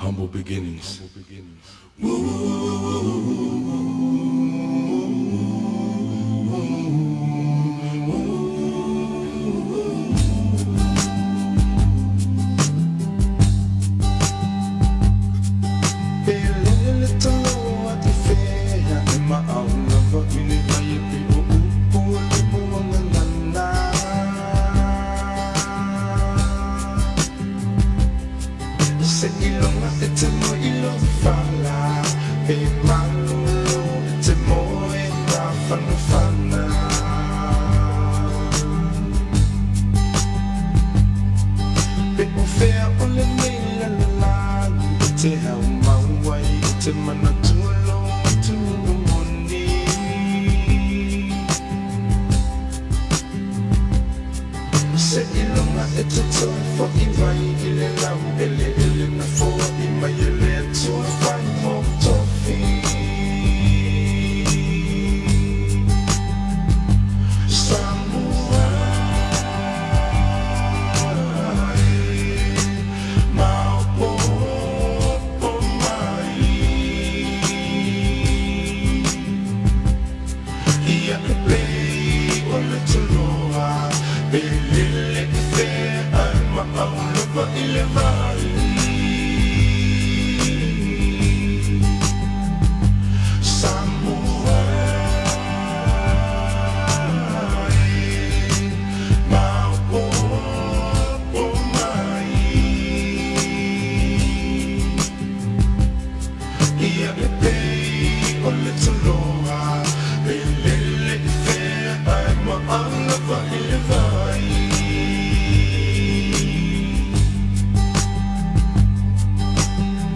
Humble beginnings.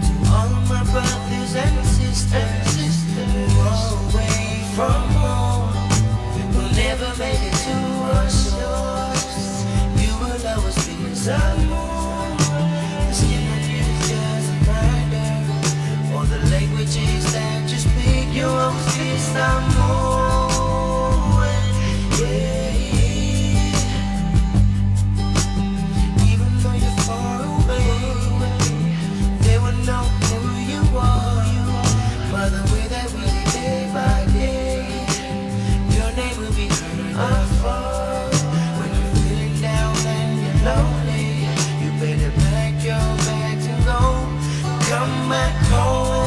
To all of my brothers and sisters who are away from home, who never made it to our shores, you will always be Samoan. The skin of you is just a reminder, all the languages that you speak, you always be Samoan. Yeah. Even though you're far away, they will know who you are. By the way that we live day by day, your name will be heard afar. When you're feeling down and you're lonely, you better pack your bags and go. Come back home.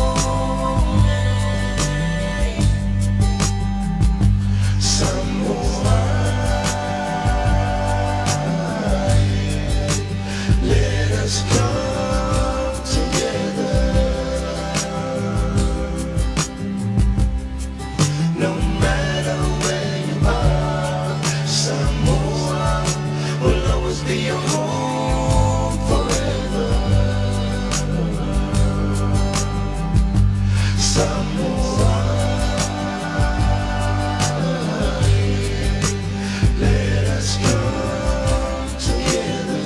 Let us come together. No matter where you are, Samoa will always be your home forever. Samoa, let us come together.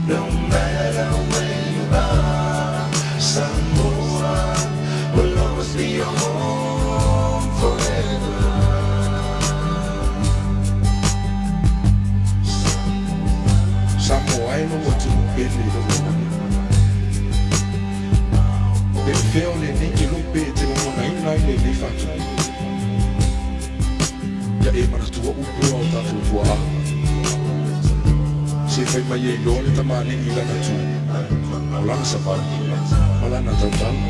No matter where you are, Samoa will always be your home forever. Samoa e lou atunuu pele i lalolagi. Pe o fea o lenei kelou pe e te lagonaina ai lenei faatupu. Ia e manatua upu a o tatou tuaa. Se fai mai e iloa le tamalii i lana tu, o lana savali, ma lana tautala.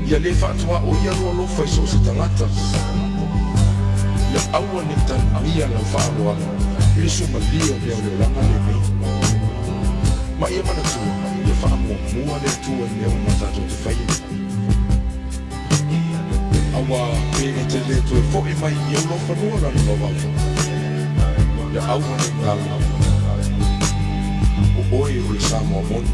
Ia lē faatuaoia lou alofa i so o se tagata. Ia aua nei tanumia lau faaaloalo i le suamalie o mea o le olaga lenei. Ma ia manatua, ia faamuamua le Atua i mea uma tatou te faia. Auā pe e te lē toe fo'i mai i ou laufanua lana vavau, ia aua nei galo, o oe o le Samoa moni.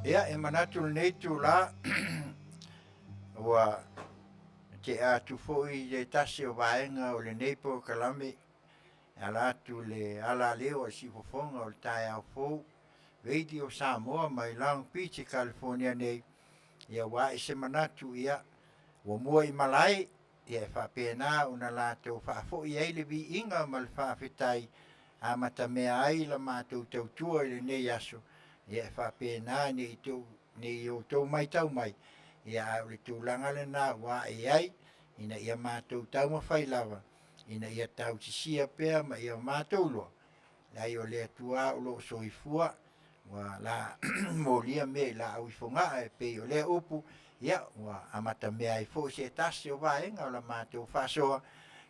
Ia, e manatu i lenei itula ua tea atu foi se tasi o vaega o lenei polokalame e ala atu i le alaleo a le siufofoga o le taeao fou, Radio Samoa mai Long Beach Kalifonia nei, ia ua ae se manatu, ia ua muaimalae e faapena ona latou faafoi ai le viiga ma le faafetai e amatamea ai la matou tautua i lenei aso, e faapena, ne i outou matau mai, ae o le tulaga lena ua ae ai ina ia matou taumafai lava ina ia tausisia pea ma ia matou iloa, leai o le Atua lava o lo o soifua ua molia mea i laau i Fogaa e pei o lea upu, ia ua amatamea ai foi se tasi o vaega o la matou faasoa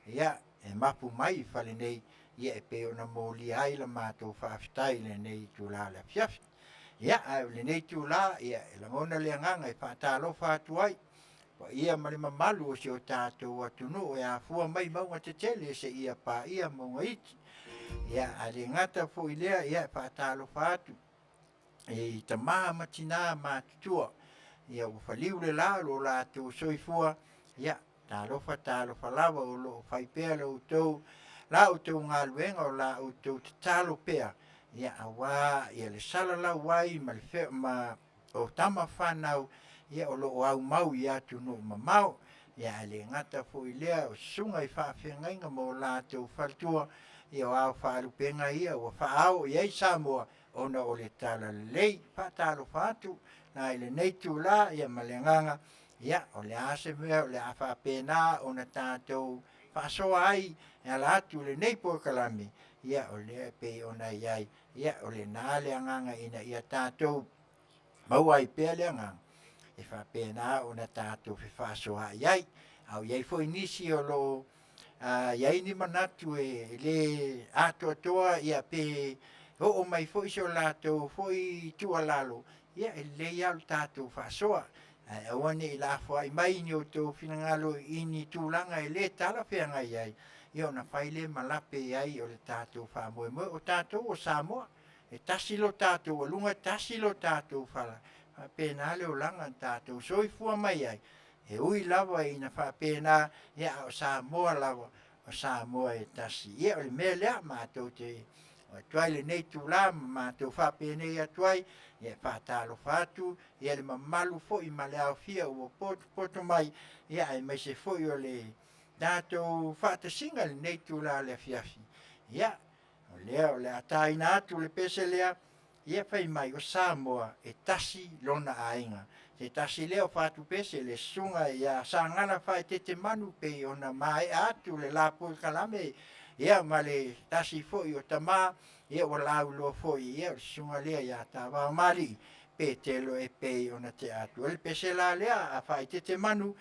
e mapu mai i fale nei e pei ona molia ai la matou faafetai i lenei itula afiafi. Ia, a o lenei itula, e lagona le agaga e faatalofa atu ai i le paia ma le mamalu o si o tatou atunuu e afua mai mauga tetele seia paia mauga iti. Ae le gata foi i lea, e faatalofa atu i tama ma tina matutua ua faliu le la lo latou soifua, ia talofa talofa lava o lo o fai pea la outou galuega, o la outou tatalo pea aua le salalau ai o tama fanau o lo o aumau i atunuu mamao. Ae le gata foi i lea o susuga i faafeagaiga ma o latou faletua, ia o ao faalupega ia ua faaao i ai Samoa ona o le talalelei. E faatalofa atu la i lenei itula ma le agaga, o le a se mea o le a faapena ona tatou faasoa ai e ala atu i lenei polokalame, ia o lea e pei ona i ai, o lena le agaga ina ia tatou maua ai pea le agaga e faapena ona tatou fefaasoaai ai. A o i ai foi nisi o lo o i ai ni manatu e le atoatoa pe oo mai foi so latou foi tuualalo, ia e lelei lava lo tatou faasoa, ae aua ne i lafoai mai ni outou finagalo i ni tulaga e le talafeagai ai, ia ona fai lea ma lape ai o le tatou faamoemoe. O tatou o Samoa, e tasi lo tatou aluga tasi lo tatou fala, e faapena le olaga na tatou soifua mai ai, e ui lava ina faapena, a o Samoa lava o Samoa e tasi. Ia o le mea lea matou te avatu ai lenei itula ma matou faapenei atu ai, e faatalofa atu i le mamalu foi ma le aofia ua potopoto mai, aemaise foi o le tatou faatasiga i lenei itula o le afiafi. Ia, o lea o le a taina atu le pese lea, ia fai mai o Samoa e tasi lona aiga. O se tasi lea o fatupese le susuga ia Sagala Faaeteete Manu pei ona maea atu le la polokalame ma le tasi foi o tama ua lauiloa foi, ia o le susuga lea ia Tavaomalii Petelo e pei ona tea atu. O le pese la lea a Faaeteete Manu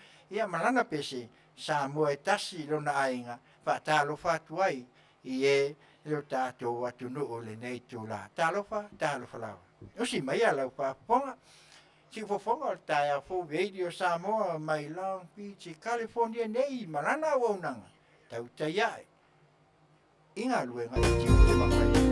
ma lana pese, Samoa e tasi lona aiga, e faatalofa atu ai i e o tatou atunuu i lenei itula. Talofa, talofa lava. Usi maia lau faafofoga, siufofoga o le taeao fou Radio Samoa mai Long Beach i California nei ma lana auaunaga, tautai ae i galuega e tiute ma faiva.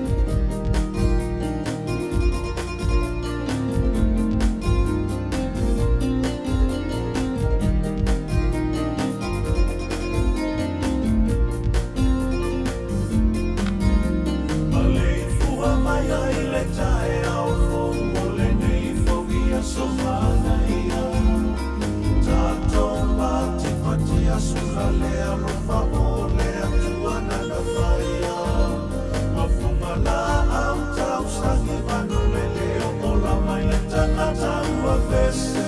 Maleifua mai ai le taeao fou o lenei foi aso manaia. Tatou patipati asula le alofa o le Atua nana faia. Mafunga laau tausagi manumele o ola mai le tagata ua vese.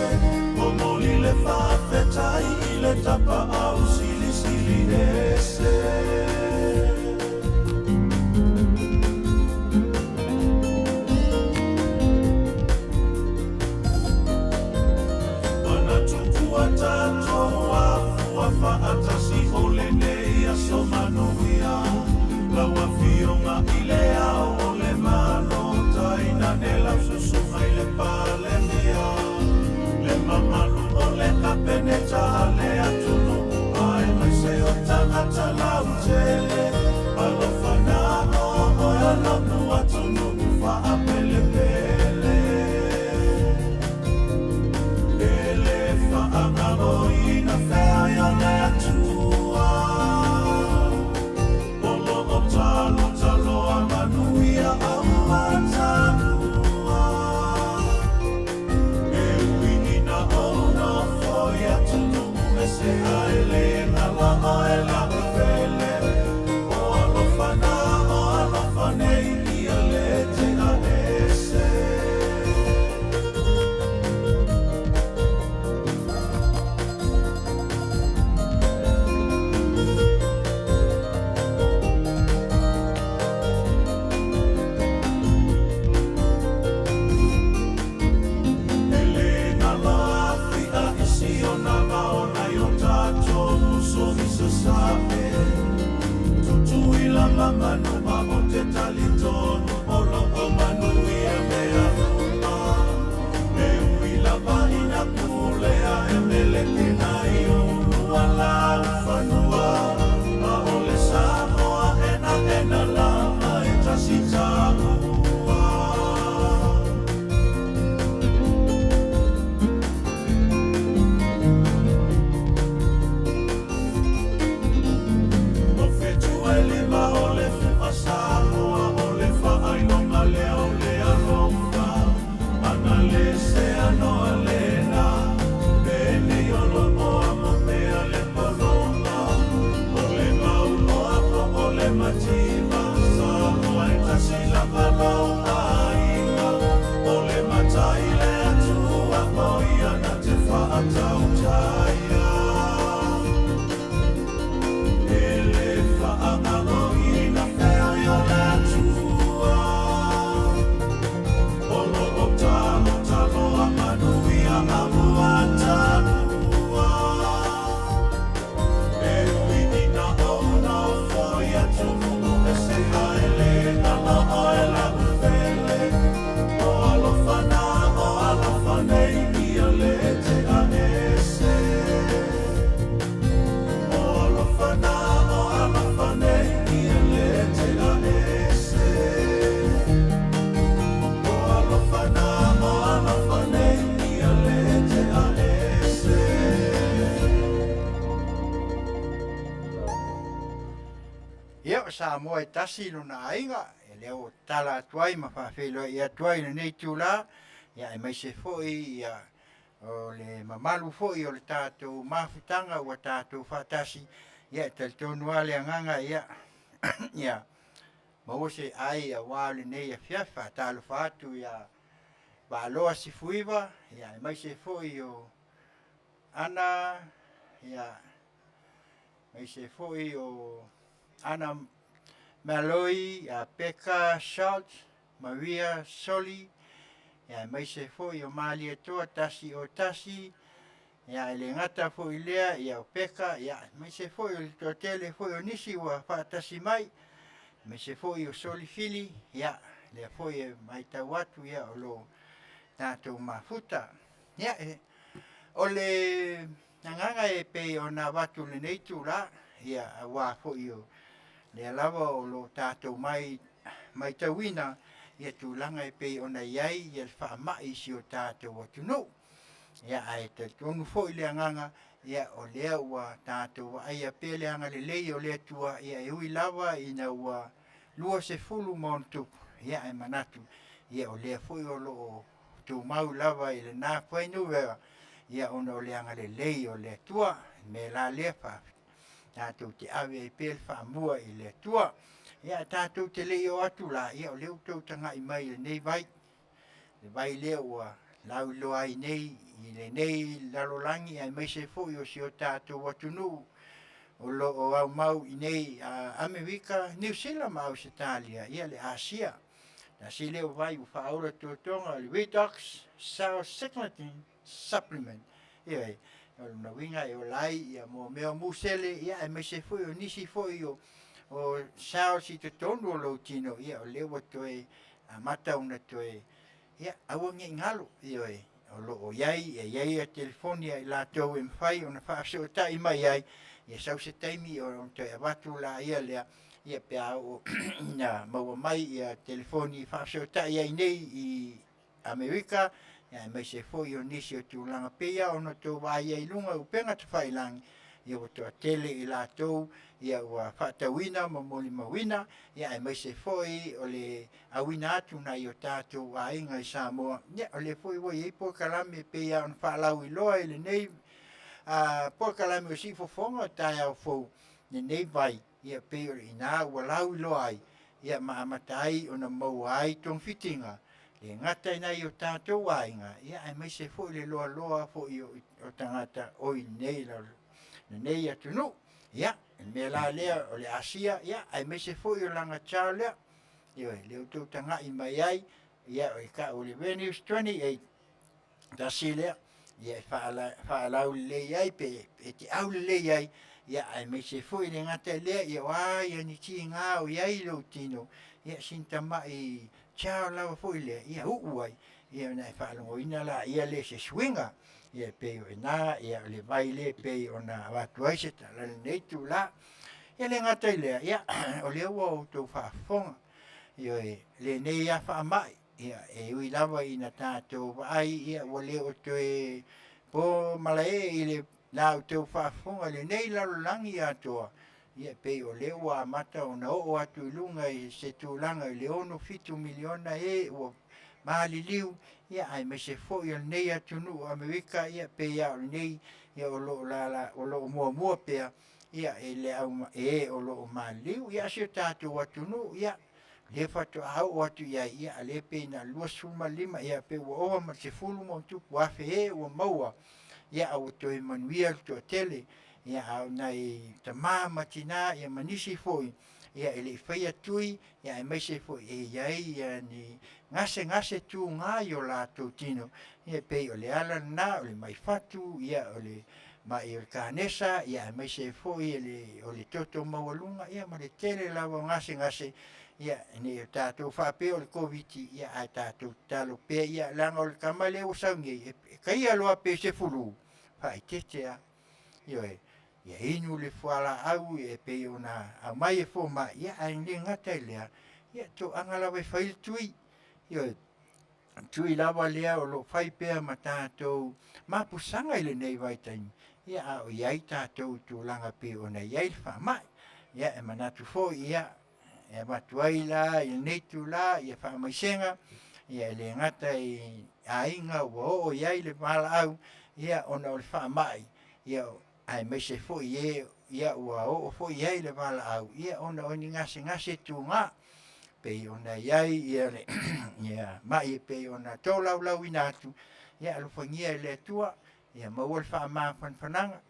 Momoli le faafetai i le tapaau silisili ese. Manatu ua tatou afua faatasi o lenei aso manuia. Lau Afioga i le Ao o le Malo, tainane lau susuga i le Palemia, le mamalu o le Kapeneta a le atunuu aemaise o tagata lautele. Alofa nano oe o lou atunuu faapelepele. Samoa e tasi lona aiga, e lea ua tatala atu ai ma faafeiloai atu ai i lenei itula, ia aemaise foi ia o le mamalu foi o le tatou mafutaga ua tatou faatasi, ia e talitonu lava le agaga ia, ia maua se ai aua lenei afiafi. Faatalofa atu ia Vaalua Sefuiva aemaise foi o Ana, aemaise foi o Ana Maloi, Peka Schultz, Maria Soli, aemaise foi o Malietoa 101, e le gata foi i lea o Peka, aemaise foi o le toatele foi o nisi ua faatasi mai, aemaise foi o Soli Fili, ia, lea foi e matau atu o lo o tatou mafuta. Ia, o le agaga e pei ona avatu i lenei itula, ia aua foi o lea lava o lo o tatou matauina tulaga e pei ona i ai le faamai i si o tatou atunuu. Ae talitonu foi le agaga, o lea ua tatou vaaia pea le agalelei o le Atua, e ui lava ina ua 20+, ae manatu o lea foi o lo o tumau lava i lena fuainumera ona o le agalelei o le Atua. O le mea la lea, tatou te ave ai pea le faamua i le Atua. Ia, ae tatou te le i oo atu la, ia o lea ua outou tagai mai i lenei vai, le vai lea ua lauiloa ai nei i lenei lalolagi aemaise foi o si o tatou atunuu o lo o aumau i inei i Amerika, Niu Sila ma Ausetalia, ia le Asia. Tasi lea vai ua faaola totoga o le Redox Cell Signaling Supplement. Ioe, o lona uiga e ola ai mea o musele aemaise foi o nisi foi o cells i totonu o lou tino, o lea ua toe amata ona toe, ia aua ne i galo, ioe, o lo o i ai, e i ai telefoni a i latou e mafai ona faafesootai mai ai, ia sau se taimi ona toe avatu laia lea pe a oo ina maua mai telefoni e faafesootai ai nei i Amerika, aemaise foi o nisi o tulaga e pei lava ona outou vaaia i luga o upega tafailagi, ua toatele i latou ua faatauina ma molimauina, aemaise foi o le auina atu i nai o tatou aiga i Samoa. Ia o lea foi ua i ai polokalame e pei lava ona faalauiloa i lenei polokalame o Siufofoga o taeao fou, lenei vai, e pei o i ina ua lauiloa ai ma amata ai ona maua ai togafitiga, e le gata i nai o tatou aiga, aemaise foi le loaloa foi o tagata o i inei atunuu. Ia, o le mea la lea o le Asia, aemaise foi o lana child lea, ioe, lea ua outou tagai mai ai, e tau o le Venus 28, tasi lea, e faalaulelei ai pe te aulelei ai, aemaise foi e le gata i lea, o a ni tiga o i ai lou tino, ia sina tamai child lava foi lea, ia uu ai, ona e faalogoina lea o se suiga. Ia e pei o i ina o le vai lea e pei ona avatu ai se tala i lenei itula. E le gata i lea, o lea ua outou faafofoga, ioe, lenei lava faamai, e ui lava ina tatou vaai ua le o toe po malae i le la outou faafofoga i lenei lalolagi atoa, e pei o lea ua amata ona oo atu i luga i se tulaga i le 67 miliona e ua maliliu, aemaise foi o lenei atunuu o Amerika, e pei lava o lenei o lo o muamua pea e o lo o maliliu. Ia, si o tatou atunuu, ia, lea faatoa oo atu i ai, a o lea pei na o le 25, ia pei ua ova ma le 10+ afe e ua maua, ae ua toe manuia le toatele. A o nai tama ma tina ma nisi foi e le i faia tui, aemaise foi e i ai ni gasegase tuga i o latou tino, e pei o le ala lena o le mai fatu, o le mai o le kanesa, aemaise ai foi o le toto maualuga, ma le tele lava o gasegase, ne i o tatou faapea o le Koviti-19, ae tatou tatalo pea, leaga o le tama lea ua sau nei, e taia loa pei o se flu, e faaeteete lava. Ioe, ia inu le fualaau e pei ona aumai e fomai, ae le gata i lea, ia toaga lava e fai le tui. Ioe, o le tui lava lea o lo o fai pea ma tatou mapusaga i lenei vaitaimi, a o i ai tatou i tulaga e pei ona i ai le faamai. Ia, e manatu foi, ia, E avatu ai la i lenei itulā ia faamaisega, ia e le gata i aiga ua oo i ai le valaau, ia ona o le faamai, ia aemaise foi e ia ua oo foi i ai le valaau, ia ona o ni gasegase tuga pei ona i ai ia mai e pei ona tolaulauina atu. Ia alofagia e le Atua ia maua le faamafanafanaga,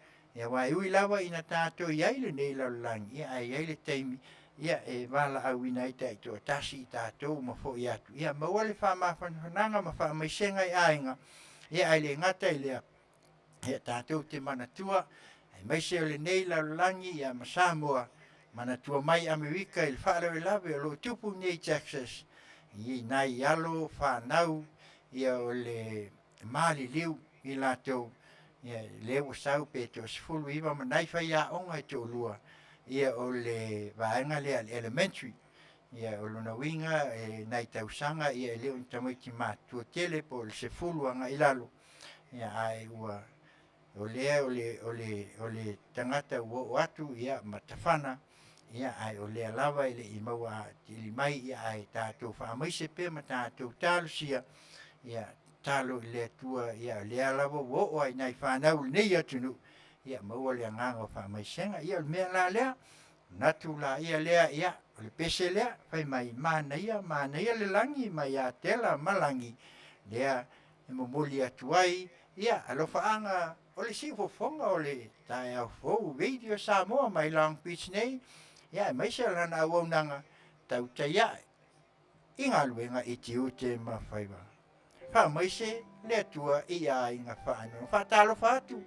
aua e ui lava ina tatou i ai i lenei lalolagi, ae i ai le taimi e valaauina ai taitoatasi i tatou ma foi atu, ia maua le faamafanafanaga ma faamaisega i aiga, ae le gata i lea, tatou te manatua, aemaise o lenei lalolagi ma Samoa, manatua mai Amerika i le faalavelave o lo o tupu nei i Texas i nai alo fanau o le maliliu i latou lea ua sau pe toa-19 ma nai faiaoga e toalua o le vaega lea a le elementary. O lona uiga o nai tausaga e le o ni tamaiti matutua tele po o le 10 agai i lalo, ae o lea o le tagata ua oo atu ma tafana, ae o lea lava e le i maua atili mai, ae tatou faamaise pea ma tatou talosia, ia tatalo i le Atua, o lea lava ua oo lava i nai fanau i lenei atunuu, ia maua le agaga o faamaisega. Ia o le mea la lea, ona manatu lea, ia o le pese lea fai mai, manaia manaia le lagi mai Atela ma Lagi, lea e momoli atu ai alofaaga o le siufofoga o le taeao fou Radio Samoa mai Long Beach nei, aemaise o lana auaunaga tautai ae i galuega i tiute ma faiva. Faamaise le Atua i aiga faanoanoa. Faatalofa atu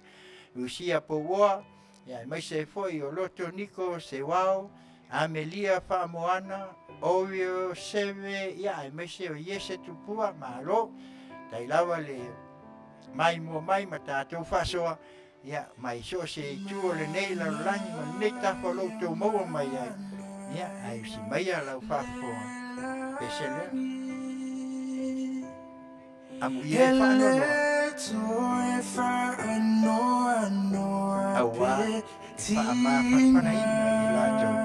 Lucia Pouoa, aemaise ai foi o Loto Niko Seuao, Amelia Faamoana, Orio Seve, aemaise o Iese Tupua, malo. Tai lava le maimoa mai ma tatou faasoa, ia, mai so o se itu o lenei lalolagi ma lenei tafa o lo o outou maua mai ai, ia, ae usi maia lau faafofoga, pese lea. Amuia e faanoanoa, auā le faamafanafanaina i latou.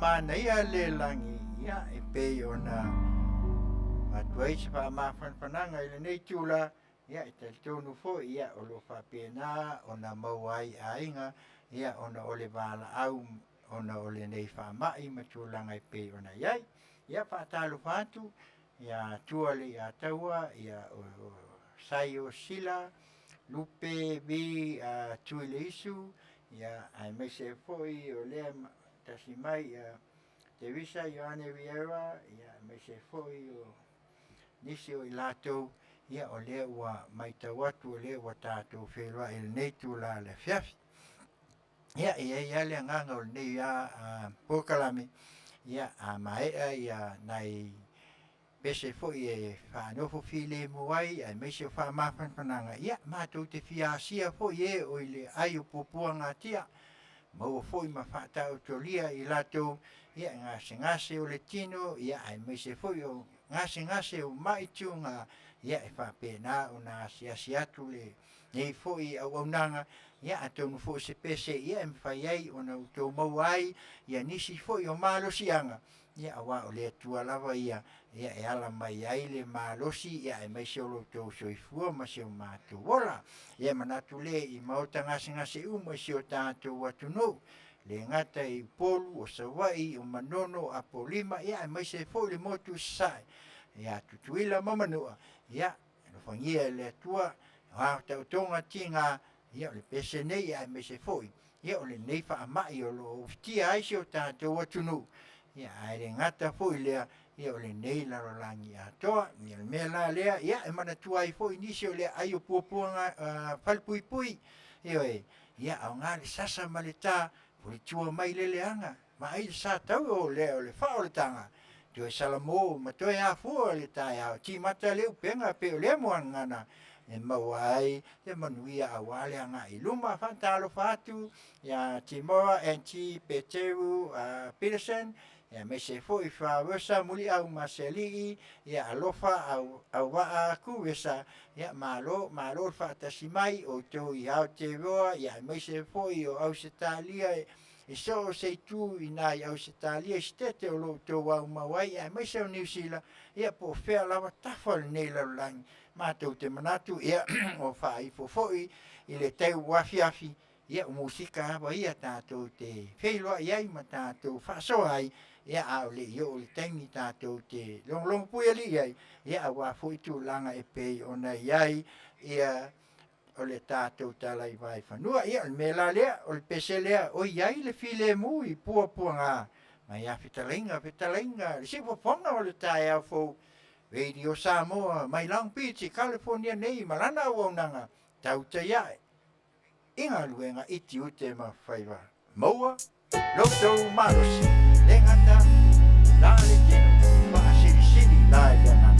manaia le lagi, ia, e pei ona avatu ai se faamafanafanaga i lenei itula, ia, e talitonu foi, ia, o lo o faapena ona maua ai aiga, ia, ona o le valaau ona o lenei faamai ma tulaga e pei ona i ai. Ia, faatalofa atu ia Tua Leiataua, ia o Saio Sila, Lupe V Tuileisu, ia aemaise ai foi o lea tasi mai ia Teresa Ioane Vieira, ia aemaise ai foi o nisi o i latou, ia o lea ua matau atu o lea ua tatou feiloai i lenei itula o le afiafi. Ia, e i ai lava le agaga o lenei lava polokalame, ia a maea nai pese foi e faanofo filemu ai aemaise o faamafanafanaga, ia matou te fia asia foi e o i le ai o puapuagatia, maua foi ma faataotolia i latou e gasegase o le tino, aemaise foi o gasegase o mai tuga, ia e faapena ona asiasi atu lenei foi auaunaga. Ia atonu foi o se pese e mafai ai ona outou maua ai nisi foi o malosiaga, aua o le Atua lava ia e ala mai ai le malosi aemaise o lo outou soifua ma so matou ola. Ia manatu lea i maota gasegase uma i si o tatou atunuu, e le gata i Upolu, o Savaii, o Manono, Apolima, aemaise ai foi le motu i Sasae ia Tutuila ma Manua, ia alofagia e le Atua, a taotoga tiga, ia o le pese lenei aemaise foi o lenei faamai o lo o ufitia ai si o tatou atunuu, ae le gata foi i lea, o lenei lalolagi atoa. Ia o le mea la lea e manatua ai foi nisi o le aai o puapuaga falepuipui, ioe, ia aoga le sasa ma le ta, fulitua mai le leaga, vaai le sa tau o le faaolataga, toe salamo ma toe afua le taeao, timata le upega pei o lea muagagana e maua ai le manuia aua le agai i luma. Faatalofa atu ia Timora NT Peteru Peterson, aemaise foi Fausa Muliau Masealii, ia Alofa Auvaa Kuvesa, ia malo, malo le faatasi mai o outou i Aotearoa, aemaise foi o Ausetalia i so o se itu i ina i Ausetalia i Setete o lo o outou aumau ai, aemaise o Niu Sila, ia po o fea lava tafa o lenei lalolagi, matou te manatu ia ua faaifo foi i le tai ua afiafi, ia o musika lava ia tatou te feiloai ai ma tatou faasoa ai, ia a o le i oo i le taimi tatou te logologo puialii ai, ia aua foi tulaga e pei ona i ai ia o le tatou talaiva i fanua. Ia o le mea la lea, o le pese lea, o i ai le filemu i puapuaga, mai a fetalaiga fetalaiga le siufofoga o le taeao fou, Radio Samoa mai Long Beach i Kalifonia nei ma lana auaunaga, tautai ae i galuega i tiute ma faiva. Maua lo outou malosi, le gata la le tino, faasilisili la i le agaga.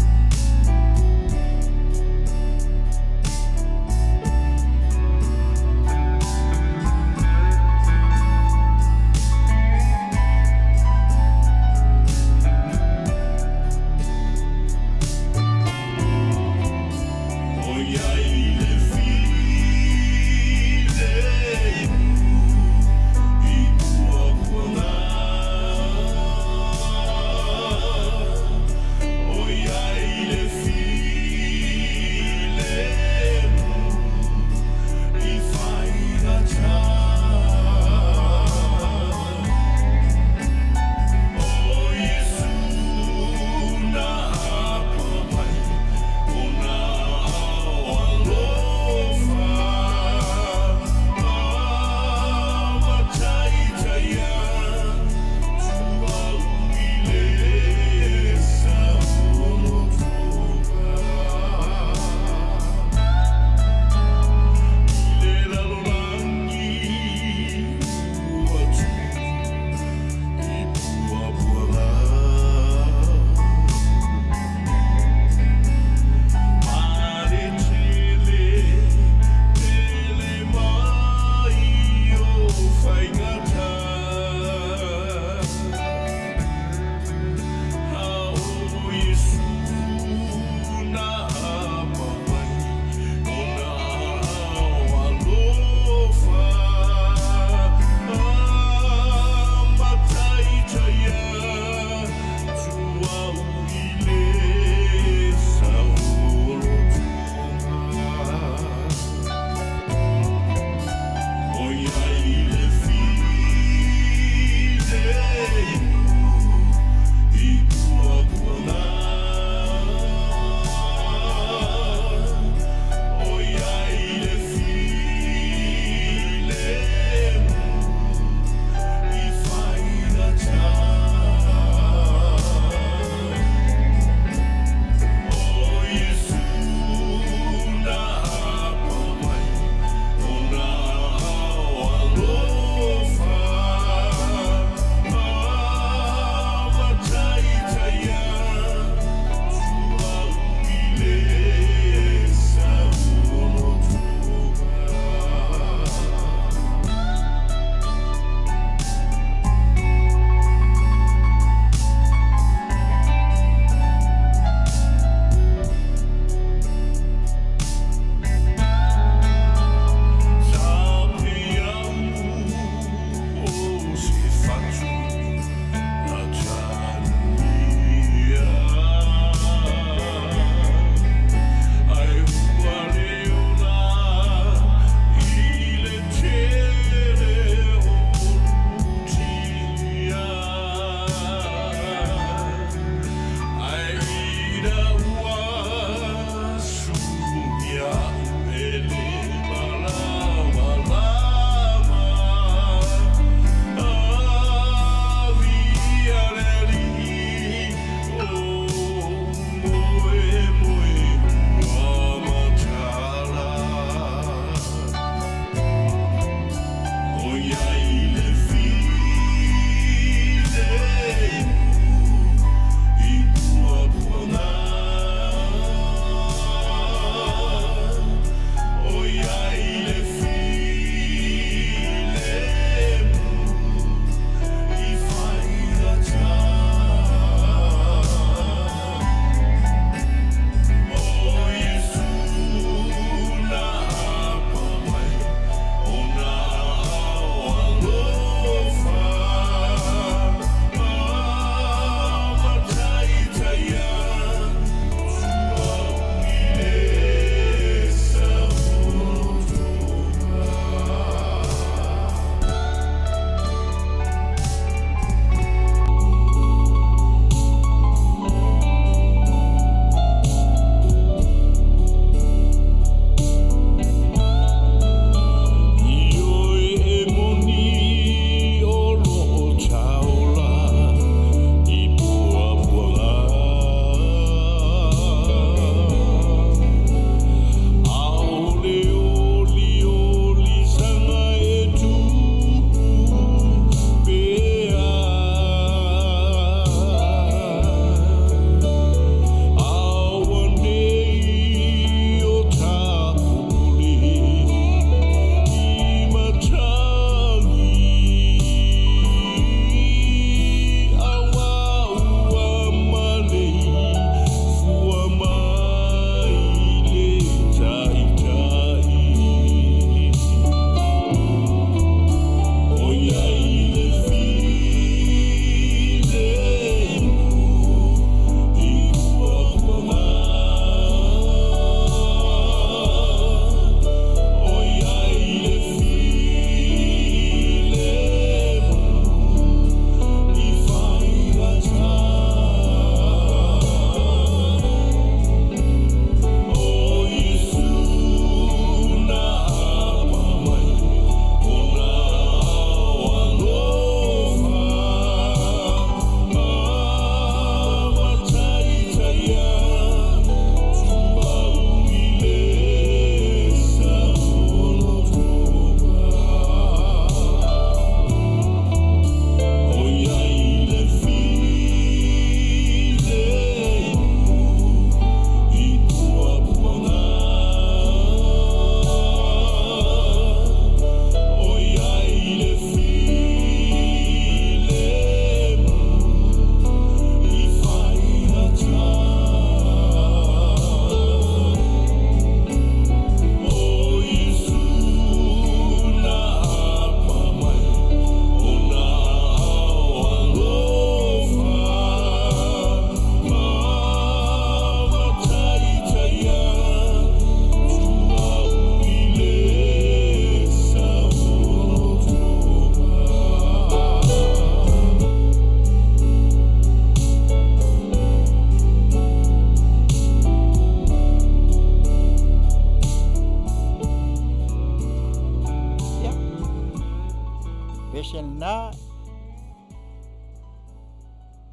se lena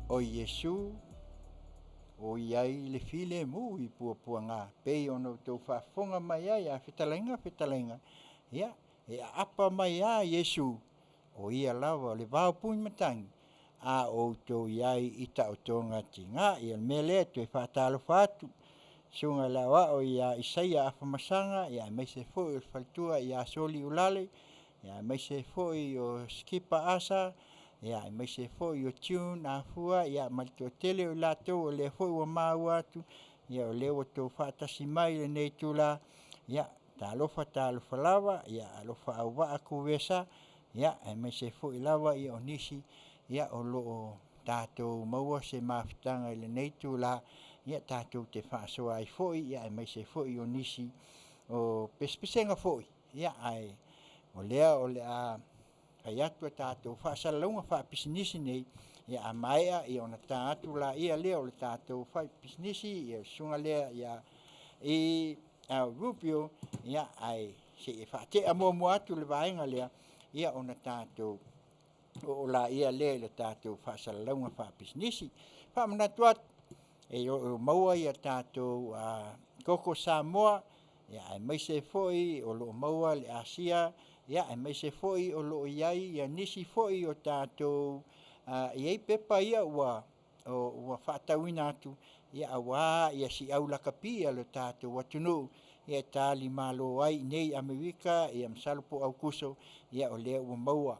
o Iesu o i ai le filemu i puapuaga, pei ona outou faafofoga mai ai a fetalaiga fetalaiga, ia e aapa mai lava Iesu o ia lava o le vaopuimatagi a o outou i ai i taotoga tiga. Ia o le mea lea e toe faatalofa atu i le Susuga i le Aoao ia Isaia Afamasaga aemaise foi o le faletua ia Soli Uelale, aemaise ai foi o Sikipa Asa, aemaise foi o June Afua ma le toatele o i latou o lea foi ua maua atu o lea ua outou faatasi mai i lenei itula. Ia talofa talofa lava, alofa auvaa kuvesa aemaise foi lava o nisi o lo o tatou maua se mafutaga i lenei itula tatou te faasoa ai foi aemaise foi o nisi o pesepesega foi, ae o lea o le a fai atu a tatou faasalalauga faapisinisi nei. A maea ona ta atu lea o le tatou fai pisinisi le susuga lea ia Rupio, ae se i faatea muamua atu le vaega lea ona tatou oo lea i le tatou faasalalauga faapisinisi. E faamanatu atu, o lo o maua a tatou koko Samoa aemaise ai foi o lo o maua le asia, aemaise foi o lo o i ai nisi foi o tatou… e i ai pepa ia ua faatauina atu aua siau lakapi a le tatou atunuu e talimalo ai i inei i Amerika. Masalo po o Aokuso o lea ua maua.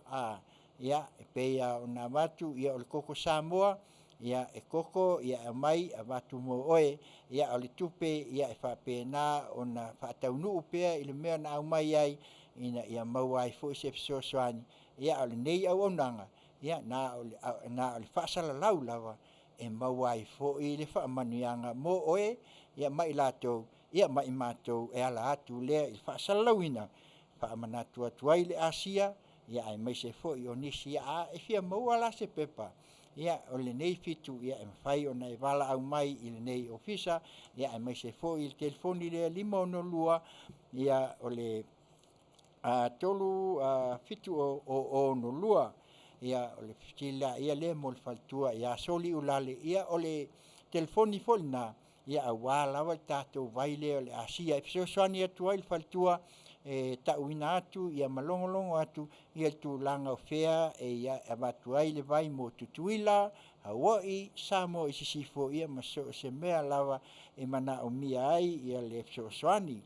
E pei lava ona avatu o le koko Samoa, e koko e aumai avatu mo oe, a o le tupe e faapena ona faataunuu pea i le mea na aumai ai ina ia maua ai foi se fesoasoani. A o lenei auaunaga, na o le faasalalau lava e maua ai foi le faamanuiaga mo oe ma i latou ma i matou e ala atu lea i le faasalalauina. E faamanatu atu ai le asia aemaise foi o nisi. A e fia maua la se pepa, o lenei fitu e mafai ona e valaau mai i lenei ofisa aemaise foi le telefoni lea 562 37062. O le fesili la lea mo le faletua ia Soli Uelale. O le telefoni foi lena aua lava le tatou vai lea o le asia e fesoasoani atu ai i le faletua e tauina atu ma logologo atu le tulaga o fea e avatu ai le vai mo Tutuila, Hawaii, Samoa i Sisifo ma so o se mea lava e manaomia ai le fesoasoani.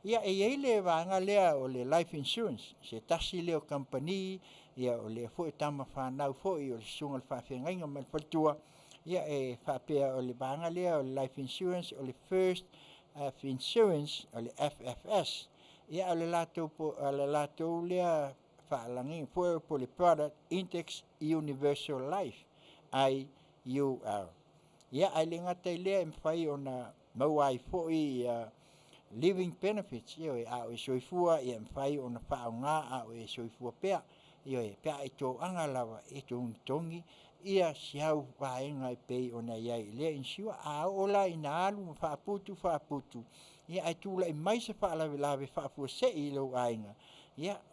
E i ai le vaega lea o le Life Insurance, o se tasi lea o kamupani o lea foi e tamafanau foi o le susuga i le faafeagaiga ma le faletua. E faapea o le vaega lea o le Life Insurance o le First Insurance o le FFS. O le latou lea faalagiga po o le product Index Universal Life IUL. Ae le gata i lea e mafai ona maua ai foi living benefits, ioe, a o e soifua e mafai ona faaaoga a o e soifua pea, ioe, pe a e toaga lava e togitogi si au vaega e pei ona i ai i lea insure. A oo la ina alu ma faaputu faaputu ae tulai mai se faalavelave faafuasei i lou aiga,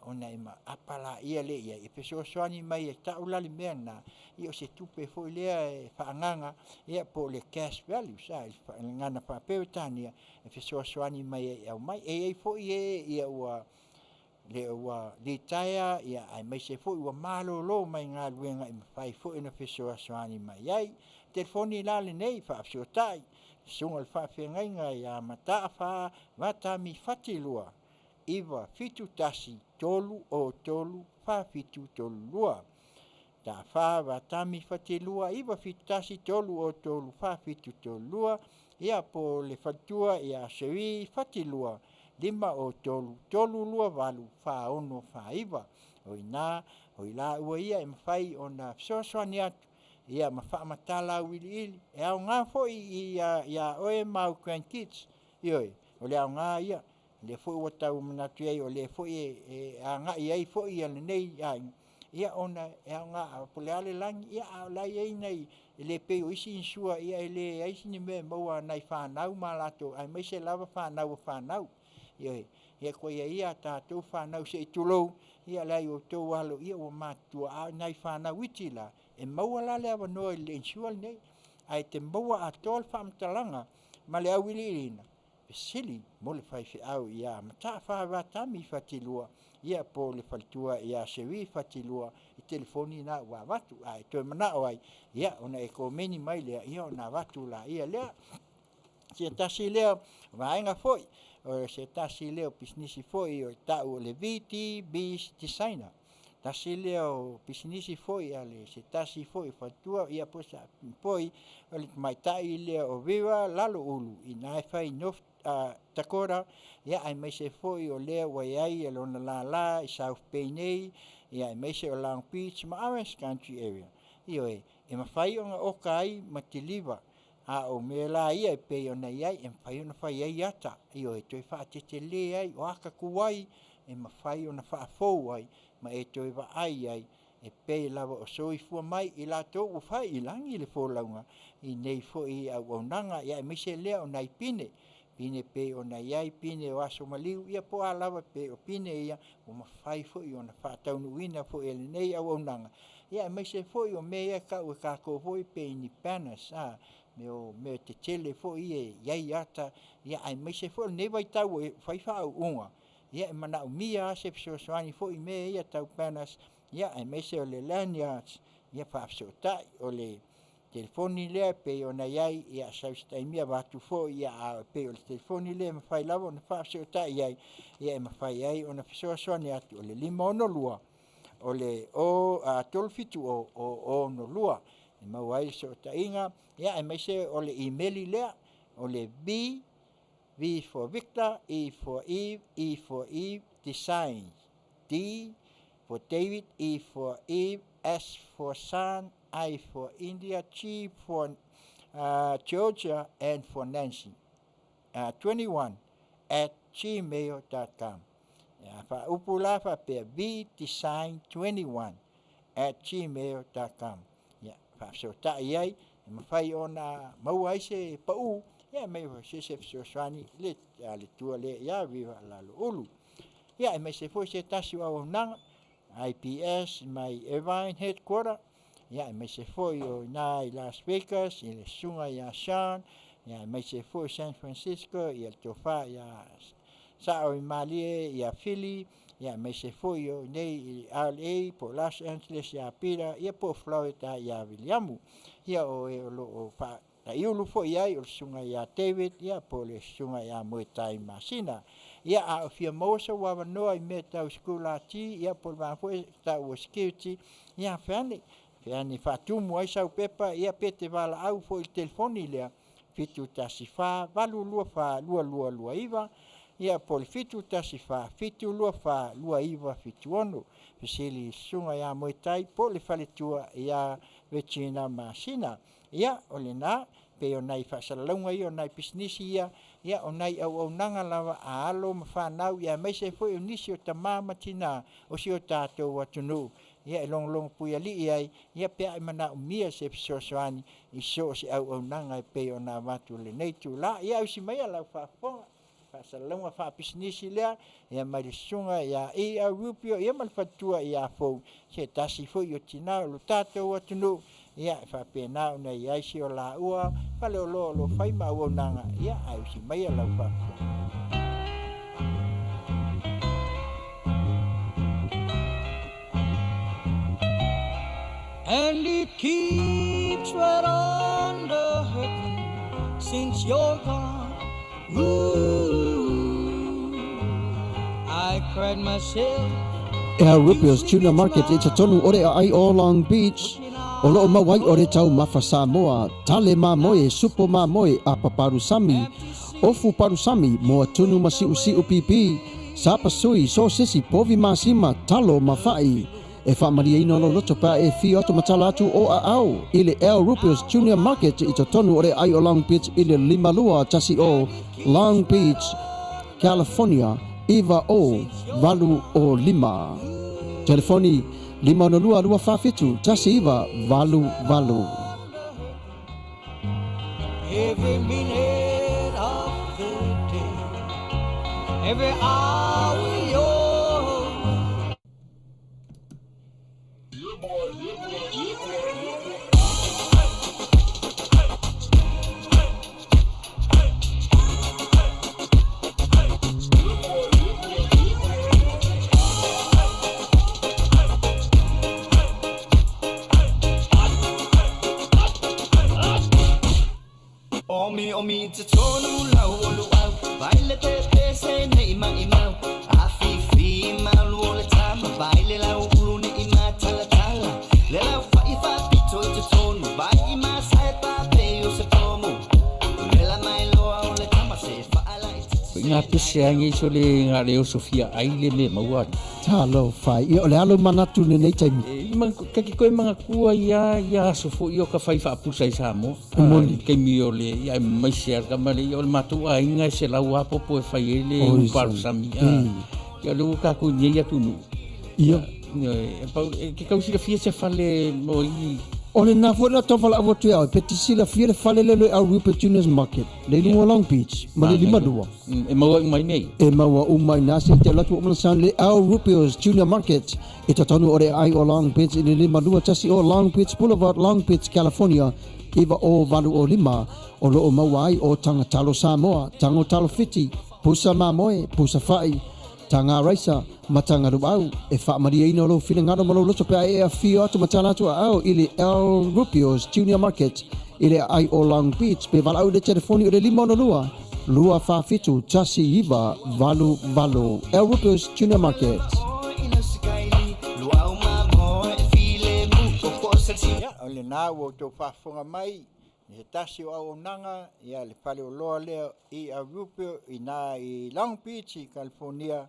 ona e aapa laia lea i ai e fesoasoani mai e tau la le mea lena, o se tupe foi lea e faaagaaga po o le cash value i le gagana faa-Peretania e fesoasoani mai ai e aumai. E i ai foi e ua litaea aemaise foi ua malolo mai galuega e mafai foi ona fesoasoani mai ai. O le telefoni la lenei faafesootai i le susuga i le faafeagaiga ia Mataafa Vatami Fatilua 971 303 4732. Mataafa Vatami Fatilua 971 303 4732. Ia po o le faletua ia Cherie Fatilua 503 328 4649. O i ina, o i laua ia e mafai ona fesoasoani atu ma faamatala auiliili. E aoga foi ia oe ma au grandkids, ioe, o le aoga ia, o lea foi ua tau manatu i ai o lea foi e agai i ai foi lenei aiga, ona e aoga, po o le a le lagi, a o la e i ai nai… e le pei o isi insure e leai ni mea e maua a nai fanau ma latou aemaise lava fanau a fanau. Ioe, ia koe ia ia tātou whānau se i tulou, ia lai o tō alo, ia ua mātua, a nai whānau iti la, e maua la le avanoa i le insure lenei, ae te maua atoa le faamatalaga ma le auiliiliina, fesili mo le faifeau ia Mataafa Tami Fatilua, ia po o le faletua ia Cherie Fatilua i telefoni na ua avatu. A e toe manao ai, ia ona e komeni mai lea, ia ona avatu laia lea. Se tasi lea vaega foi, o se tasi lea o pisinisi foi o ta'u o le VTB Designer. Tasi lea o pisinisi foi a le se tasi foi o faletua ia po o poi o le tamaitai lea o Vera Laloulu ina e fai i North Dakota, ia aemaise foi o lea ua i ai lona lala i South Bay nei, ia aemaise o Long Beach ma Orange County area. Ioe, e mafai ona oka ai ma kiliva, a o mea la ia e pei ona i ai, e mafai ona fai ai ata, ioe, toe faatetele ai, o ata tuai e mafai ona faafou ai ma e toe vaai ai e pei lava o soifua mai i latou ua fai i lagi le folauga i nei foi auaunaga, aemaise lea o nai pine, pine pei ona i ai pine o aso maliu, ia po o a lava pei o pine ia ua mafai foi ona faataunuuina foi e lenei auaunaga, aemaise foi o mea ia e tau e tatou foi pei ni banners, mea o mea tetele foi ia e i ai ata, aemaise foi o lenei vaitau e fai faauuga, ia e manaomia lava se fesoasoani foi i mea ia tau banners, aemaise o le lanyards, ia faafesootai. O le telefoni lea e pei ona i ai, ia sau se taimi avatu foi, ae pei o le telefoni lea e mafai lava ona faafesootai ai, e mafai ai ona fesoasoani atu, o le 562 o le 370 062 e maua ai le fesootaiga, aemaise o le imeli lea, o le V, V for Victor, E for Eve, E for Eve, Design, D for David, E for Eve, S for Sun, I for India, G for Georgia, N for Nancy, 21 at gmail.com. A faaupu la faapea vdesign21 at gmail.com. Ia, faafesootai ai, e mafai ona maua ai se pau, ia aemaise foi se fesoasoani i le tua lea ia Viva Laloulu. Ia, aemaise foi se tasi o auaunaga, IPS mai Irvine Headquarter, ia aemaise foi o ina i Las Vegas, i le susuga ia Sean, ia aemaise foi San Francisco, ia le tofa ia Sao i Malie ia Fili, ia aemaise foi o inei i LA po o Los Angeles ia Peter, ia po o Florida ia Viliamu. Ia o e o lo o faataiulu foi i ai o le susuga ia David, ia po o le susuga ia Moetai Masina. Ia a o fia maua sou avanoa i mea tau sikulati, ia po o le vaega foi tau o security, ia feani, feani faatumu ai sau pepa, ia pe te valaau foi i le telefoni lea, 714 824 2229, ia po o le 714 724 2976. Fesili i le susuga ia Moetai po o le faletua ia Regina Masina. Ia, o lena, pei o nai faasalalauga ia o nai pisinisi ia, ia o nai auaunaga lava a alo ma fanau, aemaise foi o nisi o tama ma tina o si o tatou atunuu, ia e logologo puialii ai, ia pe a e manaomia se fesoasoani i so o se auaunaga e pei ona avatu i lenei itula. Ia ausi maia lau faafofoga, faasalalauga faapisinisi lea, ia mai le susuga ia E.L. Rubio, ia ma le faletua ia Fou, se tasi foi o tina o lo tatou atunuu, ia e faapena ona i ai si o laua faleoloa o lo o fai ma auaunaga, ia ae usi maia lau faafofoga. And it keeps right on the hurting since you're gone. Ooh, I cried myself. Al Rupio's Tuna Market i totonu o le aai o Long Beach, o loo mau ai o le taumafa Samoa, tale mamoe, supo mamoe, apa palusami, ofu palusami, moa tunu ma siusiu pipi, sapasui, sosesi, povi masima, talo ma fa'i. E faamalieina lou loto pe a e fio atu ma tala atu o aao i le Al Rupio's Junior Market i totonu o le aai o Long Beach i le 5210 Long Beach, California 90805. Telefoni 562 247 1988. Every minute of the day. Every hour you're. Omi omi te tonu lau o luau Vai le te te se nei mai mau A fi fi mau o le tama Vai le lau ulu nei ma tala tala Le lau fa i fa pito i te tonu Vai i ma sai pa pe o se pomu Le la mai loa o le tama se fa ala i te Ngā pese angi so le ngā leo Sofia ai le me maua. Talo fai. Ia, o le alo manatu lenei taimi. E, ma, kaki koe mga kua ia, ia aso fo i o ka whai whaapusa i Samoa. Moni. Keimi o le, ia e mai se ar kamale, ia o le mātou a inga e se lau apopo e whai e le Oi, uparu sami. sami. Ia le uka ku nei atu nu. Ia. E, pau, e, ke kausira fia se fale mo i. O le nā foi la tau whala atu au, pe te sila fia le fale le le au Rupert Junior's Market, le lunga Long Beach, ma le lima lua. E maua i mai nei. E maua o mai nā se te latu o mana san le Al Rupio's Junior Market e tatanu o le ai o Long Beach i le lima lua tasi o Long Beach Boulevard, Long Beach, California, iwa o valu o lima, o loo maua ai o tanga talo Samoa, tango talo Fiti, pusa mamoe, pusa fai, tanga raisa, ma tanga luau, e whaamaria ina o lou finagalo ma lou loto pe a e afio atu ma tala atu a au i le Al Rupio's Junior Market i le ai o Long Beach pe valaau i le telefoni o le 562 247 1988. Al Rupio's Junior Market. Ia, o lenā ua outou faafofoga mai i se tasi o auaunaga, ia le faleoloa lea i Aurupio i ina i Long Beach i California,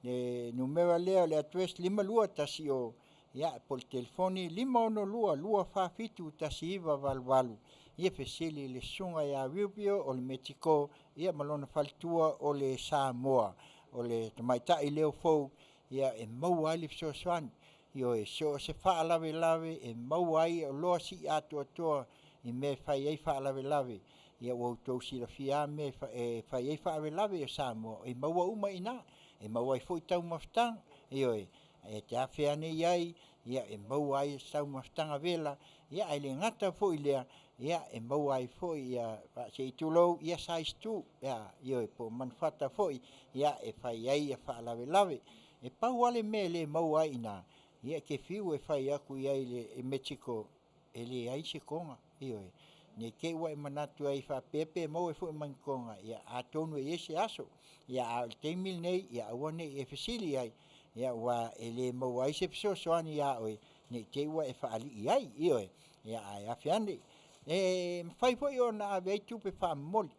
le numera lea o le address 5210, ia po o le telefoni 562 247 1988. Ia fesili i le susuga ia Rubio o le Metiko, ia ma lona faletua o le Samoa, o le tamaitai leo fou, ia e maua ai le fesoasoani. Ioe, so o se faalavelave e maua ai oloa sii atoatoa i mea e fai ai faalavelave. Ia ua outou silafia lava mea e fai ai faalavelave o Samoa, e maua uma i ina, e maua ai foi taumafataga. Ioe, e te afe ane i ai, ia e maua ai se taumafataga vela, ia ae le gata foi lea, ia e maua ai foi ia se i tulou ia size 2, ia, ioe, po o manufata foi, ia e fai ai ia faalavelave. E pau lava le mea e le maua ai i ina, ia e te fiu e fai atu i ai i le Metiko, e leai se koga, ioe. Ne i te i ua e manatu ai faapea pe maua ai foi ma ni koga, ia atonu e i ai se aso. Ia a o le taimi lenei, ia aua ne i e fesili i ai, ia aua e le maua ai se fesoasoani iā oe, ne i te i ua e faalii ai, ioe. Ia ae afe ane. E mafai foi ona ave ai tupe faamomoli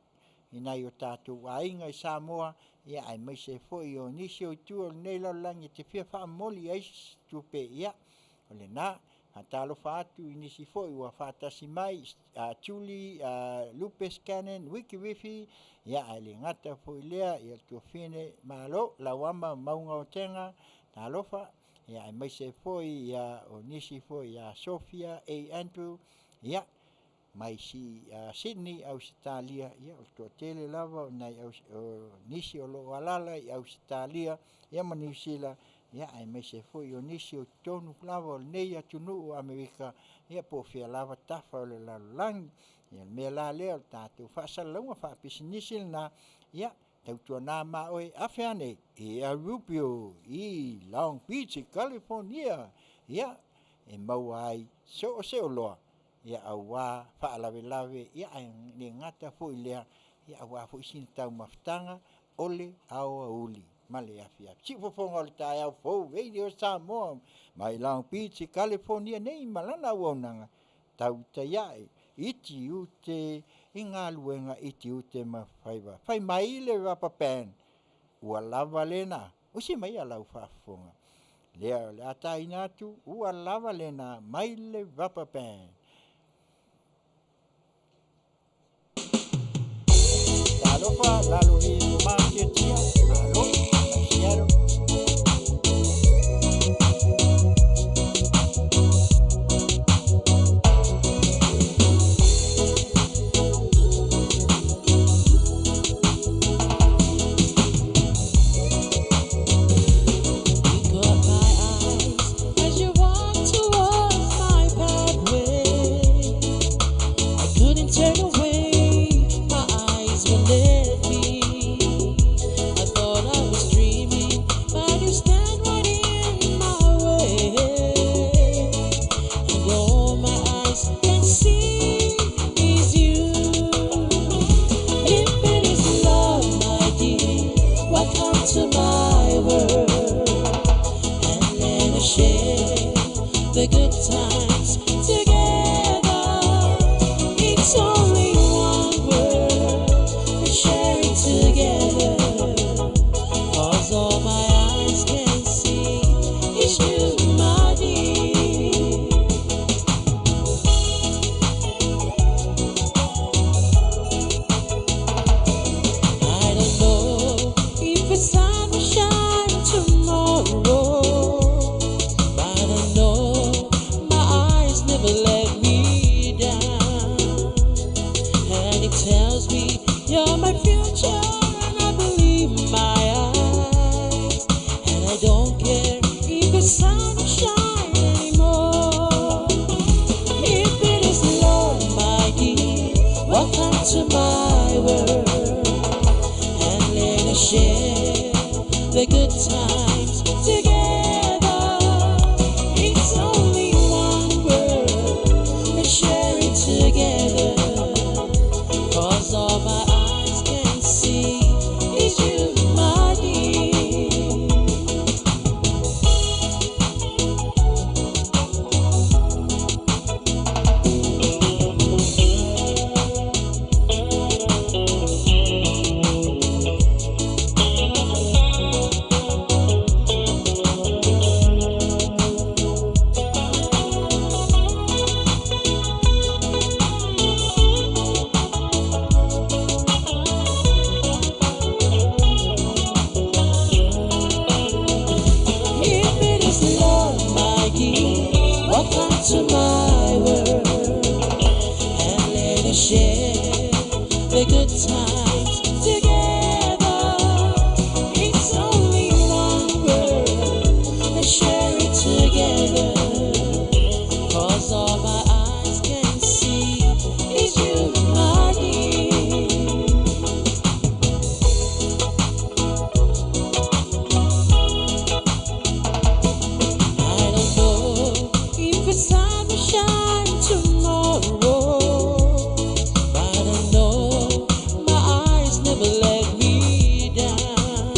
i nai o tatou aiga i Samoa, ia aemaise foi o nisi o itu o lenei lalolagi e te fia faamomoli i ai se tupe, ia o lenā. Faatalofa atu i nisi foi ua faatasi mai, Julie, Lupes Cannon, Wiki Wifi, ia ae le gata foi lea, ia le tuafine malo, Lauama Mauga o Tega, talofa, ia aemaise foi ia o nisi foi ia Sofia A. Andrew, ia mai Sydney, Ausetalia, ia o le toatele lava o nai o nisi o loo alaala i Ausetalia, ia ma Niu Sila, ia aemaise foi o nisi o totonu lava o lenei atunuu o Amerika, ia po o fea lava tafa o le lalolagi. Ia o le mea la lea o le tatou faasalalauga faapisinisi lenā, ia tautuanā ma oe afe ane e a Rubio i Long Beach i California, ia e maua ai so o se oloa, ia auā faalavelave, ia ae le gata foi lea, ia auā foi sina taumafataga o le aoauli ma le afiafi. Siufofoga o le taeao fou Radio Samoa mai Long Beach i California nei ma lana auaunaga tau taiae i tiute i galuega i tiute ma faiva. Fai mai le rubber band, ua lava lena, usi mai a lau faafofoga. Lea o le a taina atu, ua lava lena mai le rubber band. Talofa, lalo i matiatia, malo, mai Seattle. Welcome to my world, and let us share the good times together. It's only one world, let's share it together. 'Cause all my eyes can see is you, my dear. I don't know if the sun will shine tomorrow, but I know my eyes never let me down. And it tells me you're my future, and I believe my eyes. And I don't care if the sun will shine anymore. If it is love, my dear, welcome to my world. And let us share the good times together. It's only one world, let's share it together. 'Cause all my eyes can see is you, my dear. If it is love, my dear, welcome to my world. And let us share the good times together. It's only one world, let's share it together. 'Cause all my eyes can see is you, my dear. I don't know if the sun will shine tomorrow, but I know my eyes never let me down.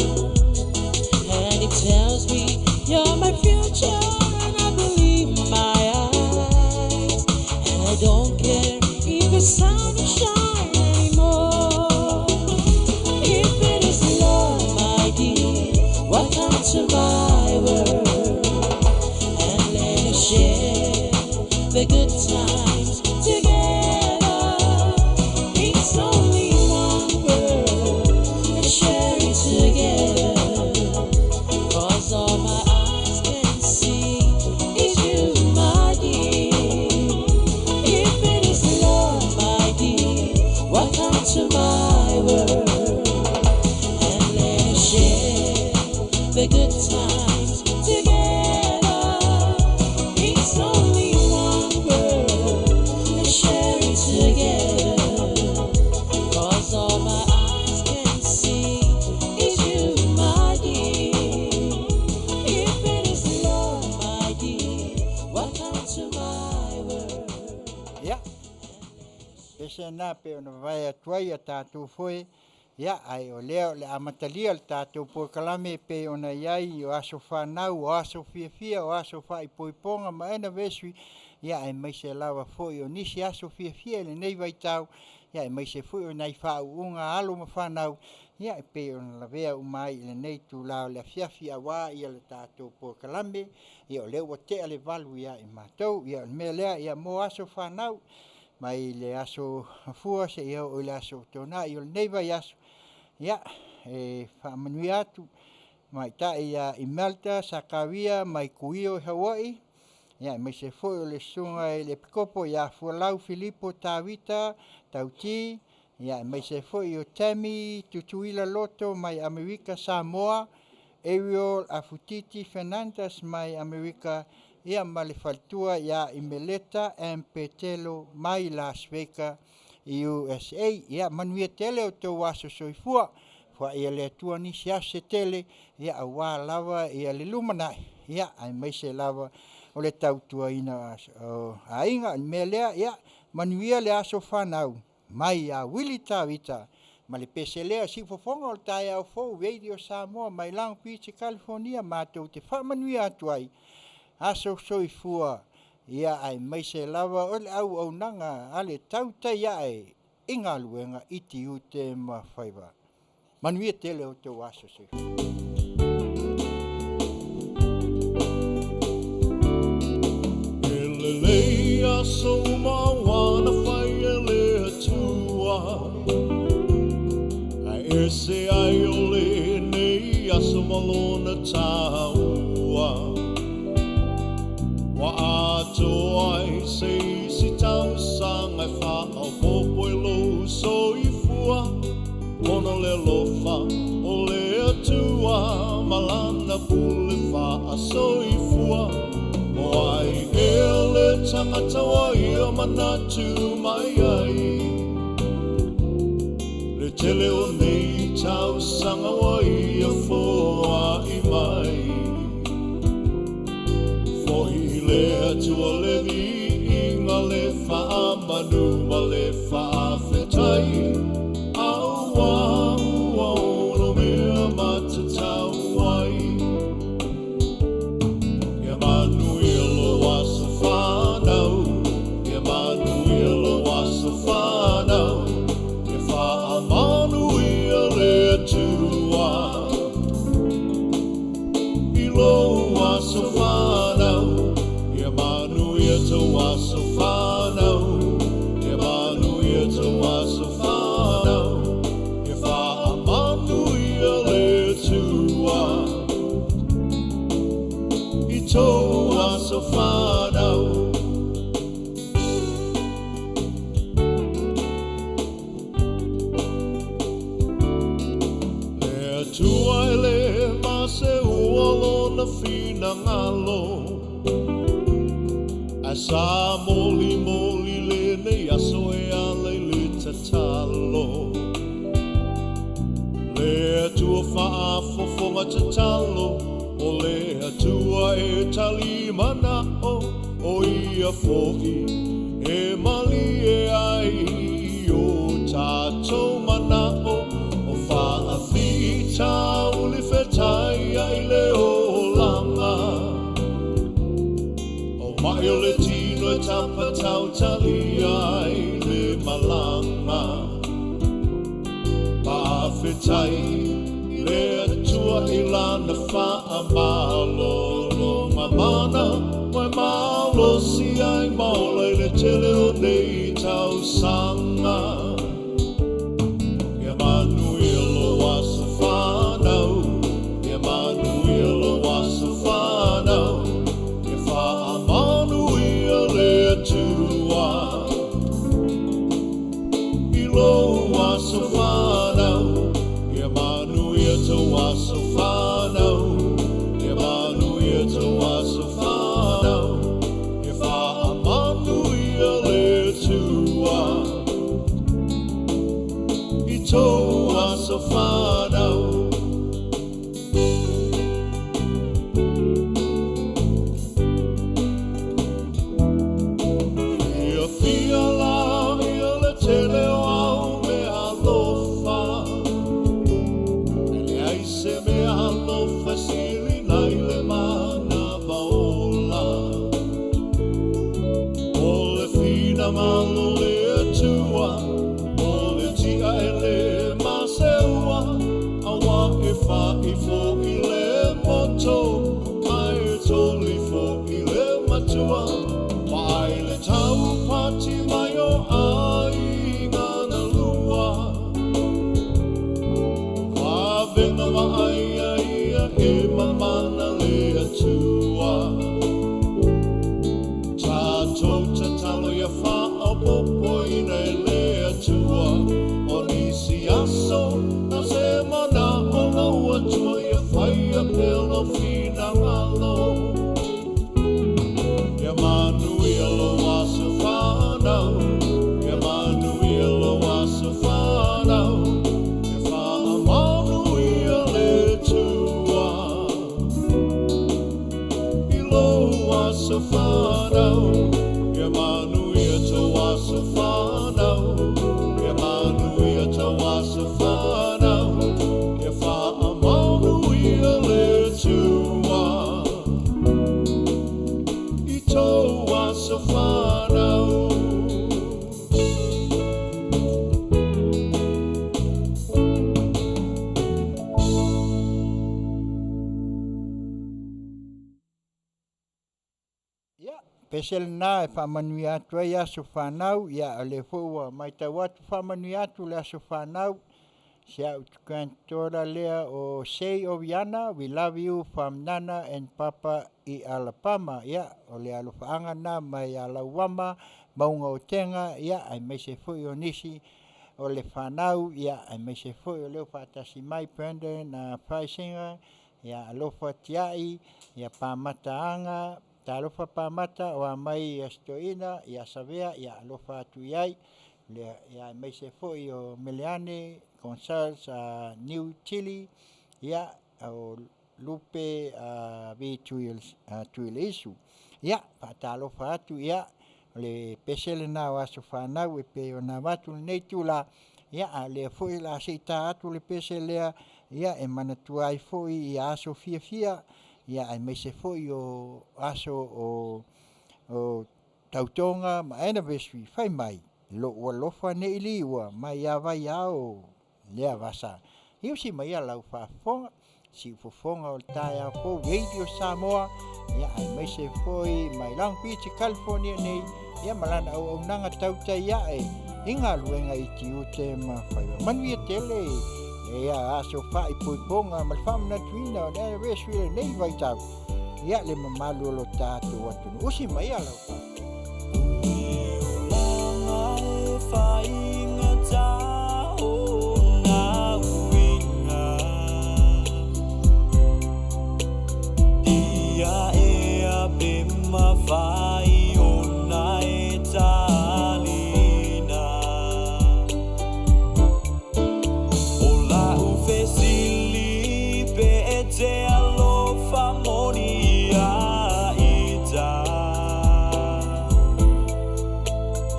And it tells me you're my future, and I believe my eyes. And I don't care if the sun will shine anymore. If it is love, my dear, welcome to my world. And let us share the good times together. It's only one world, let's share it together. 'Cause all my eyes can see is you, my dear. If it is love, my dear, welcome to my world. And let us share the good times together. It's only one world, let's share it together. 'Cause all my eyes can see is you, my dear. If it is love, my dear, welcome to my world. Ia, pese lena pei ona vavae atu ai a tatou foe, ia, ae o lea o le amatalia o le tatou polokalame e pei ona i ai o aso fanau, o aso fiafia, o aso faaipoipoga ma anniversary, ia aemaise lava foi o nisi aso fiafia i lenei vaitau, ia aemaise foi o nai faauuga a alo ma fanau, ia e pei ona lavea uma ai i lenei itula o le afiafi aua le tatou polokalame, ia o lea ua tea le 8 ia i matou. Ia o le mea lea, ia mo aso fanau mai le aso Gafua seia oo i le aso Toonai o lenei vaiaso, ia e faamanuia atu tamaitai ia Imelda Sakaria mai Kuio i Hawaii, ia aemaise foi o le susuga i le Epikopo ia Fualau Filipo Tavita Tauti, ia aemaise foi o Tammy Tutuila Loto mai Amerika Samoa, Ariel Afutiti Fernandes mai Amerika, ia ma le faletua ia Imeleta M. Petelo mai Las Vegas USA. Ia manuia tele o outou aso soifua, foai e le Atua nisi aso se tele, ia aua lava ia le lumanai, ia aemaise lava o le tautuaina o aiga. O le mea lea, ia manuia le aso fanau mai ia Uili Tavita Ma le pese lea siufofoga o le taeao fou Radio Samoa mai Long Beach, California matou te faamanuia atu ai aso soifua ia aemaise lava o le auaunaga a le tautai ae i galuega i tiute ma faiva. Manuia tele o outou aso soifua. E lelei aso uma ua na fai e le Atua, Ae ese ai o lenei aso ma lona taua. Ua atoa ai se isi tausaga e faaopoopo i lou soifua, Ona o le alofa o le Atua ma Lana pule faasoifua. O ai ea le tagata ua ia manatu mai ai? Le tele o nei tausaga ua ia foai mai. Foi i le Atua le viiga, le faamanu ma le faafetai, Auā ua ono mea matatau ai. Ia manuia lou aso fanau, Ia manuia lou aso fanau, Ia faamanuia le Atua i lou aso fanau, Ia manuia tou aso fanau, Ia manuia tou aso fanau, Ia faamanuia le Atua i tou aso fanau. Le Atua e le maseua lona finagalo, Ae sa molimoli lenei aso e ala i le tatalo. Le Atua faafofoga tatalo, O le Atua e tali manao, O ia foi e malie ai o tatou manao, O faafitauli fetai ai le olaga. O mai o le tino e tapatautalia ai le malaga. Faafetai le Atua i Lana faamalolo mamana, Ua e malosi ai ma ola i le tele o nei tausaga. Ia manuia lou aso fanau, Ia manuia lou aso fanau, Ia faamanuia le Atua i lou aso fanau, Ia manuia tou aso fanau, Ia manuia tou aso fanau, Ia faamanuia le Atua i tou aso fanau. Fiafia la ia le tele o au mea alofa, Ae leai se mea alofa e sili nai le manava ola. O le finagalo o le Atua, o le tia e le maseua, Auā e fai foi le moto, ae toli foi le matua. Vaai le taupati mai o aiga na lua, Vavega vaaia ia e mamana le Atua. Tatou tatalo ia faaopoopoina e le Atua, O nisi aso na se manao lou Atua ia faia pea lou finagalo. Ia manuia lou aso fanau, Ia manuia lou aso fanau, Ia faamanuia le Atua i lou aso fanau, Ia manuia tou aso fanau, Ia manuia tou aso. pese lena e faamanuia atu ai aso fanau. Ia o lea foi ua matau atu faamanuia atu le aso fanau si au granddaughter lea o Sei Oviana, we love you from Nana and Papa i Alabama. Ia o le alofaaga lena mai ia Lauama Mauga o Tega, ia aemaise foi o nisi o le fanau, ia aemaise foi o lea ua faatasi mai Brandon Freisinger, ia alofa Tiai, ia Pamata Aga, talofa Pamata o a mai ia si toeaina ia Savea, ia alofa atu i ai lea, ia aemaise foi o Meleane Gonzales New Chili, ia o Lupe V Tuileisu. Ia faatalofa atu, ia o le pese lena o aso fanau e pei ona avatu i lenei itula. Ia a o lea foi o le a se i ta atu le pese lea, ia e manatua ai foi aso fiafia, ia aemaise foi o aso o tautoga ma anniversary. Fai mai lou alofa nei liua mai ia vaiao lea vasa. Ia usi mai ia lau faafofoga siufofoga o le taeao fou Radio Samoa, ia aemaise foi mai Long Beach, California nei, ia ma lana auaunaga tautai ae i galuega i tiute ma faiva. Manuia tele ia aso faaipoipoga ma le faamanatuina o le anniversary i lenei vaitau, ia le mamalu o lo tatou atunuu. Usi mai ia lau faafofoga.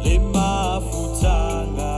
Le mafutaga.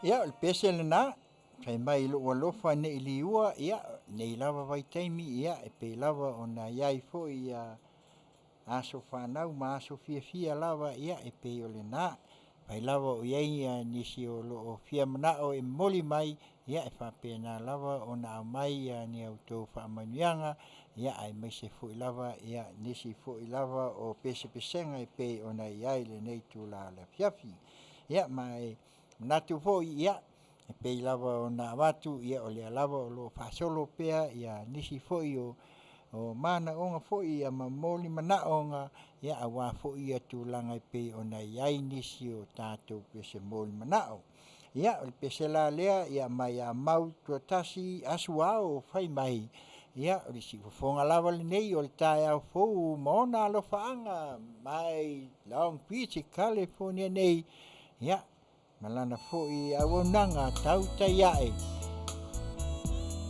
Ia, o le pese lenā, fai mai i lou alofa nei liua, ia, nei lava vaitaimi, ia, e pei lava ona i ai foi ia aso fanau ma aso fiafia lava, ia, e pei o lenā. Afai lava o i ai nisi o lo o fia manao e momoli mai, ia e faapena lava ona aumai ni a outou faamanuiaga, ia aemaise foi lava nisi foi lava o pesepesega e pei ona i ai lenei itula o le afiafi. Ia ma e manatu foi, ia e pei lava ona avatu, ia o lea lava o lo o faasolo pea nisi foi o manaoga foi ma momoli manaoga aua foi tulaga e pei ona i ai nisi o tatou pese moli manao. Ia o le pese la lea mai ia Mautuatasi Asuao fai mai, ia o le siufofoga lava lenei o le taeao fou ma ona alofaaga mai Long Beach Kalifonia nei, ia ma lana foi auaunaga tautai ae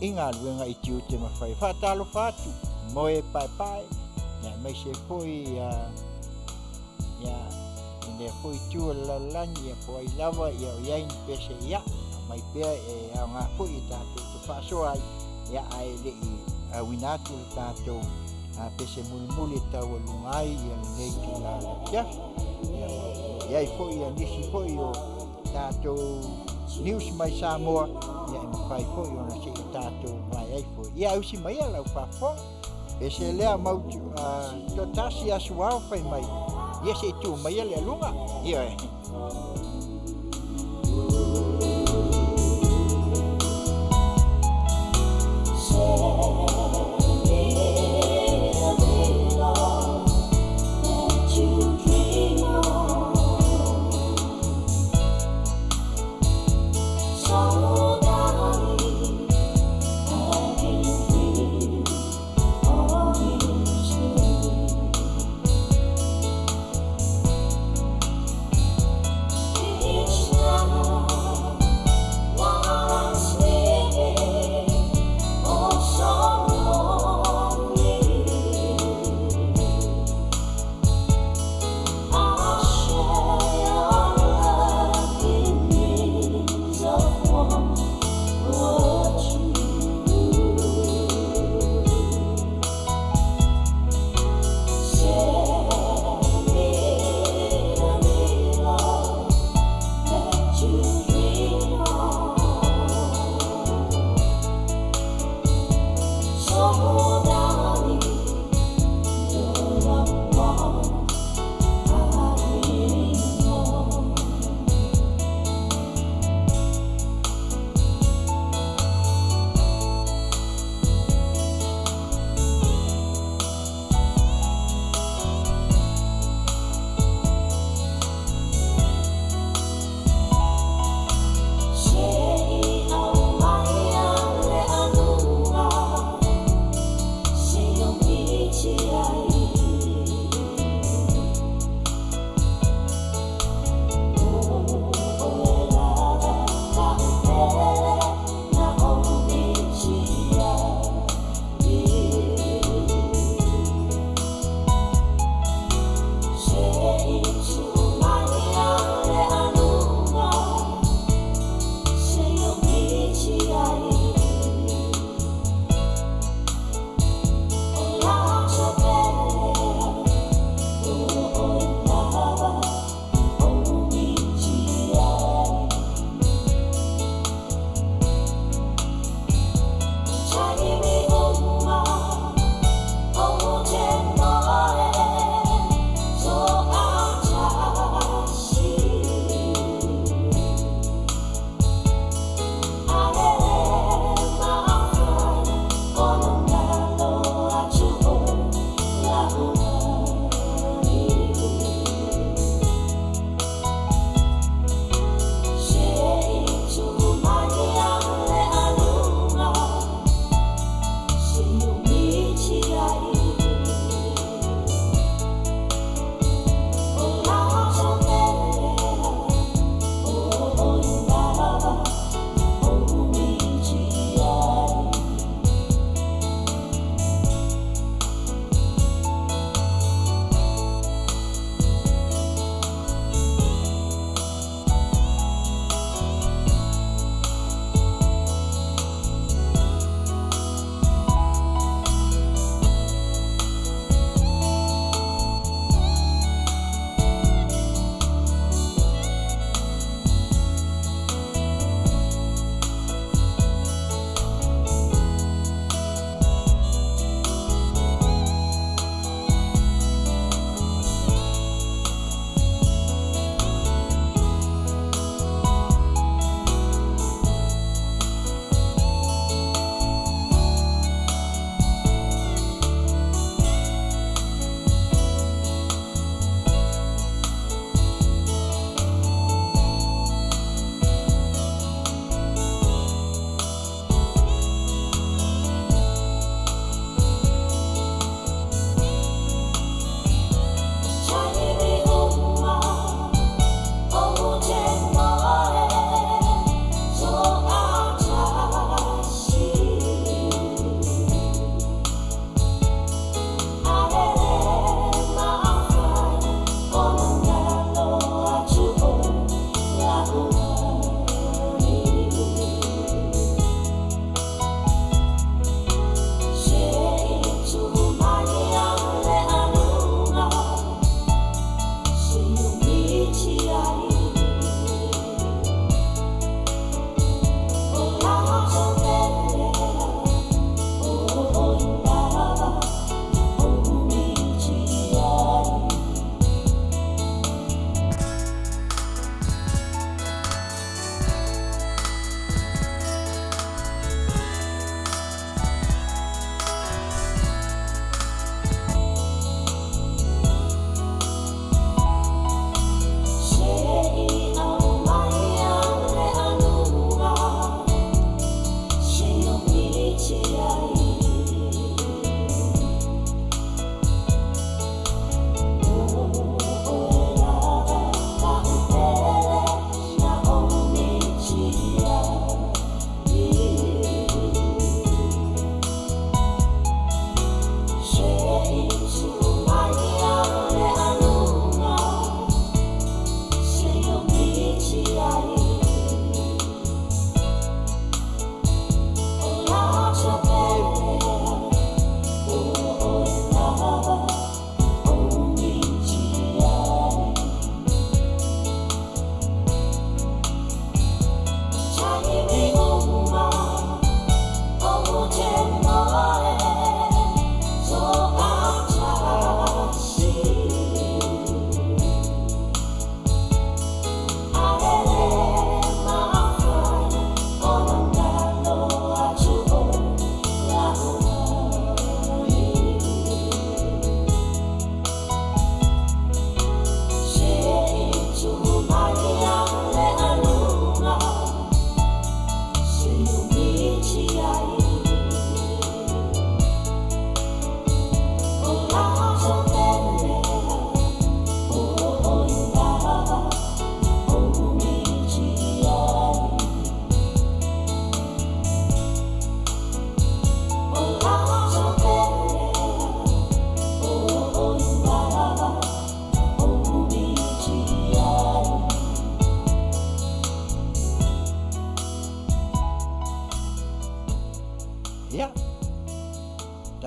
i galuega i tiute ma faiva. Faatalofa atu moe paepae aemaise foi ia i lea foi itu o le lalolagi po o ai lava o i ai ni pese, ia aumai pea e aoga foi tatou te faasoa ai, ae le i auina atu le tatou pese mulimuli e taualuga ai lenei itula o le afiafi. Ia, o lo o i ai foi nisi foi o tatou news mai Samoa, e mafai foi ona se i tatou vaai ai foi. Ia ausi maia lau faafofoga. Pese lea Mautuatasi Asuao fai mai, ia se i tuu maia le aluga. Ioe. Send me the love that you dream of. So darling, I can dream of you still.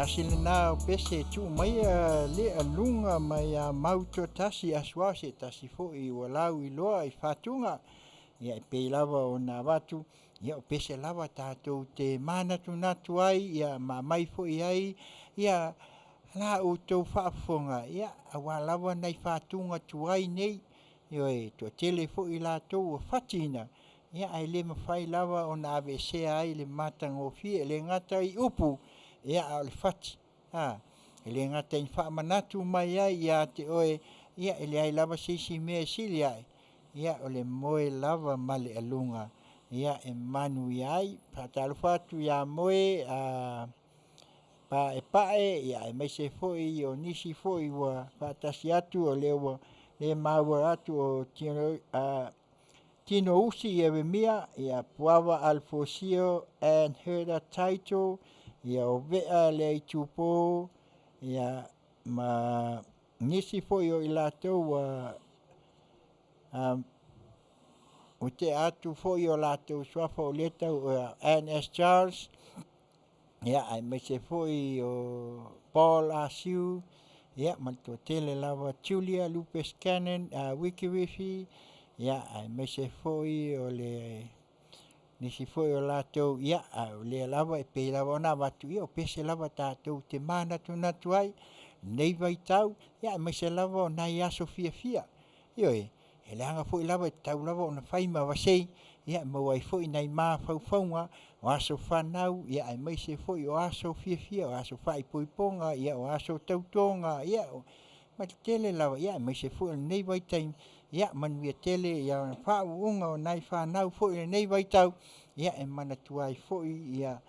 tasi lena o pese e tuu maia le aluga mai ia Mautoatasi Asuao, se tasi foi ua lauiloa i fatuga. Ia e pei lava ona avatu, ia o pese lava tatou te manatunatu ai, ia ma aumai foi ai ia la outou faafofoga, ia aua lava nai fatuga tuai nei. Ioe, e toatele foi i latou ua fatiina, ia ae le mafai lava ona aveesea ai le matagofie. E le gata i upu, ia a o le fati. E le gata ina faamanatu mai ai ia te oe, ia e leai lava se isi mea e sili ae, ia o le moe lava ma le aluga, ia e manuia ai. Faatalofa atu ia Moe Paepae, ia aemaise foi o nisi foi ua faatasi atu o lea ua le maua atu o Tinousi Ieremia, ia Puava Alefosio and Herda Title, ia o Vea Leaitupo, ia ma nisi foi o i latou ua ua tea atu foi o latou suafa o lea e tau NS Charles, ia aemaise foi o Paul Asiu, ia ma le toatele lava Julia Lupe Scanlan, Wikiriwhi, ia aemaise foi o le nisi foi o latou, ia a o lea lava e pei lava ona avatu, ia o pese lava tatou te manatunatu ai i lenei vaitau, ia aemaise lava o nai aso fiafia. Ioe, e leaga foi lava e tatau lava ona fai ma vasei, ia e maua ai foi nai mafaufauga o aso fanau, ia aemaise foi o aso fiafia, o aso faaipoipoga, ia o aso tautoga, ia ma le tele lava, ia aemaise foi o lenei vaitaimi, ia manuia tele ia faauuga o nai fanau foi i lenei vaitau, ia e manatua ai foi ia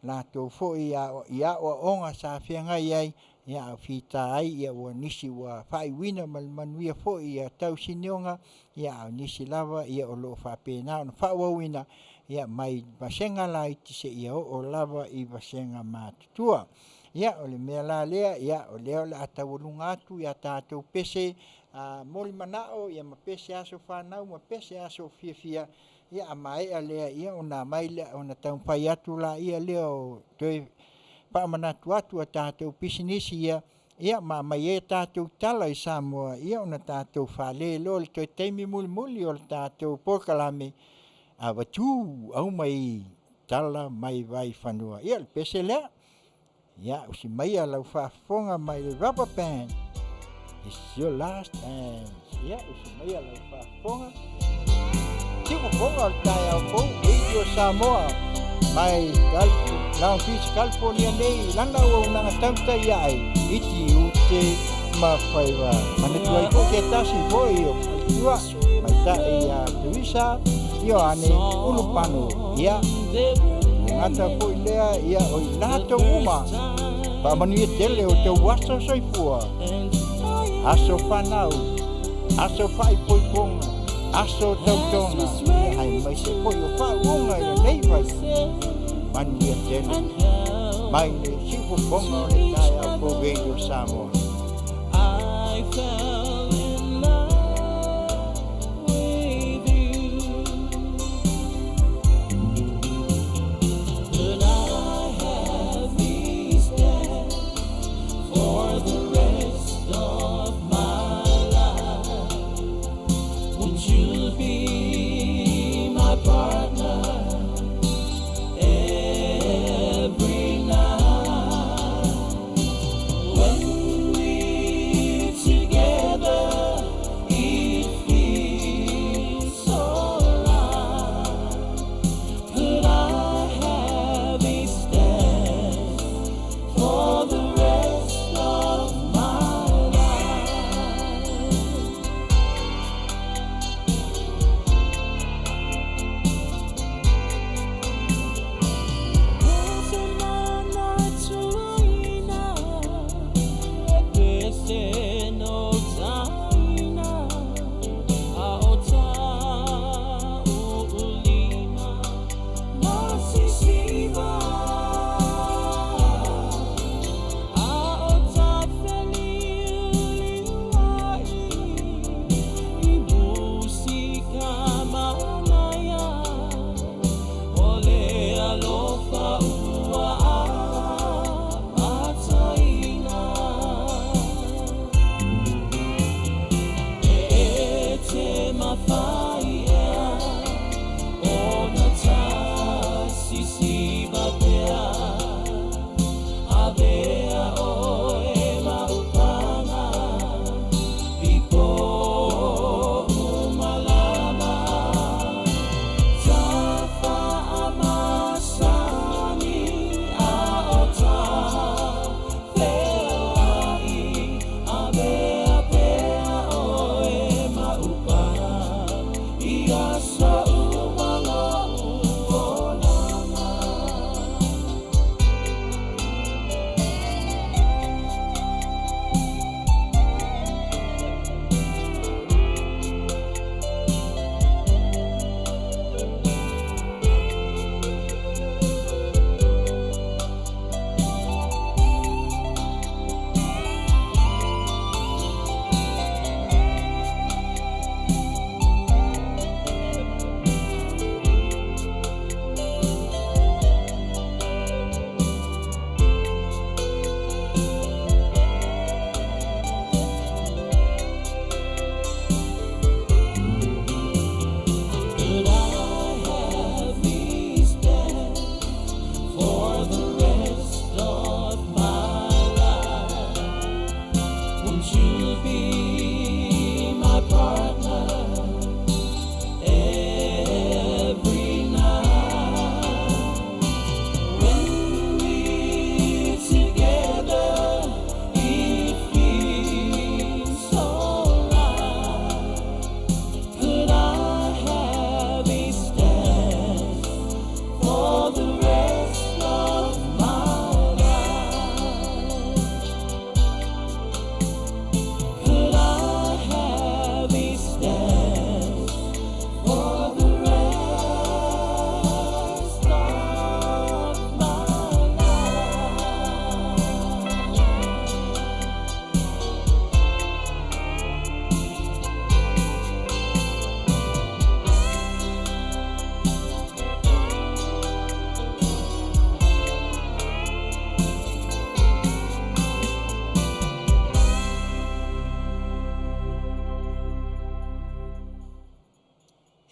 latou foi i aoaoga sa feagai ai, ia a o fita ai ua nisi ua faaiuina ma le manuia foi ia tausinioga, ia a o nisi lava ia o lo o faapena ona faaauauina, ia mai vasega laiti seia oo lava i vasega matutua. Ia o le mea la lea, ia o lea o le a taualuga atu ia tatou pese molimanao, ia ma pese aso fanau ma pese aso fiafia, ia a maea lea, ia ona aumai lea ona taumafai atu laia lea o toe faamanatu atu a tatou pisinisi ia, ia ma aumai ai a tatou tala i Samoa, ia ona tatou fale loa i le toe taimi mulimuli o le tatou polokalame, avatu aumai tala mai vaifanua. Ia o le pese lea. Ia usi maia lau faafofoga mai le Rubber Band. It's your last dance. Ia usi maia lau faafofoga. Siufofoga o le taeao fou, Radio Samoa mai Long Beach, California nei, lana auaunaga tautai ae iti ute ma faiva. Manatu ai foi se tasi foi o faletua maitai ia Teresa Ioane Ulupano. Ia, le gata foi lea, ia o i latou uma. Faamanuia tele o tau aso soifua, aso fanau, aso faaipoipoga, aso tautoga, ia aemaise foi o faauuga i lenei vai. Manuia tele mai le siufofoga o le taeao fou Radio Samoa. I fell in love with you, but I have these debts for the rest of my life. Won't you be my partner every night? When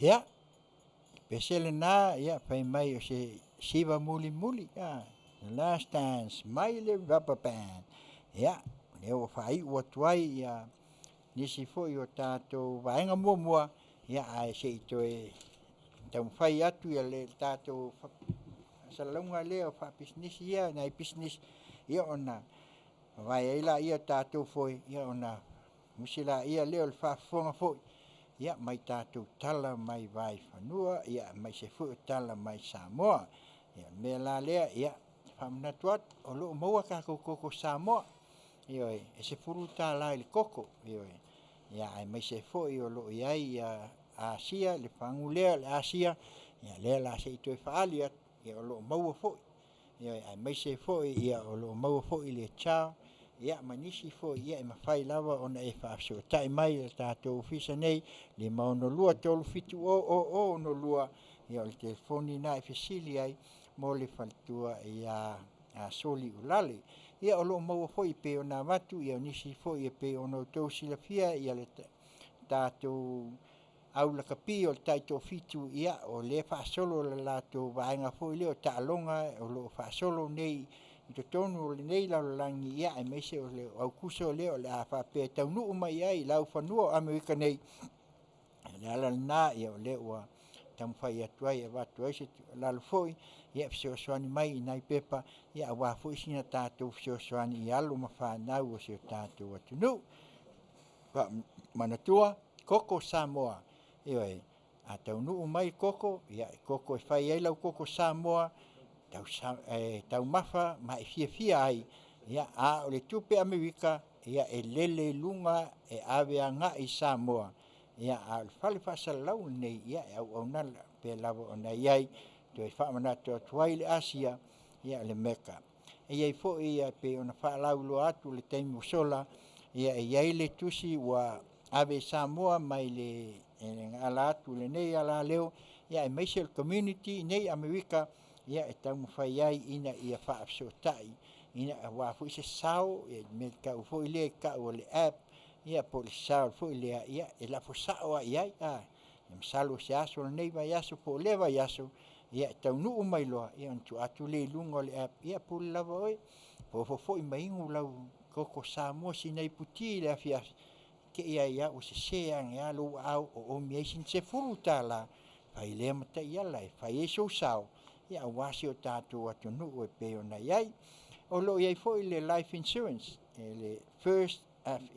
Ia, pese lena, ia, fai mai o se siva mulimuli, The Last Dance mai le Rubber Band. Ia, lea ua faaiu atu ai ia nisi foi o tatou vaega muamua, ia ae se i toe taumafai atu ia le tatou faasalalauga lea o faapisinisi ia nai pisinisi, ia ona vavae ai lea o tatou foe, ia ona musi laia lea o le faafofoga foi, ia mai tatou tala mai vaifanua, ia aemaise foi o tala mai Samoa. Ia o le mea la lea, ia faamanatu atu, o lo o maua tatou koko Samoa, ioe, e $10 i le koko, ioe. Ia aemaise foi o lo o i ai Asia, le fagu lea o le Asia, ia lea o le a se i toe faaali atu, ia o lo o maua foi. Ioe, aemaise foi o lo o maua foi le char, ia ma nisi foi e mafai lava ona e faafesootai mai i le tatou ofisa nei, 562 370 0062, ia o le telefoni lena e fesili ai mo le faletua ia Soli Uelale. Ia o lo o maua foi pei ona avatu nisi foi e pei ona outou silafia le tatou aulakapi o le Taitoafitu, ia o lea e faasolo le latou vaega foi lea o taaloga o lo o faasolo nei i totonu o lenei lalolagi, aemaise o le Aokuso lea o le a faapea e taunuu mai ai i laufanua o Amerika nei. O le ala lena o lea ua taumafai atu ai e avatu ai se tuualalo foi e fesoasoani mai i nai pepa aua foi sina tatou fesoasoani i alo ma fanau a si o tatou atunuu. Manatua, koko Samoa, ioe, a taunuu mai koko, ia e koko e fai ai lau koko Samoa e taumafa ma e fiafia ai, a o le tupe Amerika, e lele i luga e ave agai i Samoa, a o le fale faasalalau lenei, e auauna pea lava ona i ai. E toe faamanatu atu ai le Asia, o le Mecca. E i ai foi pei ona faalauiloa atu i le taimi ua sola, e i ai le tusi ua ave i Samoa mai le ala atu i lenei alaleo, aemaise o le community i inei i Amerika, e taumafai ai ina ia faafesootai aua foi se sao i le mea tau foi lea e tau o le app, po o le sao foi lea e lafo sao lava i ai. Masalo o se aso o lenei vaiaso po o lea vaiaso e taunuu mai loa, ona tuu atu lea i luga o le app, ia pule lava oe, ofo foi ma inu lau koko Samoa sina iputi i le afiafi, te i ai lava ua sese ane lava lou aao oomi ai sina $10, fai lea ma taiala e fai ai sou sao aua si o tatou atunuu e pei ona i ai. O lo o i ai foi le life insurance, le First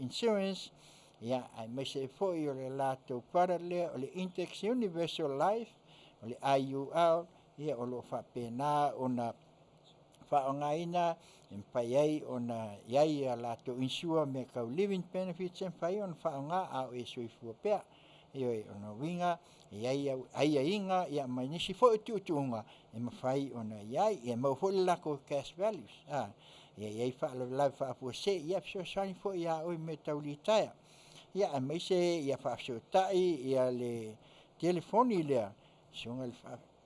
Insurance, aemaise ai foi o le latou product lea o le Index Universal Life, o le IUL, o lo o faapena ona faaaogaina e mafai ai ona i ai a latou insure mea tau living benefits e mafai ona faaaoga a o e soifua pea. Ioe, o lona uiga e i ai aiaiga ma nisi foi o tuutuuga e mafai ona i ai. E maua foi le latou cash values, e i ai faalavelave faafuasei, e fesoasoani foi ia oe i mea tau litaea, aemaise ia faafesootai le telefoni lea, le susuga i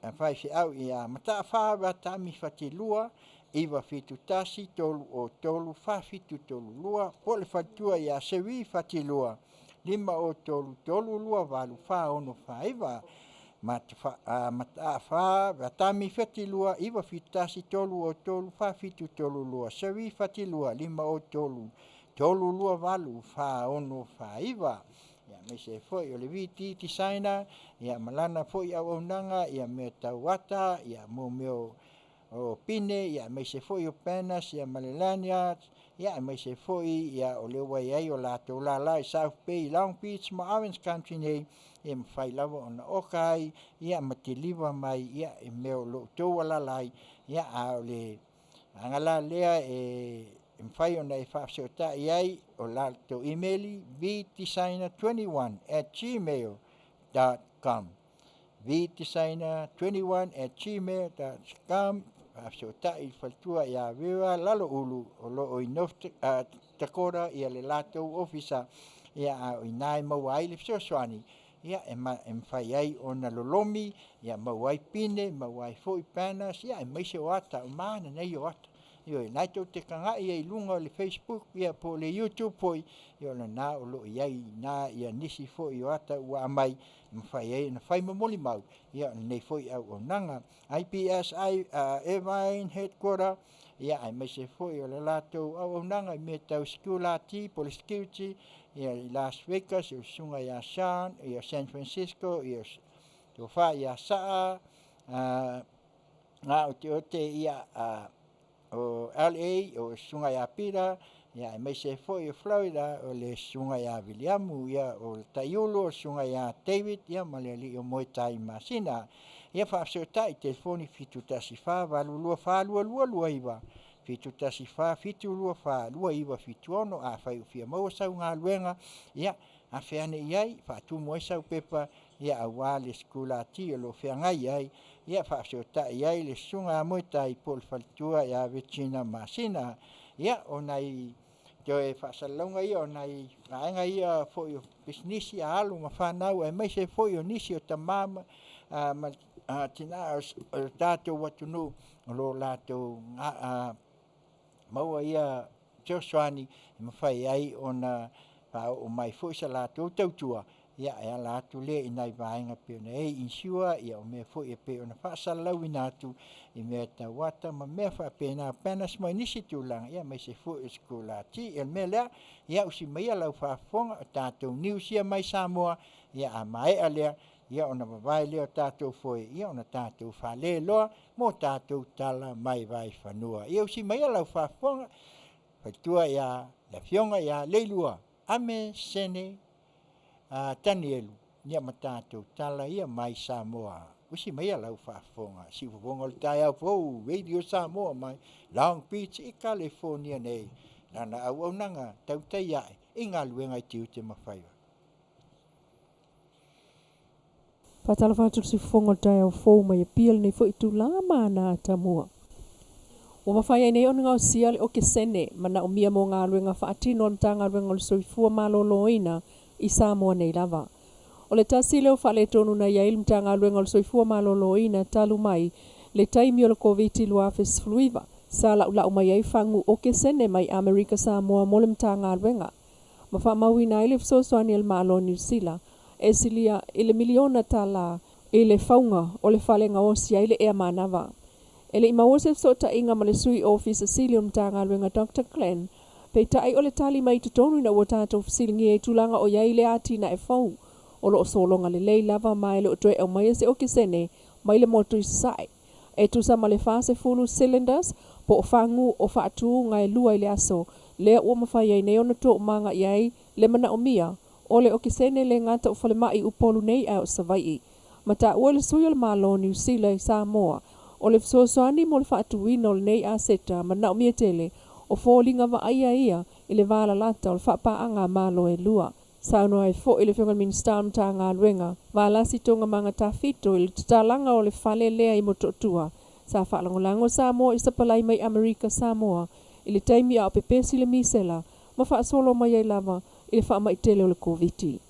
le faifeau ia Mataafa Ratami Fatilua 971 303 4732, po o le faletua ia Seri Fatilua 503 328 4649. Mataafa Ratami Fatilua 971 303 4732, Seri Fatilua 503 328 4649. Aemaise ai foi o le VT Designer ma lana foi auaunaga mea tau ata, mo mea o pine, aemaise foi o banners ma le lanyards, aemaise foi o lea ua i ai o latou lala i South Bay, Long Beach ma Orange Country nei, e mafai lava ona oka ai ma kiliva mai i mea o lo o outou alaala ai. A o le aga la lea e mafai ona e faafesootai ai, o le latou imeli vdesigner21@gmail.com, vdesigner21@gmail.com. Faafesootai i le faletua ia Vera Laloulu o lo o i North Dakota le latou ofisa, a o i ina e maua ai le fesoasoani e mafai ai ona lolomi, maua ai pine, maua ai foi banners, aemaise o ata, o le manaia ia o ata. Ioe, na tou te tagai ai i luga o le Facebook ia po o le YouTube foi, ia o lena o lo o i ai i ina ia nisi foi o ata ua aumai e mafai ai ona fai ma molimau o lenei foi auaunaga. IPSI Irvine Headquarter, ia aemaise foi o le latou auaunaga i mea tau sikulati po o le security i Las Vegas, le Susuga ia Sean, ia San Francisco, le Tofa ia Saa Gaoteote o LA, o le Susuga ia Peter, aemaise ai foi o Florida, o le Susuga ia Viliamu, o Taiulu o le Susuga ia David ma le alii o Moetai i Masina. Ia faafesootai i telefoni 714 824 2229, 714 724 2976. Afai o fia maua sau galuega, ia afe ane i ai faatumu ai sau pepa aua le sikulati o lo o feagai ai, ia faafesootai i ai le Susuga ia Moetai po o le faletua ia Regina Masina. Ia, o nai toe faasalalauga ia o nai vaega ia foi o pisinisi a alo ma fanau aemaise foi o nisi o tama ma tina o le tatou atunuu o lo o latou maua ia fesoasoani e mafai ai ona faaoo mai foi sa latou tautua e ala atu lea i nai vaega e pei ona i ai insure o mea foi e pei ona faasalalauina atu i mea tau ata ma mea faapena, banners ma nisi tulaga aemaise foi o sikulati. O le mea lea, ia usi maia lau faafofoga, o tatou news ia mai Samoa, a maea lea ona vavae lea o tatou foe ona tatou fale loa mo tatou tala mai vaifanua. Ia usi maia lau faafofoga, faletua ia le Afioga ia Leilua Ame Sene Tanielu ma tatou tala ia mai Samoa. Usi maia lau faafofoga, siufofoga o le taeao fou, Radio Samoa mai Long Beach i Kalifonia nei, lana auaunaga tautai ae i galuega i tiute ma faiva. Faatalofa atu i le siufofoga o le taeao fou mai Apia lenei foi itula ma ana atamua. Ua mafai ai nei ona gaosia le okesene manaomia mo galuega faatino a le Matagaluega o le Soifua Maloloina i Samoa nei lava. O le tasi lea o faaletonu na i ai le Matagaluega o le Soifua Maloloina talu mai le taimi o le Koviti-19, sa laulau mai ai fagu okesene mai Amerika Samoa mo le Matagaluega, ma faamauina ai le fesoasoani a le Malo o Niu Sila e silia i le miliona tala i le fauga o le fale gaosi ai le ea manava. E le i maua se fesootaiga ma le Sui Ofisa Sili o le Matagaluega Doctor Glenn, peitai o le tali mai i totonu ina ua tatou fesiligia i tulaga o i ai le atinae fou o lo o sologa lelei lava ma e le o toe aumaia se okesene mai le motu i Sasae e tusa ma le 40 cylinders po o fagu o faatuga e lua i le aso lea ua mafai ai nei ona toomaga i ai le manaomia o le okesene le gata o falemai i Upolu nei ae o Savaii. Ma taua e le sui o le Malo o Niu Sila i Samoa, o le fesoasoani mo le faatuina o lenei aseta manaomia tele o foliga vaaia ia i le valalata o le faapaaga a Malo e lua. Saunoa ai foi le Afioga i le Minisita o le Matagaluega, Valasi Toogamaga Tafito i le tatalaga o le fale lea i Motootua. Sa faalagolago Samoa i sapalai mai Amerika Samoa i le taimi a o pepesi le misela ma faasolo mai ai lava i le faamai tele o le Koviti.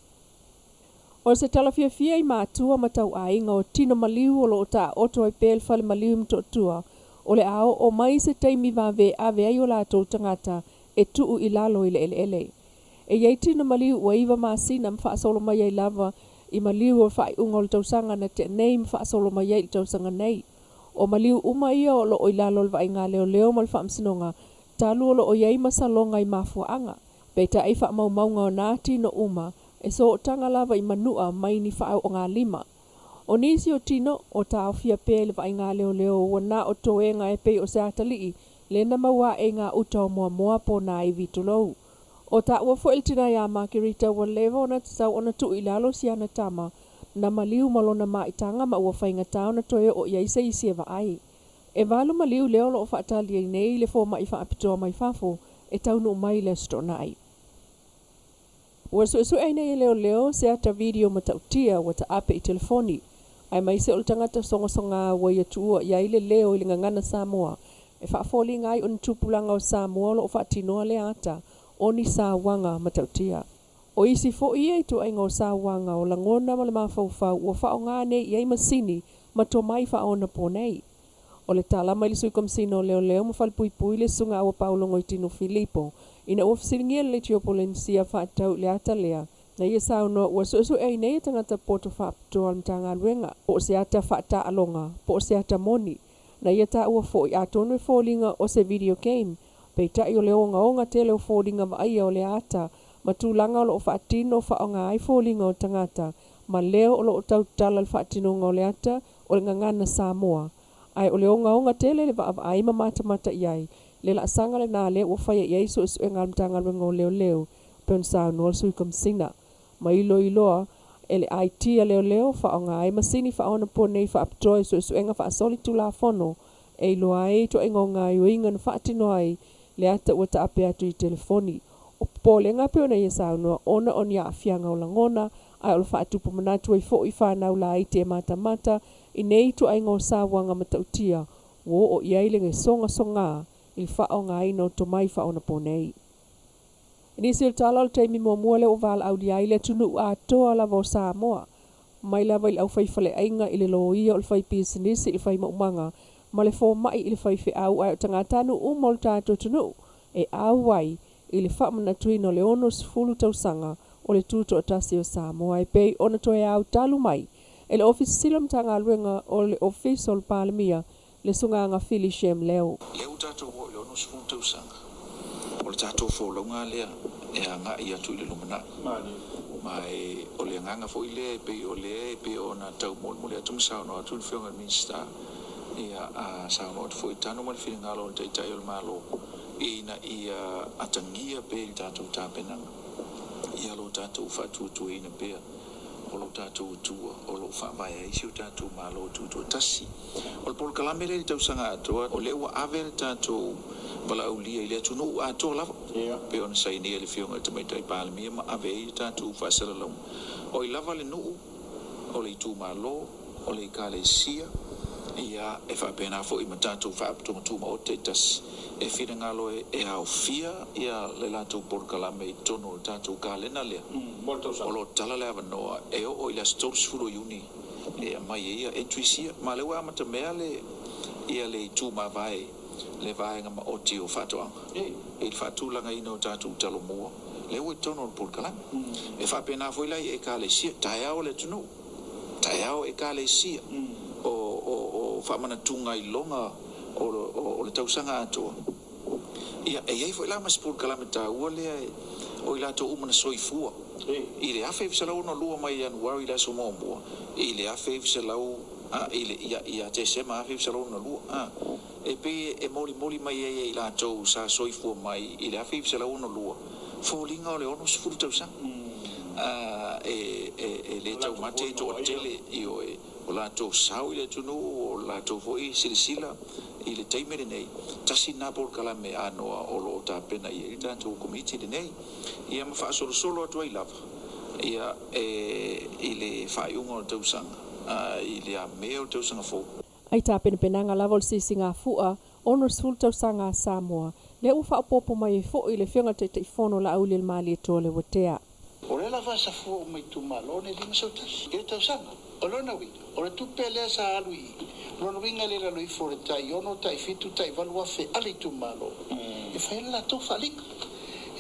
O se tala fiafia i matua ma tauaiga o tino maliu o lo o taoto ai pea i le fale maliu i Motootua, o le a oo mai se taimi vave e ave ai o latou tagata e tuu i lalo i le eleele. E i ai tino maliu ua iva masina ma faasolo mai ai lava i maliu o le faaiuga o le tausaga na tea nei ma faasolo mai ai i le tausaga nei. O maliu uma ia o lo o i lalo o le vaaiga leoleo ma le faamasinoga talu o lo o i ai masaloga i mafuaaga. Peitai faamaumauga o na tino uma e sootaga lava i manua mai ni faaoogalima. O nisi o tino o taofia pea i le vaaiga leoleo ua na o toega e pei o se atalii le na maua ae i ngā uta o Moamoa po o nā iwi tulou. O taua foi le tina iā Makerita ua leva ona tatau ona tuu i lalo si ana tama na maliu ma lona maitaga ma ua faigata ona toe oo i ai se isi e vaai. E valu maliu lea o lo o faatali ai nei le fomai faapitoa mai fafo e taunuu mai i le Aso Toonai. Ua suesue ai nei e leoleo se ata video matautia ua taape i telefoni, aemaise o le tagata sogasoga ua ia tuua i ai le leo i le gagana Samoa e faafoliga ai o ni tupulaga o Samoa o lo o faatinoa lea ata o ni sauaga matautia. O isi foi ia ituaiga o sauaga o lagona ma le mafaufau ua faaaoga nei i ai masini ma tomai faaonaponei. O le tala mai le Sui Komesina o Leoleo ma Falepuipui le Susuga Auapaau Logoitino Filipo ina ua fesiligia le Leitio Polenisia faatatau i le ata lea na ia saunoa ua suesue ai nei e tagata poto faapitoa a le Matagaluega po o se ata faataaloga po o se ata moni na ia taua foi atonu e foliga o se video game peitai o le ogaoga tele o foliga vaaia o le ata ma tulaga o loo faatino faaaoga ai foliga o tagata ma leo o loo tautala le faatinoga o le ata o le gagana Samoa ae o le ogaoga tele le vaavaai ma matamata i ai le laasaga lenā lea ua faia i ai suesuega a le Matagaluega o Leoleo pei ona saunoa le Sui Komesina ma iloiloa e le IT a Leoleo faaaoga ai masini faaonaponei faapitoa i suesuega faasolitulafono e iloa ai ituaiga o gaoioiga na faatino ai le ata ua taape atu i telefoni. O popolega pei ona ia saunoa ona o ni aafiaga o lagona ae o le faatupu manatu ai foi i fanau laiti e matamata i nei ituaiga o sauaga matautia ua oo i ai le gesogasogā i le faaaogaina o tomai faaonaponei. I nisi o le tala o le taimi muamua lea ua valaaulia ai le atunuu atoa lava o Samoa, mai lava i le aufaifaleaiga, i le loia, o le faipisinisi, i le faimaumaga, ma le fomai i le faifeau, ae o tagatanuu uma o le tatou atunuu e auai i le faamanatuina o le 60 tausaga o le Tutoatasi o Samoa e pei ona toe ao talu mai e le Ofisa Sili o le Matagaluega o le Ofisa o le Palemia le Susuga Fili Shem Leo. Lea ua tatou oo i le 60 tausaga, o le tatou folauga lea e agai atu i le lumanai. Ma e o le agaga foi lea e pei o lea e pei ona taumolimoli atu ma saunoa atu le Afioga i le Minisita, ia a saunoa atu foi i tanu ma le finagalo o le Taitai o le Malo ina ia atagia pea i le tatou tapenaga ia lo tatou faatuatuaina pea o lo tatou Atua o lo o faavae ai si o tatou Malo Tutoatasi. O le polokalame lea i le tausaga atoa, o lea ua ave le tatou valaaulia i le atunuu atoa lava, pei ona sainia e le Afioga i le Tamaitai Palemia ma ave ai le tatou faasalalauga. O ai lava le nuu, o le itumalo, o le ekalesia, ia, e faapena foi ma tatou faalapotopotoga tumaoti taitasi e finagalo e aofia ia le latou polokalame i totonu o le tatou kalena lea. O lo o tala le avanoa e oo i le aso 30 o Iuni e aumai ai ia entries ia. Ma o lea ua amatamea le ia le itu mavae le vaega maoti o faatoaga i le faatulagaina o tatou talomua lea ua i totonu o le polokalame. E faapena foi la i ekalesia, taeao le atunuu, taeao ekalesia o faamanatuga iloga o le tausaga atoa. Ia, e i ai foi la ma si polokalame taua lea o i latou uma na soifua i le 1962 mai Ianuari i le aso muamua i le 1900 a i le ia ia Tesema 1962 a e pei e molimoli mai ai e i latou sa soifua mai i le 1962 foliga o le 60 tausaga a e e e le taumate e toatele ioe o latou sao i le atunuu, o latou foi silasila i le taimi lenei, tasi lena polokalame anoa o lo o tapena i ai le tatou Komiti lenei, ia ma faasolosolo atu ai lava ia e i le faaiuga o le tausaga, i le a Me o le tausaga fou. I tapenapenaga lava o le sisigafua 60 tausaga a Samoa, lea ua faaopoopo mai ai foi le Afioga i le Taitaifono Laaulialemalietoa Leuatea. O lea lava sa fua uma itumalo nei 51 i le tausaga. O lona uiga, o le tupe lea sa alu i i, o lona uiga e le i lalo ifo o le tai ono, tai fitu, tai valu afe a le itumalo e fai ai le latou faaaliga.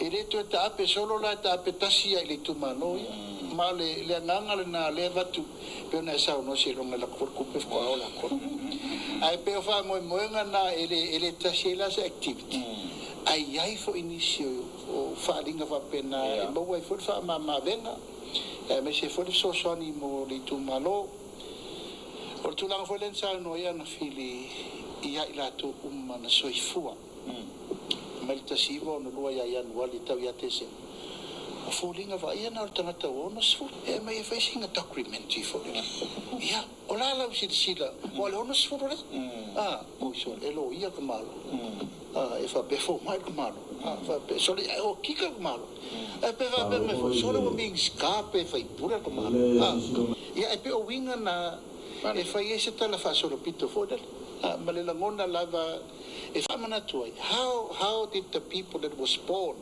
E le toe taape solo la, e taape tasi lava i le itumalo ia. Ma o le le agaga lena o lea e avatu pei ona e saunoa seiloga e lako foi le tupe faatoa ola atu. Ae pei o faamoemoega na e le e le tasi ai la se activity, ae i ai foi nisi o faaaliga faapena e maua ai foi le faamama-avega aemaise ai foi le fesoasoani mo le itumalo. O le tulaga foi lea na saunoa ai ana Fili ia i latou uma na soifua mai le 1962 ia Ianuali e tau ia Tesema, o foliga vaaia na o le tagata ua 60 e aumai e fai sina documentary foi lea. Ia, o la lau silasila, aua o le 60 lea, a, oi sole, e loia ka Malo. A, e faapea fomai le Malo. A, faapea, sole, ae o kika le Malo. Ae pe faapea mai foi, sole ua Minisita pe faipule le Malo. A, ia, e pei o uiga na e fai ai se tala faasolopito foi lele, a, ma le lagona lava e faamanatu ai, how did the people that was born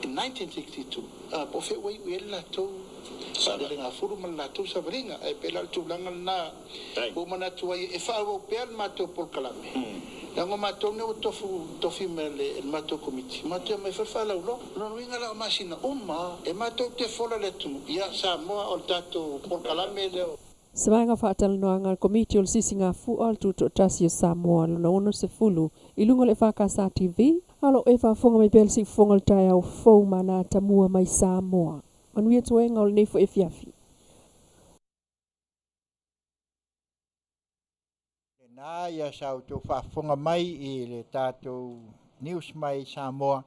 in 1962, a, po o fea ua iu i ai le latou Saalelegafulu ma le latou savaliga. Ae pei la o le tulaga lena ua ou manatu ai e faaauau pea le matou polokalame, leaga o matou nei ua tofu tofi mai e le matou Komiti, matou te omai e fai le faalauiloa. O lona uiga la o masina uma lava e matou te fola i le atunuu, ia Samoa o le tatou polokalame lea. Se vaega faatalanoaga a le Komiti o le Sisigafua o le Tutoatasi o Samoa lona 60 i luga o le EFKS TV, a o lo o e faafofoga mai pea le siufofoga o le taeao fou ma ana atamua mai Samoa. Manuia toega o lenei foi afiafi. Lena ia sa outou faafofoga mai i le tatou news mai Samoa,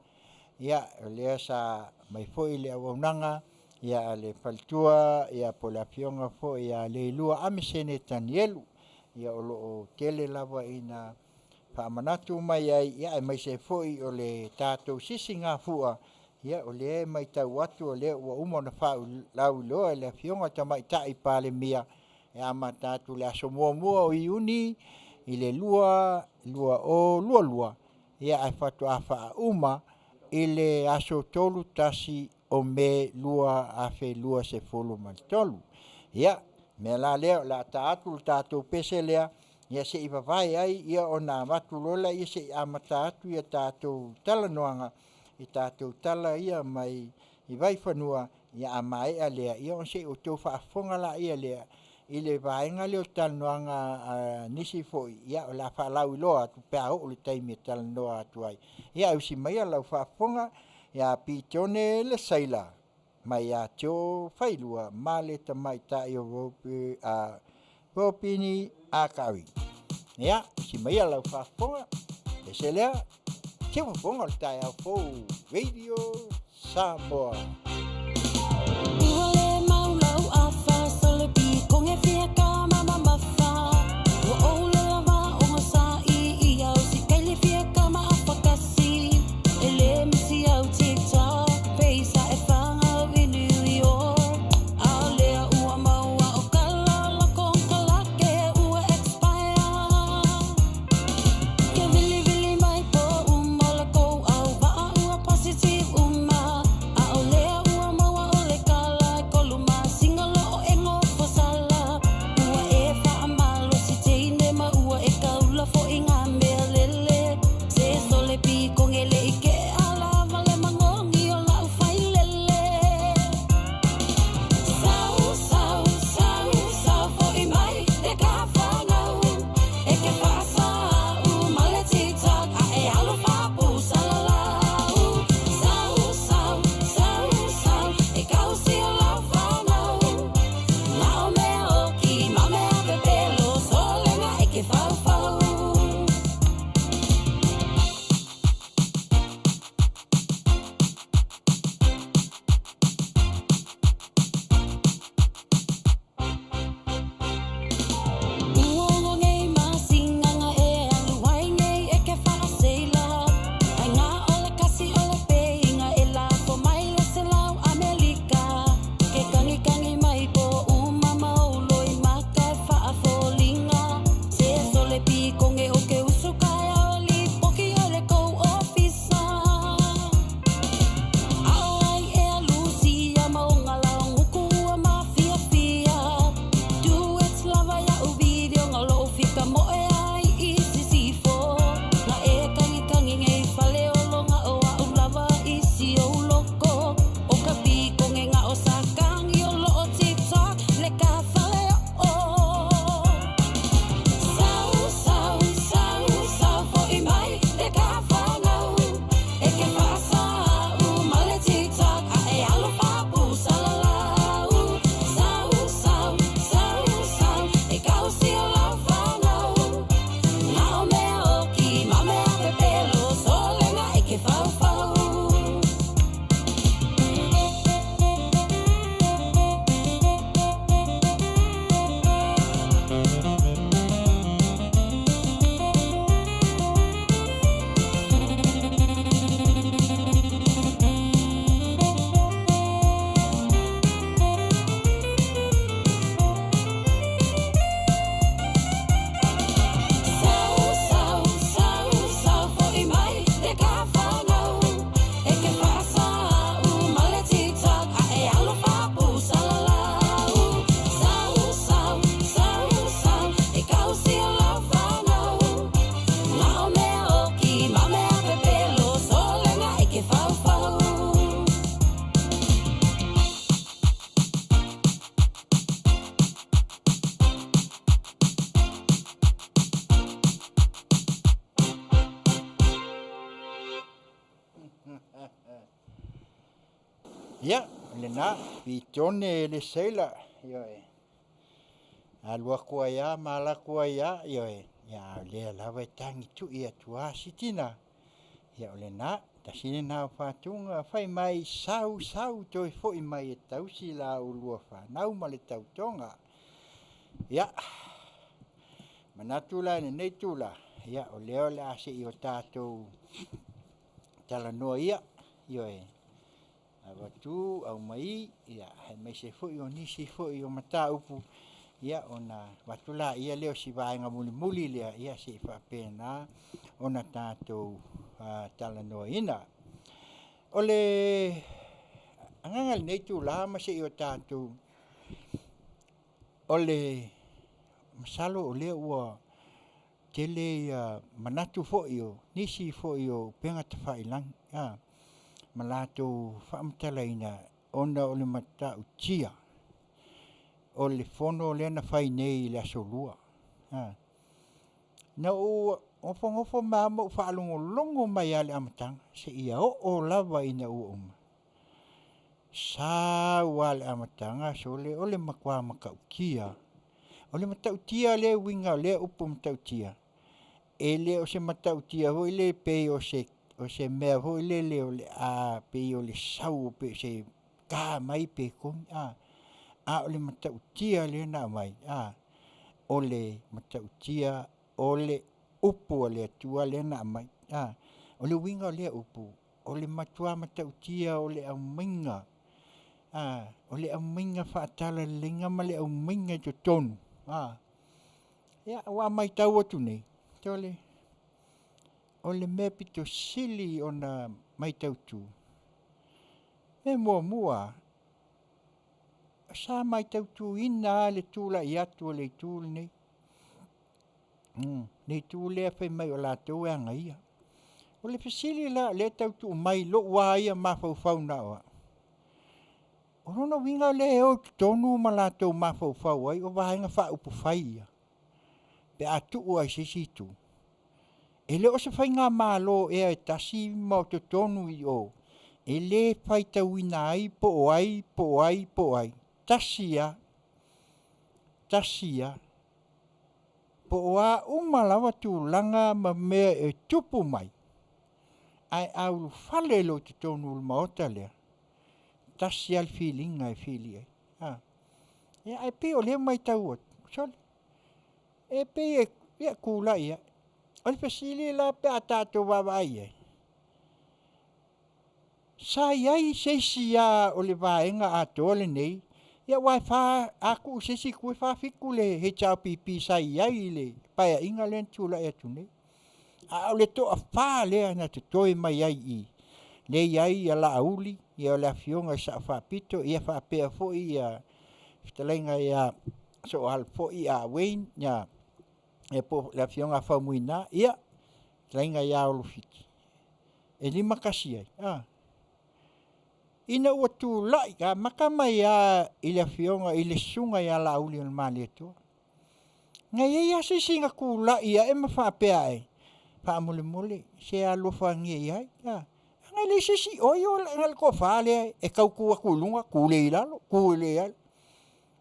ia o lea sa mai foi le auaunaga ia a le faletua ia po o le afioga foi ia Leilua Amisene Tanielu. Ia o lo o tele lava ina faamanatu mai ai ia aemaise ai foi o le tatou sisigafua, ia o lea e matau atu o lea ua uma ona faalauiloa e le afioga i le Tamaitai Palemia e amata atu i le aso 1 o Iuni i le 2022, ia ae faatoa faauma i le aso 31 o Me 2023. Ia, o le mea la lea o le a ta atu le tatou pese lea, ia se i vavae ai ia ona avatu loa lea se i amata atu ia tatou talanoaga i tatou tala ia mai i vaifanua, ia a maea lea, ia ona se i outou faafofoga laia lea i le vaega lea o talanoaga a nisi foi, ia o le a faalauiloa atu pe a oo i le taimi e talanoa atu ai. Ia ae usi maia lau faafofoga ia Pitione le Saila mai ia Joe Failua ma le tamaitai o Ropini Akari. Ia, usi maia lau faafofoga, ese lea, siufofoga o le taeao fou Radio Samoa. Ua le mau lau afa sole pi konge fia ka mama mafa. Ua ou le lava o nga sa i i au si kaili fia ka ma afa kasi. E le misi au TikTok, peisa e whanga au i New York. A lea ua maua o kala la kong kalake ua expire. Ke vili vili mai po uma la kou au waa ua positive uma. A o lea Ia, o lena, pitone le seila, ioe. Alu atu ai lava ma ala atu ai lava, ioe, ia a o lea lava e tagitui atu lava si tina. Ia o lena, tasi lena o fatuga, fai mai sau sau toe foi mai e tausi la ulua fanau ma le tautoga. Ia, manatu la i lenei itula, ia o lea o le a se i o tatou talanoa ia, ioe, avatu aumai, aemaise foi o nisi foi o mataupu, ia ona avatu laia o si vaega mulimuli lea, ia se i faapena ona tatou talanoaina. O le agaga i lenei itula ma se i o tatou, o le masalo o lea ua tele manatu foi o nisi foi o upega tafailagi ma latou faamatalaina ona o le matautia o le fono lea na fai nei i le Aso Lua. Na ou nofonofo ma au ma ou faalogologo mai lava i le amataga seia oo lava ina ua uma, sau lava i le amataga, sole o le matua matautia lava. O le matautia lea uiga o lea upu matautia, e le o se matautia foi lea pei o se mea foi lele o le a pei o le sau pei o se ta mai pe kogi a, a o le matautia lea na aumai, o le matautia o le upu a le Atua lea na aumai. O le uiga o lea upu, o le matua matautia o le aumaiga o le aumaiga faatalaleiga ma le aumaiga i totonu. Ia, aua a matau atu nei, sole, o le mea pito sili ona matautu, mea muamua lava, sa matautuina lava le tulai atu o le itu lenei, le itu lea fai mai o latou e agaia. O le fesili la o lea e tau tuu mai i lou lava ia mafaufau na o au, o lona uiga o lea e o i totonu ma latou mafaufau ai o Vaega Faaupufai ia pe a tuu lava i se isi itu, e le o se faigamalo ea e tasi ma o totonu i o e le faitauina ai po o ai po o ai po o ai, tasi lava, tasi lava. Po o a uma lava tulaga ma mea e tupu mai, ae a ulufale loa i totonu o le Maota lea, tasi lava le filiga e fili ai. Ia ae pei o lea e matau atu, sole, e pei e tulai lava. O le fesili la pe a tatou vaavaai i ai, sa i ai se isi lava o le Vaega atoa lenei? Ia aua e fa, a tuu i se isi itu e 47 le HRPP sa i ai i le Paeaiga lea na tulai atu nei, a o le toafa lea na totoe mai ai i i, lea e i ai Laauli, le Afioga i le Sao Faapito, ia faapea foi le fetalaiga ia Sooalo foi Wayne po o le Afioga ia Faumuina, ia, fetalaiga ia Olo Fiti, e 51 ai. Ina ua tulai, amata mai lava i le afioga i le susuga ia Laaulialemalietoa, na i ai lava se isi na tulai ae ma faapea ane, faamolemole, se alofagia i ai, a. Leaga e leai se isi o ia na o le toafa lea e tau tu atu i luga, tulei i lalo, tulei i lalo.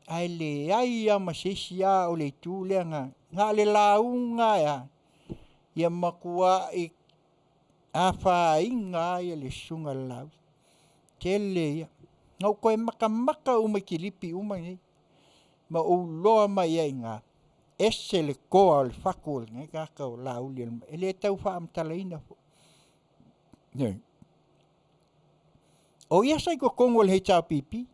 Ae leai lava ma se isi lava o le itu lea na o le lauga lava ia matuai afaina ai le susuga i le Laauli. Tele ia. Na ou toe matamata uma i kilipi uma nei ma ou iloa mai ai i ina, ese le toa o le fatu o lenei tagata o Laauli, e le tau faamatalaina foi. Ioe. O ia sa i totonu o le HRPP,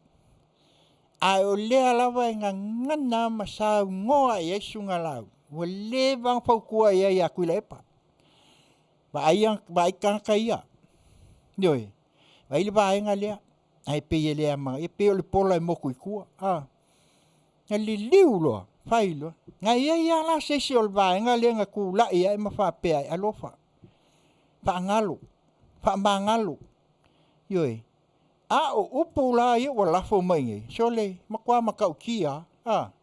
ae o lea lava e gagana lava ma saunoa i ai le susuga ia Laauli, ua leva ona fautua i ai ia Tuilaepa, vaai tagata ia, ioe, vaai le vaega lea, ae pei e le amanaia, e pei o le pola e motu i tua. Na liliu loa fai loa, na i ai lava la se isi o le vaega lea na tulai ae ma faapea ane, alofa, faagalo, faamagalo, ioe. A o upu la ia ua lafo mai nei, sole, e matua matautia lava,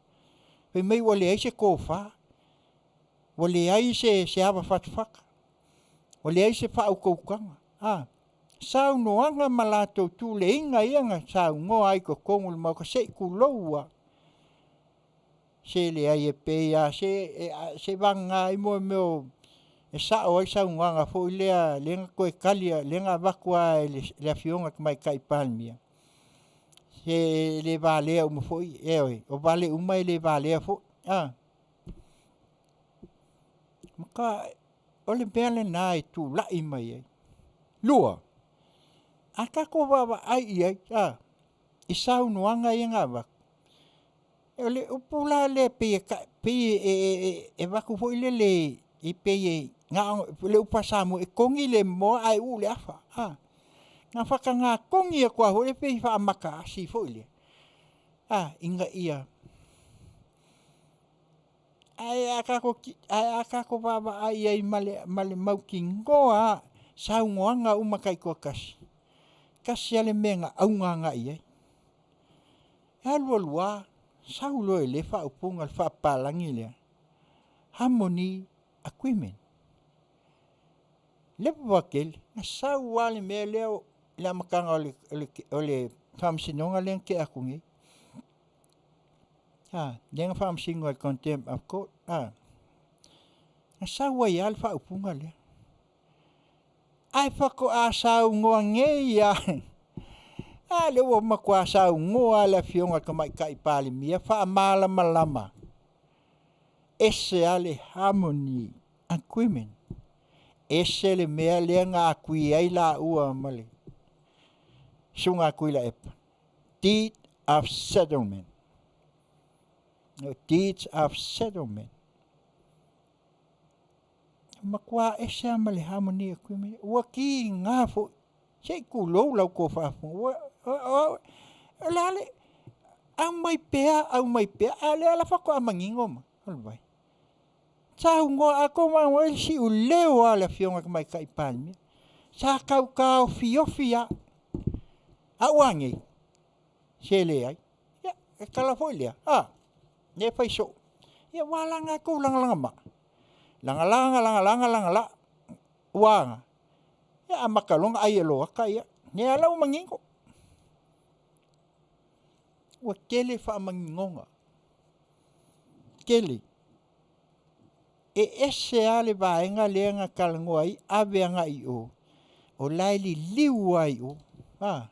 fai mai ua leai se tofa, ua leai se ava fatafata, ua leai se faautautaga, a. Saunoaga ma latou tuleiga ia na saunoa ai i totonu o le Maota se i tulou lava. Se leai e pei lava se se vagana ai mo mea o e sao ai saunoaga foi lea lea na toe tali lea na avatu lava e le Afioga i le Tamaitai Palemia, se e le valea uma foi, ioe, o vale uma e le valea foi. O le mea lena e tulai mai ai. Lua, a tatou vaavaai i ai i saunoaga ia na avatu, o le upu la lea e pei e avatu foi lele e pei e na ona, o le upu faa-Samoa, e togi le moa ae uu le afa. Na faataga togi atu lava foi lea pei e faamataasi foi lea, ina ia... Ae a tatou vaavaai i ai ma le mautinoa lava saunoaga uma taitoatasi, tasi lava le mea na auga agai i ai, e alu alu lava sau loa i le faaupuga faapapalagi lea, harmony agreement. Leva tele, na sau lava le mea lea i le amataga o le faamasinoga lea na tea atu nei, lea na faamasino ai i le contempt of court. Na sau ai lava le faaupuga lea. Ae faatoa saunoa nei lava, a lea ua matua saunoa lava le Afioga i le Tamaitai Palemia faamalamalama, ese lava le harmony agreement, ese le mea lea na agree ai laua ma le Susuga ia Tuilaepa, deed of settlement. Deeds of settlement. E matua ese lava ma le harmony agreement. Ua tiga foi, se i tulou la outou faafofoga, o le a le, aumai pea, aumai pea, a o lea la faatoa manino mai, o le vai. Saunoa atoa le siuleo lava o le Afioga i le Tamaitai Palemia. Sa tau taofiofi lava, a ua a nei? Se leai. Ia, e tala foi lea, a, lea e fai soo. Ia ua ala ona outou lagalaga mai, lagalaga, lagalaga, lagalaga, ua a na? Ia amata loa ona ai e loata ia. Ia la ua manino. Ua tele faamaninoga, tele. E ese lava le vaega lea na talanoa ai ave agai i o, o la e liliu lava i o. A,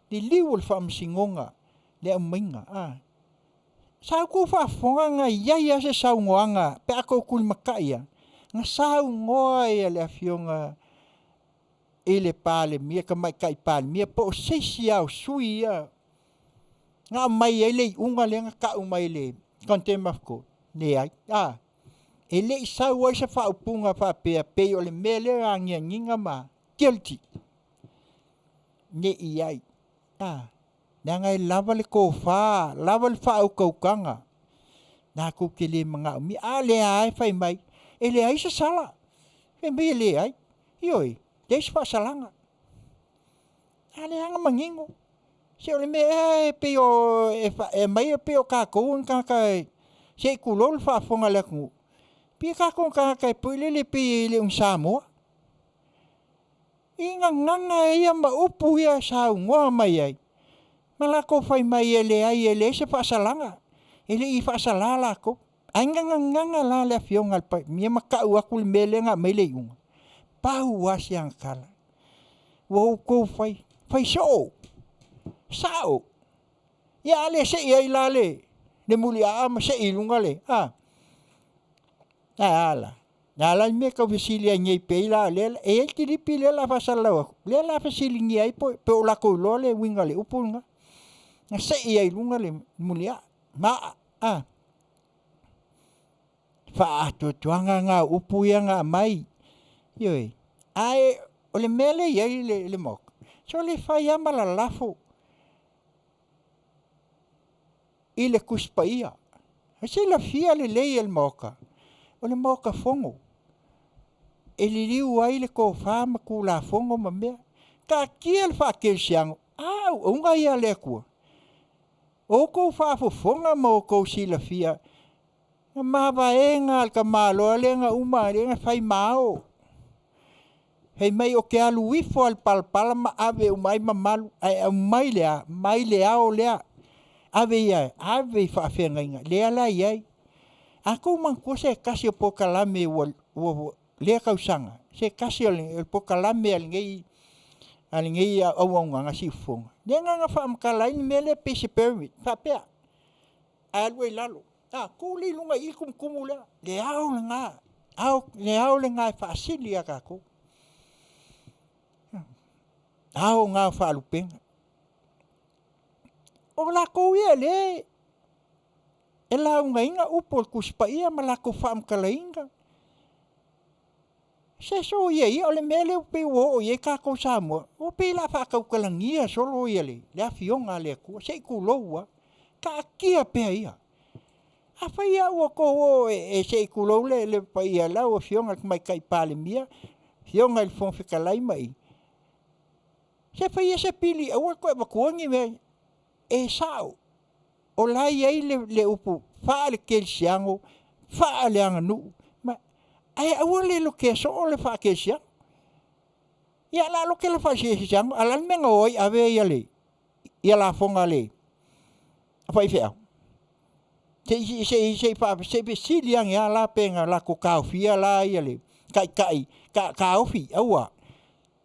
liliu o le faamasinoga le aumaiga. A, sa outou faafofoga na i ai lava se saunoaga pe a tou tulimatai lava, na saunoa le Afioga i le Palemia, Tamaitai Palemia po o se isi lava o sui ia na aumai ai le iuga lea na tau mai e le Contempt of Court? Leai. A, e le i sau ai se faaupuga faapea pei o le mea lea e agiagiga ma guilty. Ne i ai. A, leaga e lava le tofa, lava le faautautaga latou te le manaomia. A lea lava e fai mai, e leai se sala. Fai mai e leai. Ioe, leai se faasalaga. A lea lava na manino. Se o le mea ea e pei o e aumai e pei o tatou ni tagata se i tulou le faafofoga a le atunuu, pei o tatou o tagata e pei lele pei e le o ni Samoa. I gagana ia ma upu ia e saunoa mai ai, ma latou fai mai e leai e leai se faasalaga, e le i faasala latou. Ae gagana la le Afioga i le Palemia ma tau atu le mea lea na aumai le iuga. Pau lava si ana tala, ua outou fai, fai soo, sao. Ia a le sei ai la le muliaa ma sei i luga le, a? Ae a la? A la le mea e tau fesili ai nei pei la lea e i ai le kilipi lea o le a faasalalau atu, lea o le a fesiligia ai po o latou iloa le uiga o le upu lena. Na sei ai i luga le muliaa ma aa, a? Faaatoatoaga na o upu ia na aumai. Ioe. Ae o le mea lea e i ai le Maota, sole fai lava ma lalafo i le Tusi Paia. E silafia lelei e le Maota, o le Maota Fono e liliu ai le tofa ma Tulafono ma mea. Taatia le faakerisiano, a auauna ia a le Atua. O outou faafofoga ma outou silafia, na mavaega a le tamaloa lea na uma, lea na fai ma ao. Fai mai o ke alu ifo a le palapala ma ave uma ai mamalu, ae aumai le a? Mai le ao lea, ave ia, ave i faafeagaiga, lea la e i ai. A tou manatua se tasi o polokalame ua ua lea tausaga, se tasi o le polokalame a lenei auaunaga siufofoga, lea na ona faamatala ai le mea lea pei se pyramid faapea, ae alu ai i lalo, a tu lea i luga i i le tumutumu lea, le ao lena, le ao lena e faasili ia tatou. Ao na o faalupega. O latou ia lea e laugaina upu o le Tusi Paia ma latou faamatalaina. Se soia ia, o le mea lea pei ua oo i ai tatou Samoa, ua pei o le a faatautalagia solo le Afioga a le Atua, se i tulou lava. Taatia pea ia. Afai lava ua outou o e se i tulou le paia i lau Afioga i le Tamaitai Palemia, Afioga i le Fofoga Fetalai ma i, se faia se pili aua le toe avatua ni mea e sao. O la e i ai le upu faale-kerisiano, faaleaganuu, ae aua le lotea soo le faakerisiano. Ia o le a lote le faakerisiano, ae o le a le mea na o ai ave ia lafoga a le faifeau? Se i fesili ane lava la pe na latou taofia la le taitai, taofi aua.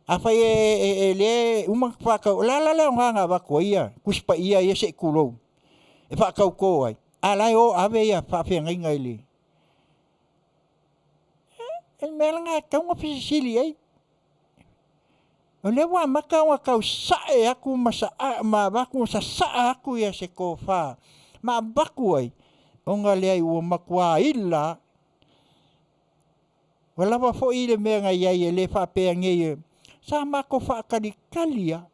Afai o lea e uma ona faatau, o le a la le aoga na avatu ai Tusi Paia ia se i tulou e faatauto ai, a o la e o ave faafeagaiga i le... O le mea lena e tatau ona fesilisili i ai. O lea ua amata ona tau sae atu ma avatu ma sasaa atu se tofa ma avatu ai, ona leai ua matua ila lava. Ua lava foi le mea na i ai e le faapea nei, sa matou faatalitali lava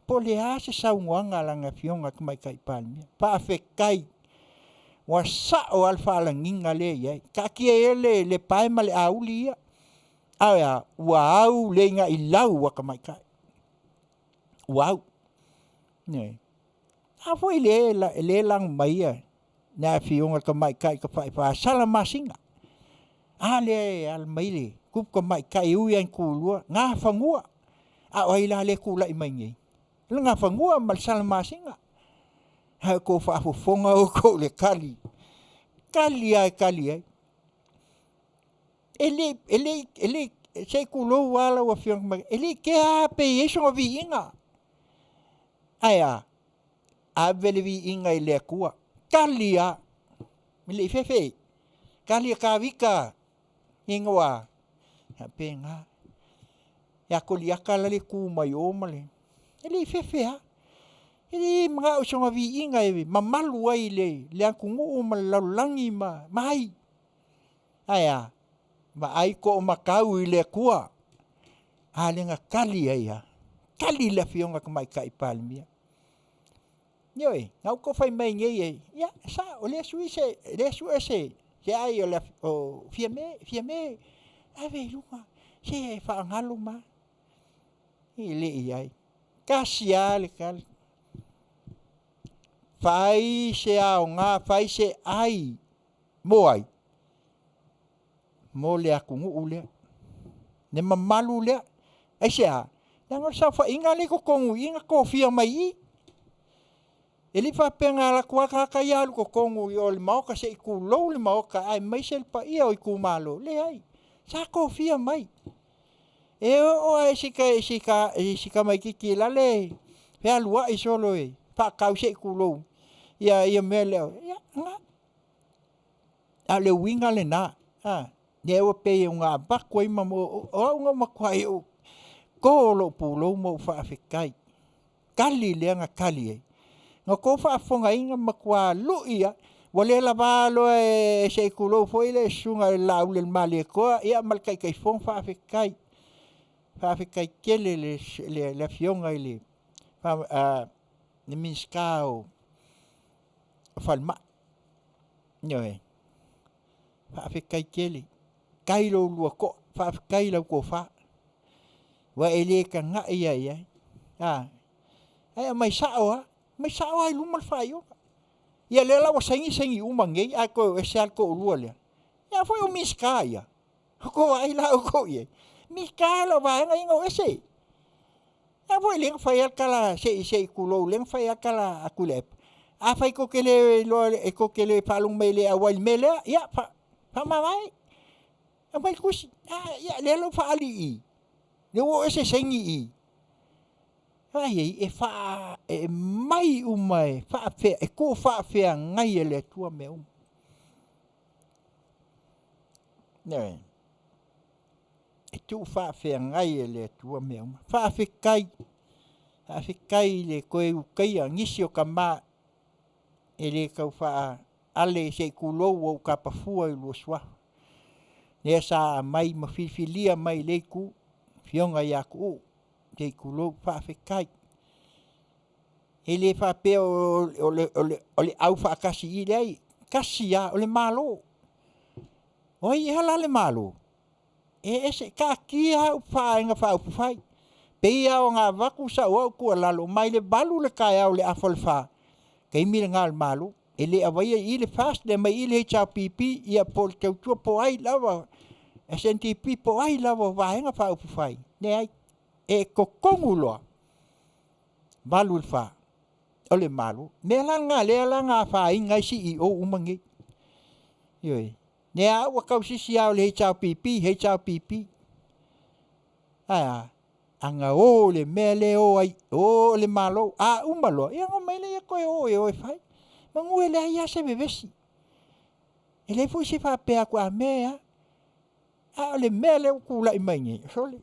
po o le a se saunoaga a lana Afioga i le Tamaitai Palemia. Faafetai, ua sao lava le faalagiga lea e i ai. Taatia ia le pae ma le auli ia, ae a? Ua au le inailau a tamaitai, ua au. Ioe. A foi lea e lago mai le afioga i le Tamaitai Tafaigfa Salamasina, a lea e ala mai le tupu tamaitai e ui lava ina tulua, Nafanua. A o ai la lea e tulai mai nei? O le Nafanua ma le Salamasina. A ua outou faafofoga outou i le tali, tali lava e tali ai. E le i, se i tulou lava lau Afioga, e le i kea lava pe i ai sona viiga. Ae a? Ave le viiga i le Atua. Tali lava, e le i fefe, tali a Tavita, inoa, e faapena. Ia Koliata la e tu mai o ma le, e le i fefe lava. E le manao i sona viiga e mamalu ai le atunuu ma le lalolagi ma ai. Ae a? Vaai toamatau i le Atua. A lea na tali ai lava. Tali le Afioga i le Tamaitai Palemia. Ioe, na outou fai mai nei e, ia, e sao, o lea e sue se ai o Fiame, Fiame, ave i luga, se faagalo ma. E le i ai. Tasi lava le tali. Fai se aoga, fai se ai mo ai? Mo le atunuu lea, le mamalu lea. Aisea? Leaga o le saofaiga lea i totonu i i na tofia mai i i. E le i faapea na alu atu lava tagata ia alu i totonu i o i le Maota se i tulou le Maota aemaise le paia o itumalo. Leai, sa tofia mai. E oo lava i si tamaitiiti la e fealuai solo e faatau se i tulou ia mea lea. Ia, na. A o le uiga lena, lea ua pei ona avatu ai ma o au na matuai ou to lou pulou ma ou faafetai. Tali lea na tali ai. Na outou faafofogaina na matua lui lava. Ua le lava loa e se i tulou foi le susuga i le Laaulialemalietoa ia ma le Taitaifono, faafetai. Faafetai tele i le Afioga i le Minisita o Falemai. Ioe. Faafetai tele. Faafetai i lo oulua toa, faafetai i lau tofa. Ua e le tagai lava i ai. Ae aumai sao lava, aumai sao lava i luma le faaiuga. Ia lea la ua saini saini uma nei ae toe o ese lava le toalua lea. Ia a foi o Minisita ia, ua outou vaai la outou i ai? Minisita lau vaega ia na o ese. A foi lea na fai lava le tala se i tulou, lea na fai lava le tala a Tuilaepa, afai tou te le iloa e tou te le faalogo mai e le auai i le mea lea, ia faamavae, aumai le tusi. A, ia lea la ua faaali i i, lea ua o ese saini i i. Vaai i ai, e aumai uma e tuufaafeagai e le Atua mea uma. Ioe. E tuufaafeagai e le Atua mea uma. Faafetai, faafetai i le toe ulutaia o nisi o tama e le tau faa-ale se i tulou, ua ou tapa fua i lua suafa, lea sa aumai ma filifilia mai i lea itu, Afioga ia Tuuu, se i tulou, faafetai. E le faapea o le aufaatasi i i, e leai, e tasi lava, o le Malo. O ai ea la le Malo? E ese, taatia lava Vaega Faaupufai. E pei lava ona avatu sau au tuualalo, mai le 8:00 i le taeao i le afa o le 4, taimi lena o le Malo. E le aumaia i i le FAST, le aumai i i le HRPP ia po o le Tautua po o ai lava, SNDP po o ai lava o Vaega Faaupufai, leai, e totonu loa, 8 i le 4 o le Malo. O le mea la lena o lea la na afaina ai CEOs uma nei. Ioe. O lea lava ua tausisi lava o le HRPP, HRPP. Ae a? Ana o i le mea lea e o ai, o i le Malo. A uma loa, ia ona omai lea toe o e o e fai. Manu e leai lava se vevesi. E leai foi se faapea atu a mea e a. A o le mea lea ua tulai mai nei, sole.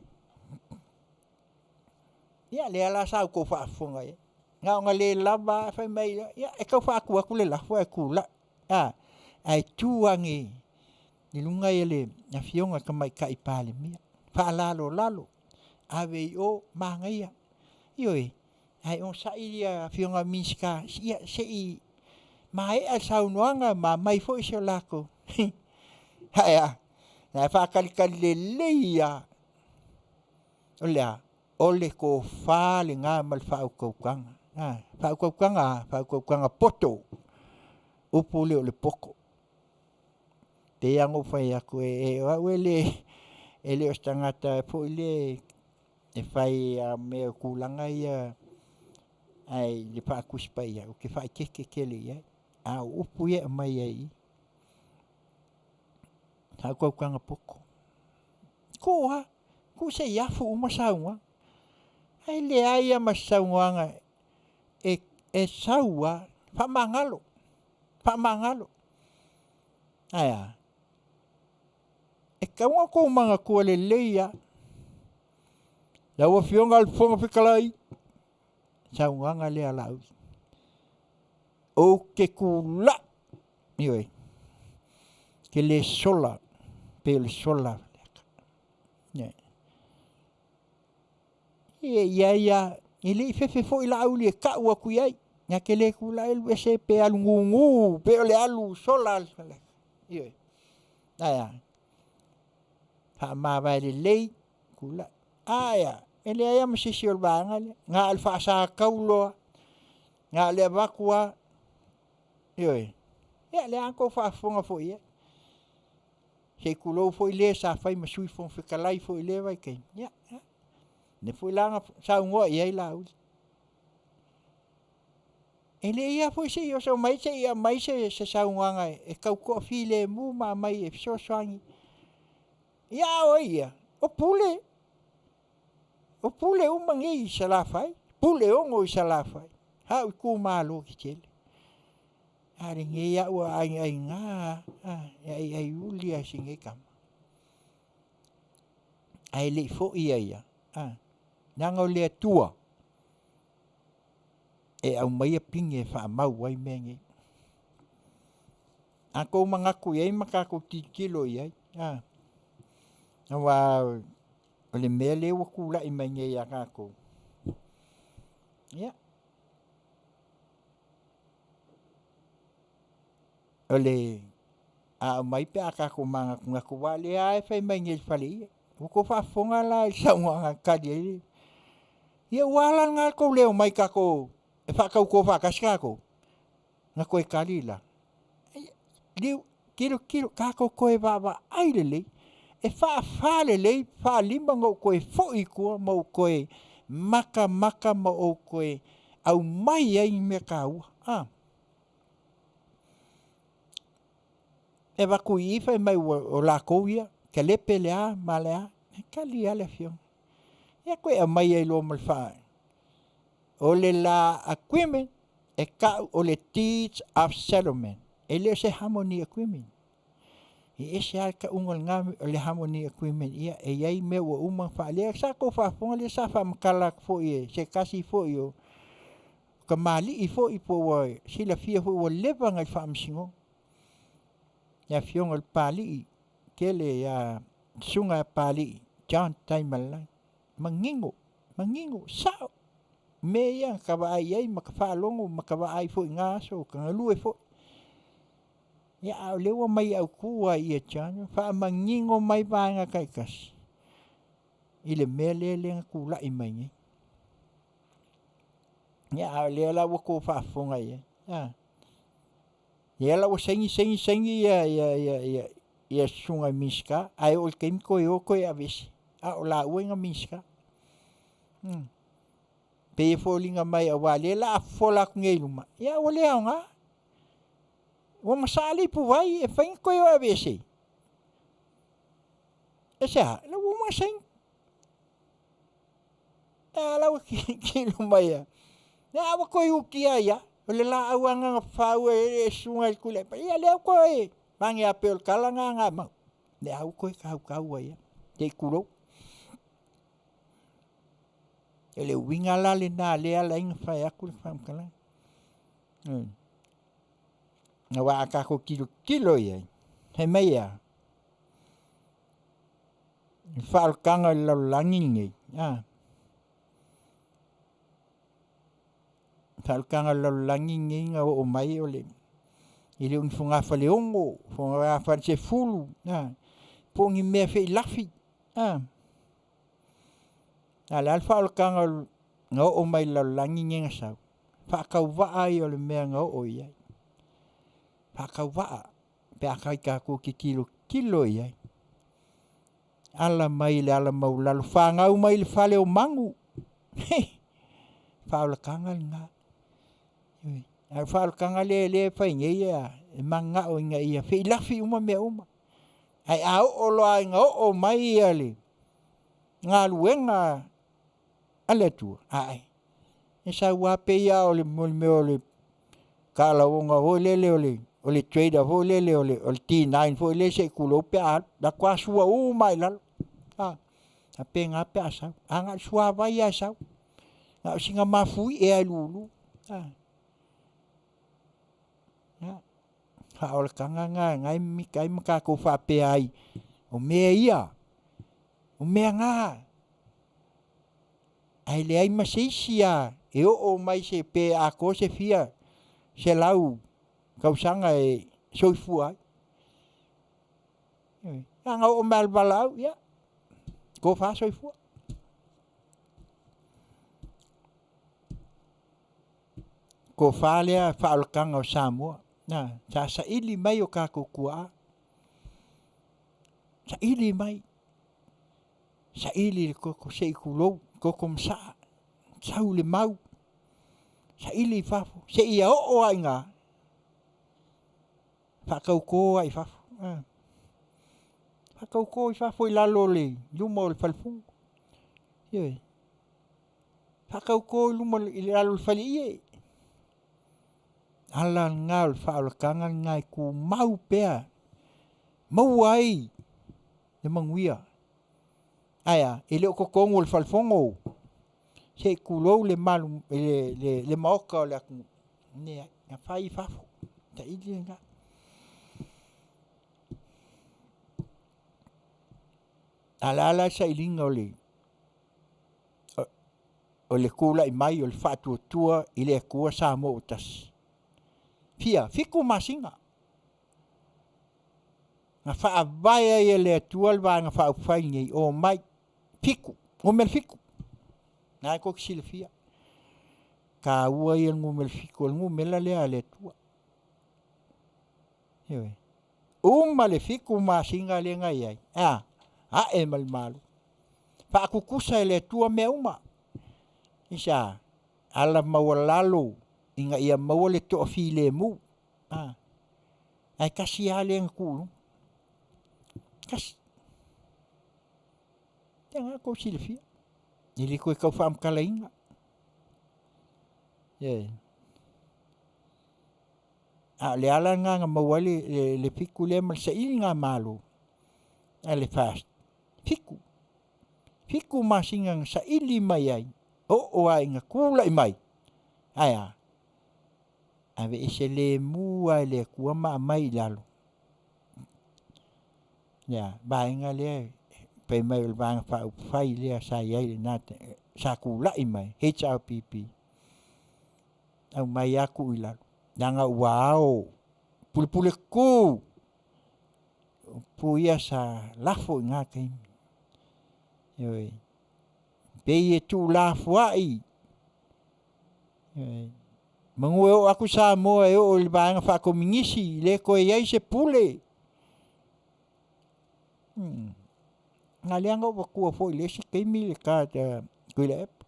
Ia lea la sa outou faafofoga i ai. Na ona le lava a fai mai, ia e tau faatu atu le lafo ae tulai. A, ae tuu ane i luga le Afioga i le Tamaitai Palemia, faalalolalo, ave i o, manaia. Ioe, ae onosai afioga i Minisita, ia se i maea le saunoaga ma aumai foi se latou... Ae a? O la e faatalitali lelei lava. O le a? O le tofa lena ma le faautautaga. A, faautautaga a? Faautautaga poto. O upu lea o le poto. E pei lava ona ou fai atu, o au e le o se tagata foi lea e fai a mea o tulaga ia i le faa-Tusi Paia, ou te faaeteete tele i ai. A o upu ia e aumai ai i i, faautautaga poto. Tuu lava, tuu se i afu uma saunoaga. Ae leai lava ma se saunoaga e sau lava, faamagalo, faamagalo. Ae a? E tatau ona outou manatua lelei lava, lau Afioga i le Fofoga Fetalai, saunoaga lea a Laauli, ou te tulai, ioe, ou te le sola pei o le sola a Faleata. Ioe. E i ai lava, e le i fefe foi Laauli e tau atu i ai, na te le tulai alu ese pe alu gugu pei o le alu sola a Faleata. Ioe. Ae a? Faamavae lelei, tulai. Ae a? E leai lava ma se isi o le vaega lea. Na o le faasatau loa, na o le avatu lava. Ioe. Ia, lea lava na outou faafofoga foi i ai. Se i tulou foi le sa fai ma Sui Fofoga Fetalai foi i lea vaitaimi, ia, lea foi la na saunoa i ai Laauli. E le i a foi se i oso mai se i aumai se saunoaga e tau toafilemu ma aumai e fesoasoani. Ia a o ai ia? O Pule. O Pule uma nei i Salafai, Puleono i Salafai, a o itumalo tetele. A lenei au a aiaiga lava, e aiaiuli lava i si nei tama. Ae le i foi ia ia, leaga o le Atua e aumaia pine e faamau ai mea nei. A outou manatu i ai ma tatou tilotilo i ai, aua o le mea lea ua tulai mai nei ia tatou, ia, o le a aumai pe a tatou manatunatu, aua o lea lava e fai mai nei e le faleie. Ua outou faafofoga la i le saunoaga na tali ai le... Ia ua a la lena le tou le omai tatou e faatauto faatasi tatou? Na toe tali la, tilotilo, tatou toe vaavaai lelei. E faafa lelei faalima ona ou toe foi i tua ma ou toe matamata ma ou toe aumai ai ni mea taua a. E avatu i i fai mai ua o latou ia, talepe le a ma le a, ae tali lava le afioga. Ia toe aumai ai loa ma le faa... O le la agreement e tau o le Deeds of Settlement, e le o se Harmony Agreement. E ese lava le tauga o lena o le Harmony Agreement, ia e i ai mea ua uma ona faalea. Sa outou faafofoga lea sa faamatala atu foi e se tasi foi o tamalii foi po ua silafia foi ua leva ona i le Faamasinoga, le afioga i le Papalii tele ia le Susuga ia Papalii John Taimalelagi. Manino, manino, sao mea ia na ta vaai i ai ma ta faalogo ma ta vaai foi i na aso o ta galue foi. Ia a o lea ua omai autu lava i i e John, faamanino mai vaega taitasi i le mea lea na tulai mai nei. Ia a o lea la ua outou faafofoga i ai, a. Lea la ua saini, saini, saini ia susuga i Minisita, ae oo i le taimi toe o toe aveese, a o laua na Minisita. Pei e foliga mai aua o lea o le a fofola atu nei i luma, ia ua le aoga. Ua masaa le ipuvai e mafai ona toe o e aveese? Aisea? O la ua uma ona saini. A la ua tilotilo mai lava, a ua toe utia ai lava. O le laau lava lena na fafau e le susuga i le Tuilaepa, ia lea ua toe vane lava pei o le tala lena na aumai. Lea ua toe tautau ai lava, se i tulou. O le uiga la lena lea e ala ai ona fai atu le faamatalaga. Aua a tatou tilotilo i ai, fai mai e a? Le faaolataga o le lalolagi lenei, a, faaolataga o le lalolagi lenei na oo mai o le e le o ni fogafaleono, fogafalesefulu, a, po o ni mea feilafi, a. A o le a le faaolataga na oo mai i le lalolagi lenei na sau? Faatauvaa ia o le mea na oo i ai. Faatauvaa pe afai tatou te tilotilo i ai. Ala mai i le ala maualalo, fanau mai i le fale o manu. Faaolataga lena. Ae o le faaolataga lea e fai nei e mananao ina ia feilafi uma mea uma. Ae a oo loa ina oo mai le galuega a le Atua, ae e sau lava pei lava o le mea o le talauga foi lele o le trader foi lele o le T9 foi lele se i tulou pe a alu, alu atu lava sua uma lava i lalo. A, faapena pe a sau. A na o le suavai lava e sau, na o sina mafuie lava e lulu. A, ia, faaolataga lena na e mimita ai ma tatou faapea ai, o mea ia, o mea na, ae leai ma se isi lava e oo mai se pe atoa se fia selau tausaga e soifua ai. Ioe. A na oo mai lava i le valaau, ia, tofa soifua. Tofa lea faaolataga o Samoa, na, sa saili mai o tatou tuaa, saili mai, saili le toto se i tulou, toto masaa, sau le mau, saili i fafo, seia oo lava ina faatauto lava i fafo. Faatauto i fafo i lalo o le luma o le falefono. Ioe. Faatauto i luma i lalo o le faleie. Ala lena o le faaolataga lena e tumau pea, maua ai le manuia. Ae a? E le o totonu o le falefono, se i tulou le malu, le maota o le atunuu. Leai, na fai i fafo, saili lena. A o le a la le sailiga o le tulai mai o le faatuatua i le Atua Samoa ua tasi? Fia? 7 masina na faavae ai e le Atua le Vaega Faaupufai lenei, omai, 7, numera 7, lena tou te silafia, taua ia o le numera 7, o le numera lea a le Atua. Ioe. Uma le 7 masina lea na i ai, e a? A'e ma le malo. Faakukusa e le Atua mea uma. Aisea? Ala maualalo ina ia maua le toafilemu. A, ae tasi lava lea na tuu i luga. Tasi. Ia lena tou silafia. E le toe tau faamatalaina. Ioe. A o le ala lena na maua ai le, le, le fitu lea ma le sailigamalo a le FAST. Fitu. Fitu masina na saili mai ai, oo lava ina tulai mai. Ae a? Aveese lemu lava e le Atua ma aumai i lalo. Le vaega lea fai mai o le Vaega Faaupufai lea sa i ai i lena sa tulai mai HRPP, aumai lava tuu i lalo leaga ua ao pulepule tutu upu ia sa lafo i na taimi. Ioe, pei e tuulafoai, ioe, manu e oo atu Samoa e oo i le vaega faakominisi, le toe i ai se pule. Na lea na ou avatua foi i le isi taimi le ta Tuilaepa.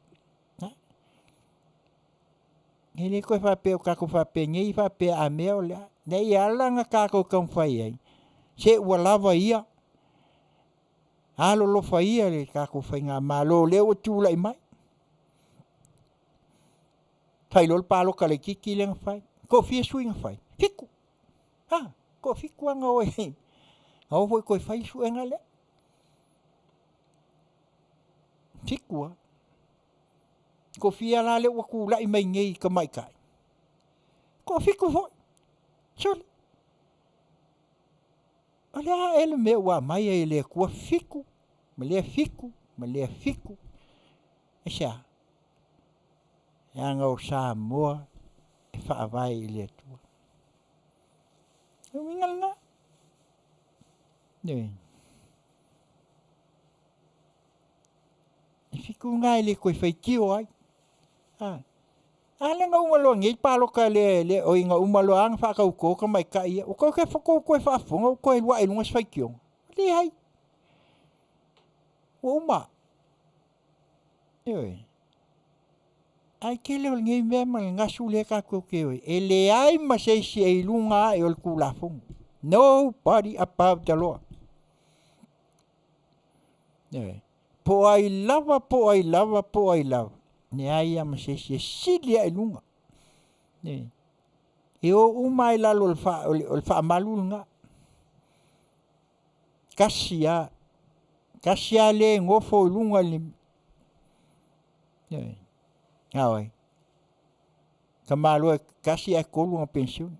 E le toe faapea o tatou faapenei faapea a mea o le a. Leai e ala ona tatou taumafai ai, se ua lava ia, alolofa ia le tatou faigamalo o lea ua tulai mai. Fai loa le palota laitiiti lea na fai. Toafia sui na fai? Fitu. Ha, toafitu lava na o ai. Na o foi toe fai le suega lea. Fitu lava. Toafia la lea ua tulai mai nei i tamaitai? Toafitu foi. Sole. O le a ea le mea ua aumai ai e le Atua fitu ma lea fitu ma lea fitu? Aisea? Leaga o Samoa e faavae i le Atua. O le uiga lena. Ioe. E fitu lena e le toe faitio ai. A, a lea na uma loa nei le palota lea, lea oi na uma loa na faatauto tamaitai ia. Ua toe tou toe faafofoga ua toe alu ae i luga se faitioga? Leai. Ua uma. Ioe. Ae tele o lenei mea ma le gasu lea tatou te o ai, e leai ma se isi e i luga ae o le Tulafono. Nobody above the law. Ioe. Po o ai lava, po o ai lava, po o ai lava, leai lava ma se isi e sili ae i luga. Ioe. E o uma lava i lalo o le, fa, o le, o le faamalu lena. Tasi lava, tasi lava le nofo i luga i le Ioe. A o ai? Tamaloa e tasi ae tolu ona penisione.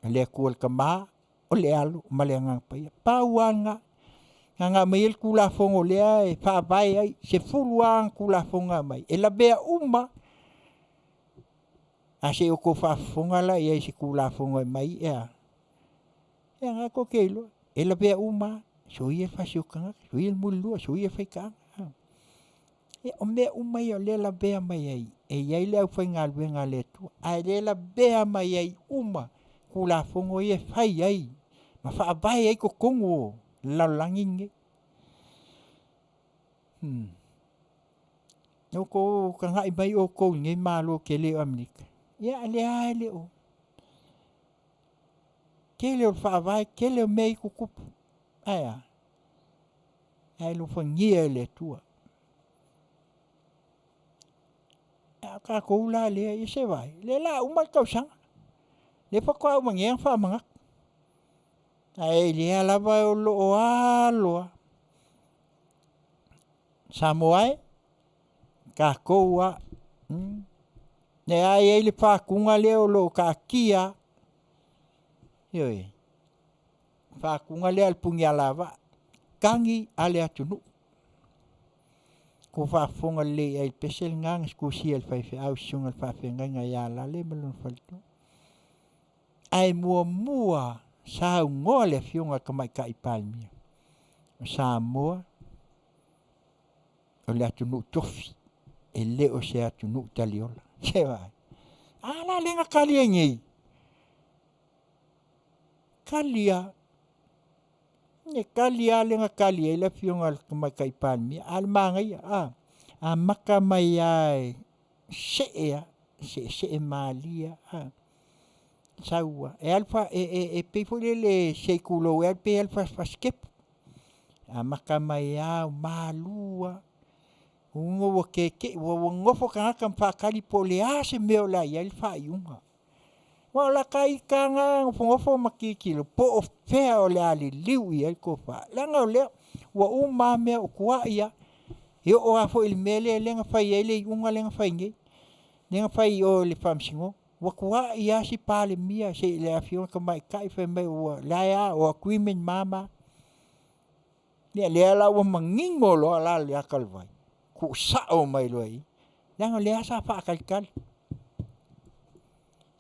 O le Atua le Tama, o le Alo ma le Agaga Paia. Pau lava lena. Na ona aumai ai le Tulafono lea e faavae ai, 10 lava ana Tulafono na aumai, e lavea uma. A se i outou faafofoga la i ai i se Tulafono e aumai, e a? Ia na tou te iloa, e lavea uma lava. Soia le fasi o tagata, soia le mulilua, soia le faitaaga. Ia, o mea uma ia o lea e lavea mai ai, e i ai le aufaigaluega a le Atua, ae le lavea mai ai uma Tulafono ia e fai ai ma faavae ai totonu o le lalolagi lenei. Na outou tagai mai outou i lenei Malo tele o Amerika, ia lea lava e le o tele o le faavae, tele o mea ia tutupu. Ae a? Ae alofagia e le Atua. A o tatou la lea, ia se vaai, lea o le a uma le tausaga. Lea faatoa uma nei ona faamanatu. Ae lea lava o lo o alo lava. Samoa e, tatou lava. Lea e i ai le faatuga lea o lo o taatia. Ioe. Faatuga lea a le Punialavaa, tagi a le atunuu. Ua faafofoga lelei i ai i le pese lena na tusia e le faifeau susuga i le faafeagaiga ia Lale ma lona faletua. Ae muamua saunoa le afioga i le Tamaitai Palemia o Samoa o le atunuu tofi, e le o se atunuu taliola. Se vaai. A la lea na tali ai nei. Tali lava. E kali lava le na kali ai le afioga i le Tamaitai Palemia, a o le manaia, a, amata mai lava e see lava, seesee malie lava, sau lava, e alu e e e pei foi lele se i tulou, e pei e alu faasitepu. Amata mai lava o malu lava, ua ua tietie ua nonofo tagata ma faatali po o le a se mea o le a i ai le faaiuga. Aua o lata ita lava na nofonofo ma tilotilo po o fea o le a liliu i ai le tofa. Leaga o lea ua uma lava mea o tuai lava. E oo lava foi i le mea lea na fai ai le iuga lea na fai nei, lea na fai i o i le Faamasinoga. Ua tuai lava si Palemia, le Afioga i le Tamaitai fai mai o la e a, o agreement ma a ma a. Ia lea la ua manino loa la le ata o le vai, tuusao mai loa i i, leaga o lea sa faatalitali.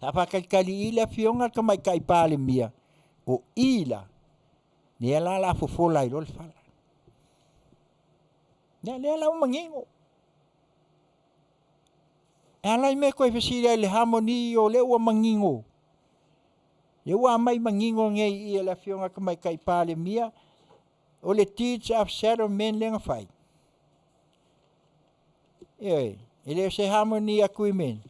Sa faatalitali i i le Afioga i le Tamaitai Palemia, o i la lea la o le a fofola ai loa le fala. Ia lea la ua manino. E a la le mea e toe fesili ai i le harmony o lea ua manino. Lea ua aumai manino nei i i e le Afioga i le Tamaitai Palemia, o le Deeds of Settlement lea na fai, ioe, e le o se harmony agreement.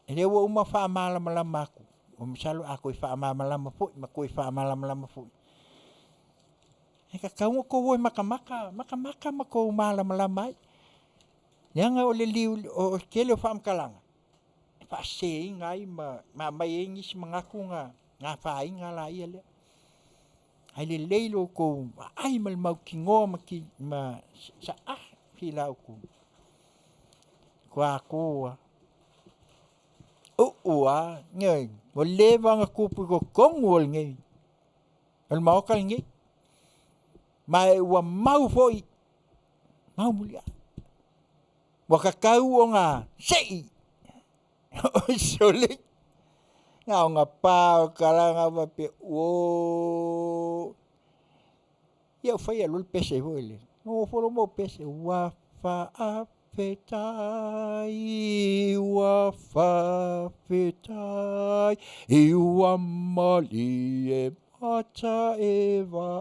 O lea ua uma ona faamalamalama atu, masalo a toe faamalamalama foi ma toe faamalamalama foi, e tatau ona outou o e matamata, matamata ma outou malamalama ai. Leaga o le tele o faamatalaga e faaseseina ai ma aumai ai nisi manatu na afaina laia lea. Ae lelei lo outou vaai ma le mautinoa ma saafi la outou matua uu lava, ioe, ua leva ona tupu i totonu o lenei, o le Maota lenei. Ma ua mau foi, mau muliai. Ua tatau ona sei, oi sole, na ona pa o le talaga faapea, uo, ia ua faia loa le pese foi lea, nonofo loa ma ou pese, ua faafetai, ua faafetai, ua malie mata e vaai,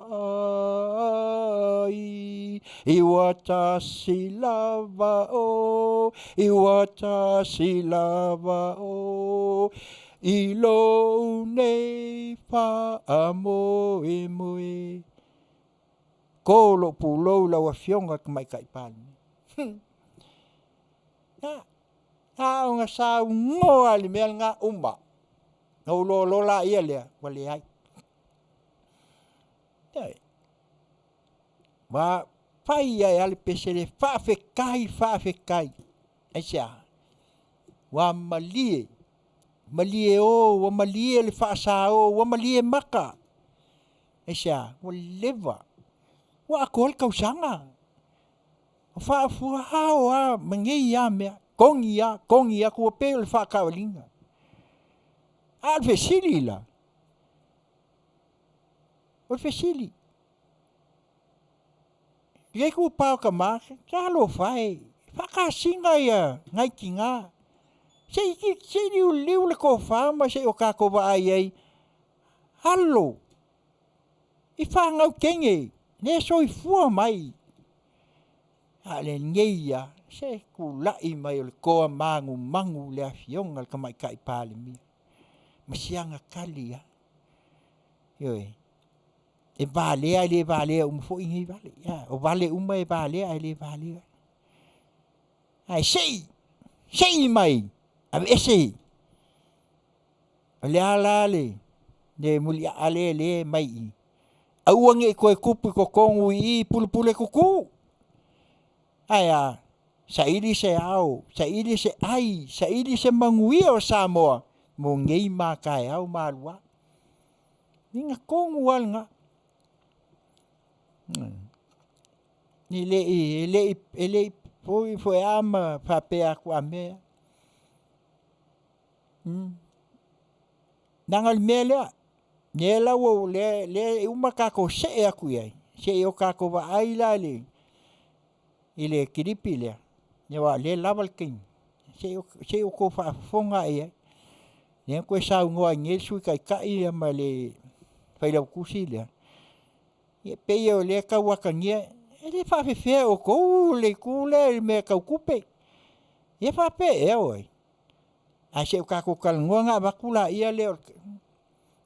i ua tasi lava o, i ua tasi lava o, i lou nei faamoemoe. To lou pulou i lau Afioga i le Tamaitai Palemia. Na ona saunoa lava i le mea lena uma, ona ou loaloa laia lea, ua leai. Ioe. Ua fai ai lava le pese lea, faafetai, faafetai. Aisea? Ua malie, malie o, ua malie le faasa o, ua malie mata. Aisea? Ua leva, ua atoa le tausaga o faafuao lava ma nei lava mea, togi lava, togi atu, ua pei o le faataavaliga. A o le fesili la, o le fesili, le itupa o tama, talofa e, faakasina ia nai tina, se i liuliu le tofa ma se i o tatou vaai ai, alo i fanau teine le soifua mai. A o lenei lava, se tulai mai o le toa manumanu le Afioga i le Tamaitai Palemia ma si ana tali lava. Ioe. E valea ae le valea uma foi nei vale. O vale uma e valea ae le valea. Ae sei, sei mai, aveese. O le a la le muliaa lea lea e mai i i. Aua ne i toe tupu i totonu i i pulepule tutu. Ae a, saili se ao, saili se ai, saili se manuia o Samoa mo nei ma taeao ma alua. Uiga tonu lava lena. E le i, e le i, e le i foi foi lava ma faapea atu a mea. Leaga o le mea lea, lea la ua, lea, lea e uma tatou see atu i ai, se i o tatou vaai la i le kilipi lea, aua o lea e lava le taimi, se i outou faafofoga lava i ai. Lea na toe saunoa ai nei le Sui Taitai ma le Failautusi lea. Ia pei o lea e tau atagia, e le faafefea e outou le itu lea i le mea tau tupe. Ia faapea ea oe? Ae se i o tatou talanoa ona avatu laia lea o le...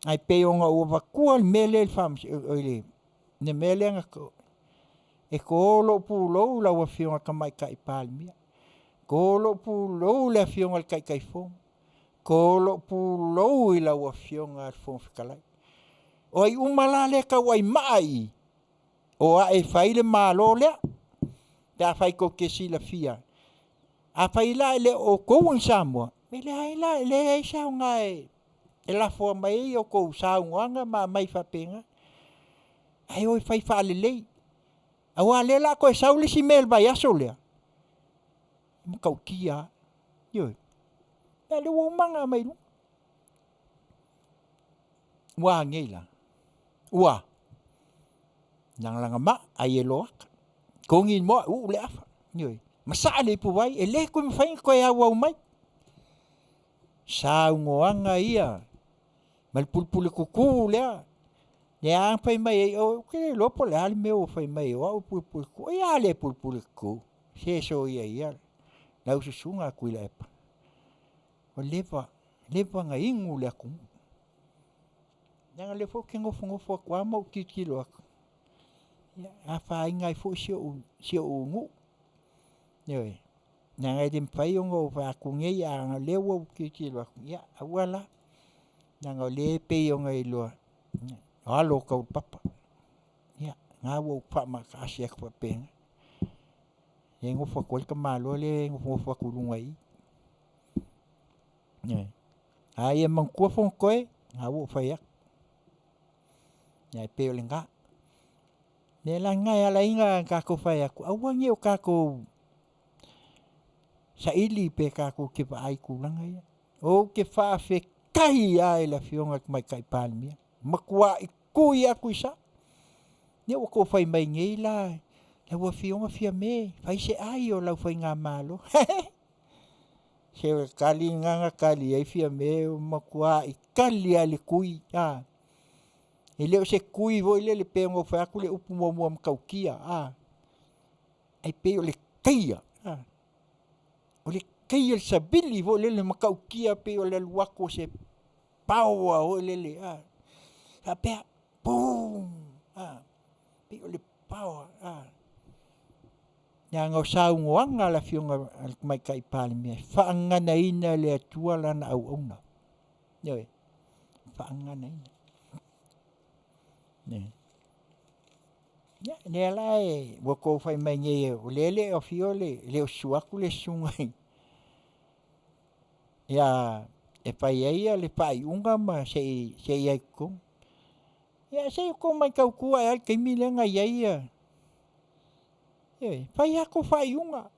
Ae pei ona ou avatua le mea lea i le le mea lea na to, e to lou pulou i lau Afioga i le Tamaitai Palemia, to lou pulou i le Afioga i le Taitaifono, to lou pulou i lau Afioga i le Fofoga Fetalai. O ai uma la lea e tauaimaa i i, o ae e fai le Malo lea, pe afai tou te silafia. Afai la e le o outou o ni Samoa, e leai la, e leai se aoga e lafoa mai ai a outou saunoaga ma aumai faapena. Ae o e fai faalelei, aua o lea o le a toe sau le isi mea i le vaiaso lea, e matautia lava, ioe. O lea ua uma ona aumai i luga. Ua a nei la? Ua a? Lagalaga ai e loata, togi le moa, uu le afa, ioe, masaa le ipuvai, e le toe mafai ona toe auau mai. Saunoaga ia ma le pulepuletutu lea, lea lava na fai mai ai, ou te le iloa po o le a le mea ua fai mai ai o au e pulepuletutu. O ai a le pulepuletutu? Se soia ia lau susuga Tuilaepa, ua leva, leva ona inu le atunuu. Leaga o lea foi ou te nofonofo atu lava ma ou tilotilo atu, ia e afaina ai foi si ou nuu. Ioe, leaga e le mafai ona ou fai atu nei, a o lea ua ou tilotilo atu, ia aua la, leaga o lea e pei ona e iloa, o alo o Taulapapa. Ia lena ua ou faamatagasi atu faapena. Lea e nofo atu ai le tamaloa lea e nofonofo atu i luga i i. Ioe. A ia manatua Fonotoe, lena ua ou fai atu. Ia ae pei o lena. O le mea la lena e ala ai ona tatou fai atu, aua ne i o tatou saili pe tatou te vaai i tulaga ia. Ou te faafetai lava i le Afioga i le Tamaitai Palemia, matuai tui atu i sao. Ia ua outou fai mai nei la, lau Afioga Fiame, fai se ai o lau faigamalo. Se o le tali lena na tali ai Fiame, ua matuai tali lava i le tui. E le o se tui foi lele pei ona ou fai atu le upu muamua matautia, ae pei o le taia, o le taia le savili foi lele matautia pei o le alu atu o se power foi lele faapea, boom, pei o le power. Leaga o saunoaga a le Afioga i le Tamaitai Palemia, e faaganaina e le Atua lana auauna. Ioe, faaganaina. Ia, lea la e, ua outou fai mai nei o lea e le o afio le, e le o susu atu le susuga ia e fai ai le faaiuga ma se i i ai i totonu. Ia se i outou matautu ae a le taimi lea na i ai ia, ioe, fai lava tou faaiuga.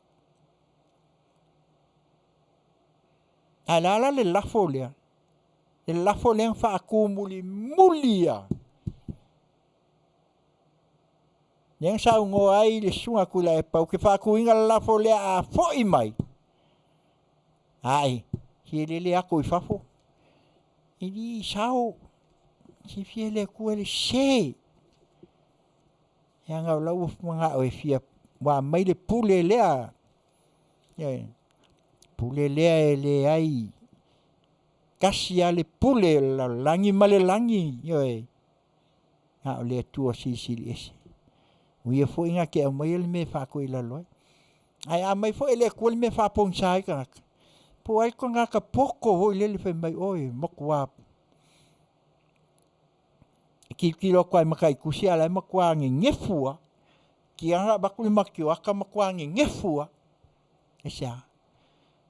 Ae o le a la le lafo lea? Le lafo lea na faatu mulimuli lava. Lea na saunoa ai le susuga Tuilaepa, ou te faatuina le lafo lea a foi mai, ae se lele ato i fafo, e le i sao, silafia e le Atua le sese. Leaga o la ua manao e fia, ua aumai le pule lea, ioe, pule lea e leai, tasi lava le pule o le lalolagi ma le lagi, ioe, na o le Atua Silisili Ese. O ia foi na te aumaia le mea e faatoilalo ai. Ae a aumai foi e le Atua le mea e faapogisa ai tagata, po o ai le tagata poto foi lele fai mai, oi, matua e tilotilo atu lava i mataitusi a o la e matua nenefu lava. Tiga ona avatu le matioata matua nenefu lava. Aisea?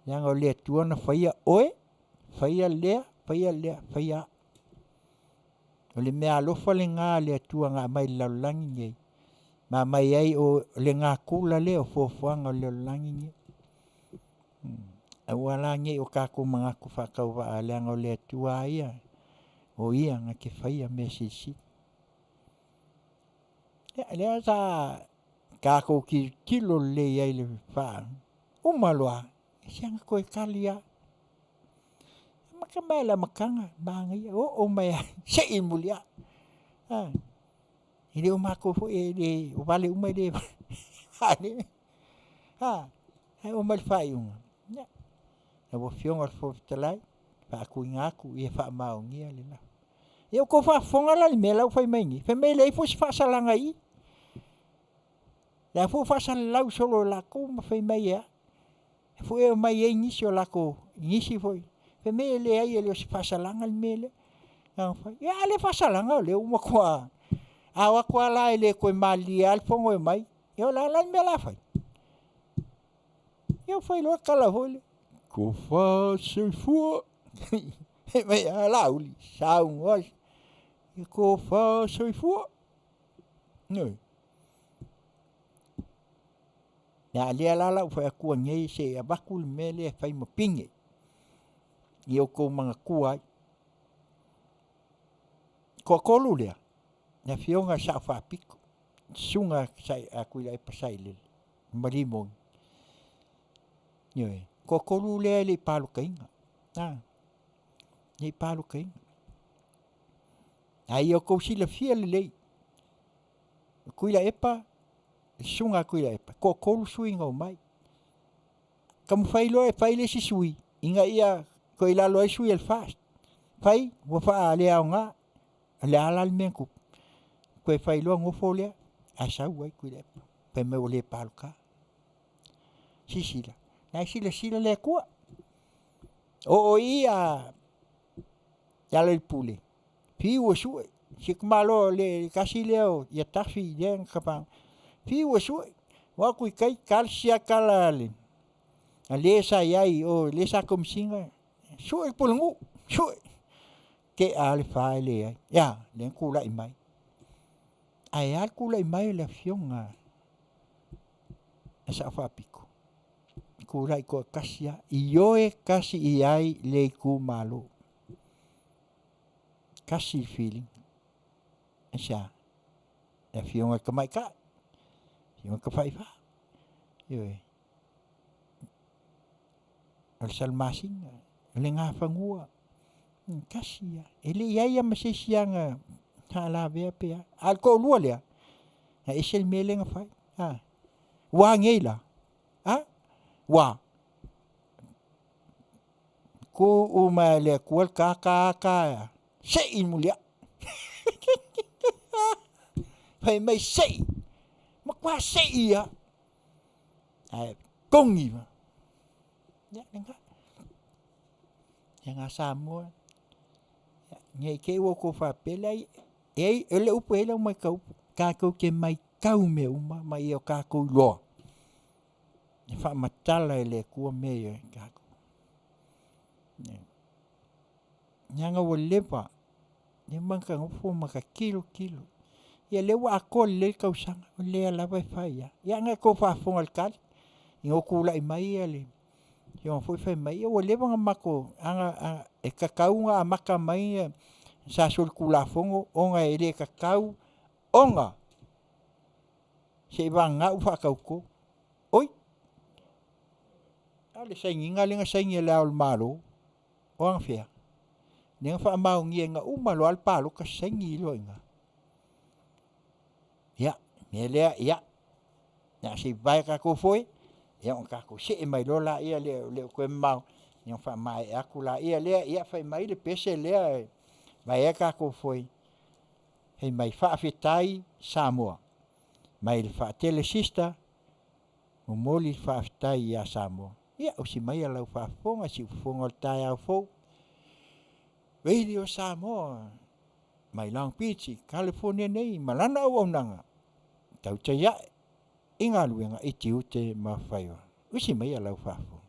Leaga o le Atua na faia oe, faia lea, faia lea, faia au. O le meaalofa lena a le Atua na aumai i le lalolagi lenei, ma aumai ai o le natura lea o fuafuaga o le lalolagi lenei. Aua la ne i o tatou manatu faatauvaa, leaga o le Atua lava ia, o Ia na te faia mea silisili. Ia, lea sa tatou tilotilo lelei ai i le faa, uma loa, e siaga toe tali lava. Amata mai lava i le amataga, manaia, oo mai lava seia muliai. E le o matou foi e le o vale uma e le vale. Ha, ae oo mai le faaiuga, ia, lau Afioga i le Fofoga Fetalai, faatuina atu ia faamaonia le lafo. Ia ua outou faafofoga la i le mea la ua fai mai nei, fai mai e leai foi se faasalaga i i. La foi ua faasalalau solo e latou ma fai mai e a? Foi e omai ai nisi o latou, nisi foi, fai mai e leai e le o se faasalaga le mea lea. Na fai, ia a le faasalaga o lea ua matua a o atu lava la e le toe malilie lava le fono e omai, ia o le a la le mea o le a fai? Ia ua fai loa le tala foi lea, tofa soifua, fai mai a Laauli, saunoa le tofa soifua. Ioe. A lea la la ou fai atu nei se i avatu le mea lea e fai ma pine ia outou manatua ai. Toatolu lea, le afioga i le Sao Faapito, susuga a Tuilaepa Sailele Maliemoni. Ioe, toatolu lea e le i palotaina, a, le i palotaina. A ia outou silafia lelei, o Tuilaepa, le susuga a Tuilaepa, e toatolu sui na omai. Taumafai loa e fai le isi sui ina ia toe i lalo ai sui a le FAST. Fai ua faaleaoga. O le a la le mea na tupu? Toe fai loa nofo lea ae sau ai Tuilaepa fai mai ua le palota. Silasila, o la e silasila le Atua. Oo i i a Lealailepule, fiu e sue, si tamaloa le tasi lea o ia Tafi lea na tapa, fiu e sue, o atu i tai ta le isi tala a le sa i ai i o le sa komesina, sue le pulenuu, sue. Tea lava le fa e leai. E a? Lea na tulai mai. Ae a le tulai mai o le afioga a Sao Faapito? Tulai toatasi lava, ioe tasi i ai le itumalo. Tasi le filiga. Aisea? Le afioga i le Tamaitai, afioga i le Tafaifa. Ioe. O le Salamasina, o le Nafanua, tasi lava. E le i i ai lava ma se isi aga haalavea pe a. A o le toalua lea, na ese le mea lea na fai. A, ua a nei la? A, ua tuu mai le Atua le ta ta ta sei i muliai. Fai mai sei, matua sei lava. Ae togi ma. Ia, lena. Ia na Samoa, ne i te i ua outou faapea, leai, e ai, o le upu e i ai lau matau, tatou te matau mea uma ma ia o tatou iloa e faamatala e le Atua mea ia i tatou. Leaga ua leva, leva ona ta nofo ma ta tilotilo. Ia lea ua atoa lelei le tausaga, o lea lava e fai lava. Ia a na tou faafofoga i le tali, ina ua tulai mai le afioga foi fai mai, ia ua leva ona matou, ana, e tatau ona amata mai sa solitulafono ona e le tatau ona seivagana ua faatauto. Oi, a o le sainiga lea na saini e Le Ao o le Malo, o anafea? Lea na faamaonia ina uma loa le palota saini loa i ina. Ia, mea lea, ia, o le a se i vavae tatou foe, ia ona tatou see mai loa lea, e le o toe mamao, ia ona faamaea atu lea lea, ia fai mai le pese lea e vae ai tatou foe, fai mai, faafetai Samoa, mai le faatele sister, momoli le faafetai ia Samoa. Ia, usi maia lau faafofoga i siufofoga o le taeao fou. Radio Samoa mai Long Beach i California nei ma lana auaunaga tautai ae i galuega i tiute ma faiva. Usi maia lau faafofoga.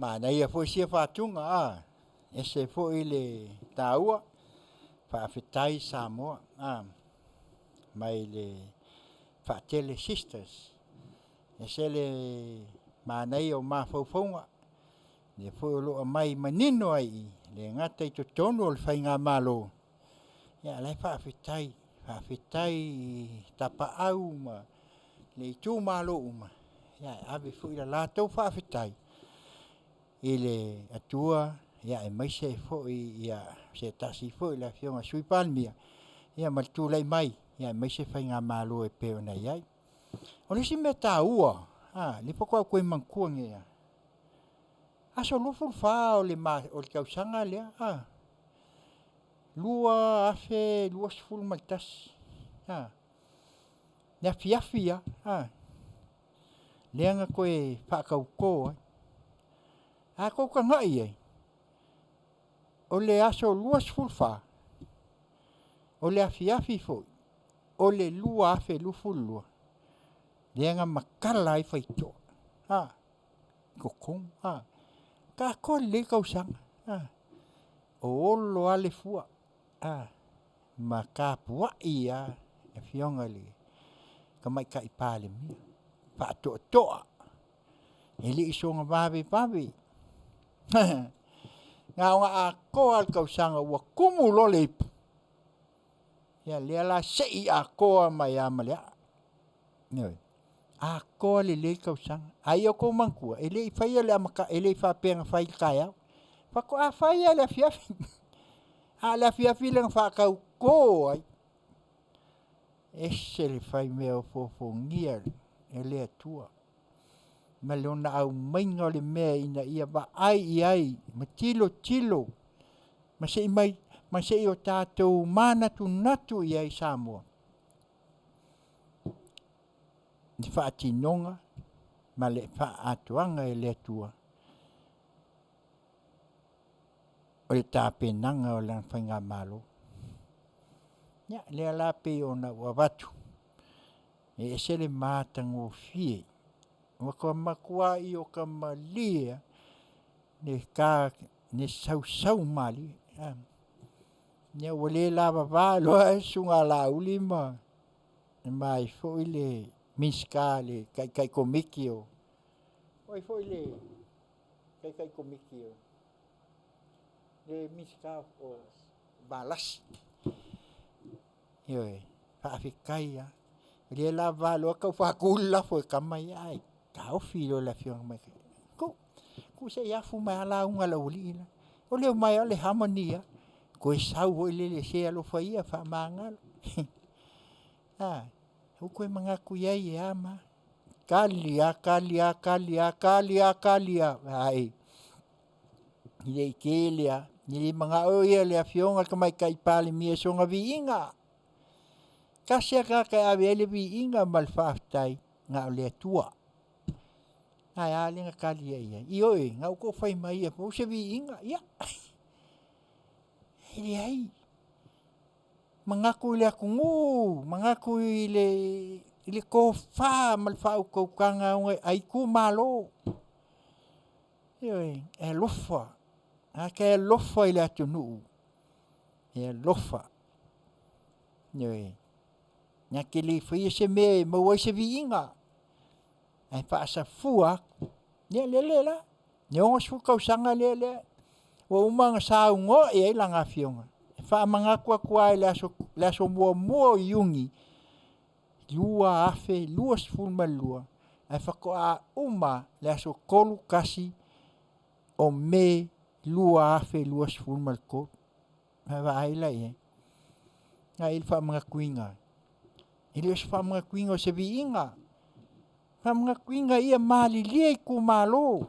Manaia foi sia faatuga a, ese foi le taua, faafetai Samoa a, mai le Faatele Sisters. Ese le manaia o mafaufauga, lea foi o lo o aumai manino ai i i, e le gata i totonu o le faigamalo, ae o la e faafetai, faafetai i tapaau ma itumalo uma, e ave foi le latou faafetai i le Atua aemaise ai foi se tasi foi o le Afioga i le Sui Palemia ma le tulai mai aemaise faigamalo e pei ona i ai. O le isi mea taua lea faatoa ou toe manatua nei lava, aso 24 o le tausaga lea 2021 le afiafi lava lea na toe faatauto ai. A outou tagai i ai, o le aso 24 o le afiafi foi o le 2022 lea na matala ai faitotoa i totonu. E atoa lelei le tausaga, o olo lava le fua ma tapuai lava le afioga i le Tamaitai Palemia, faatoatoa, e le i soona vavevave. Na ona atoa lava o le tausaga ua tumu loa le ipu, ia lea la se i atoa mai lava ma le aa. Ioe, atoa lelei le tausaga. A ia outou manatua, e le i faia le amataga, e le i faapea na fai i le taeao, faatoa fai lava i le afiafi. A o le afiafi lea na faatauto ai, e ese le faimea ofoofogia e le Atua ma Lona aumaiga o le mea ina ia vaai i ai ma tilotilo ma se i o tatou manatunatu i ai Samoa i le faatinoga ma le faaatoaga e le Atua o le tapenaga o lana faigamalo. Ia, lea la e pei ona ou avatu, e ese le matagofie, ua matuai malie lava le ta le sausau malie. Ia ua le lavava loa le susuga ia Laauli ma ai foi le Minisita le Taitai Komiti o o ai foi le Taitai Komiti o le Minisita o Valasi. Ioe, faafetai lava. Ua le lavava loa tau faatu le lafo e tama ia ae taofi loa e le Afioga i le Tamaitai, tuu, tuu se i afu mai lava lauga a le aualii le la. O le omai lava o le harmony lava, toe sau foi lele, se alofa ia faamagalo. Ua ou toe manatu i ai e a ma a. Tali lava tali lava tali lava tali lava tali lava, ae le i tele lava, e le manao le Afioga i le Tamaitai Palemia i sona viiga. Tasi lava le tagata e ave i ai le viiga ma le faafetai, na o le Atua. Ae a lea na tali ai i ai? Ioe, na outou fai mai ia fau se viiga, ia, e leai. Manatu i le atunuu, manatu i le tofa ma le faautautaga a itumalo. Ioe, e alofa, tagata e alofa i le atunuu, e alofa. Ioe, na te le faia se mea e maua ai se viiga, ae faasafua atu. Ia lele la, le 60 tausaga lea ua uma ona saunoa i ai lana afioga, e faamanatu atu lava i le aso 1 o Iuni 2022, ae faatoa uma lava i le aso 31 o Me 2023. Vaavaai la i ai? Na i ai le faamanatuina, e le o se faamanatuina o se viiga, faamanatuina ia malilie itumalo.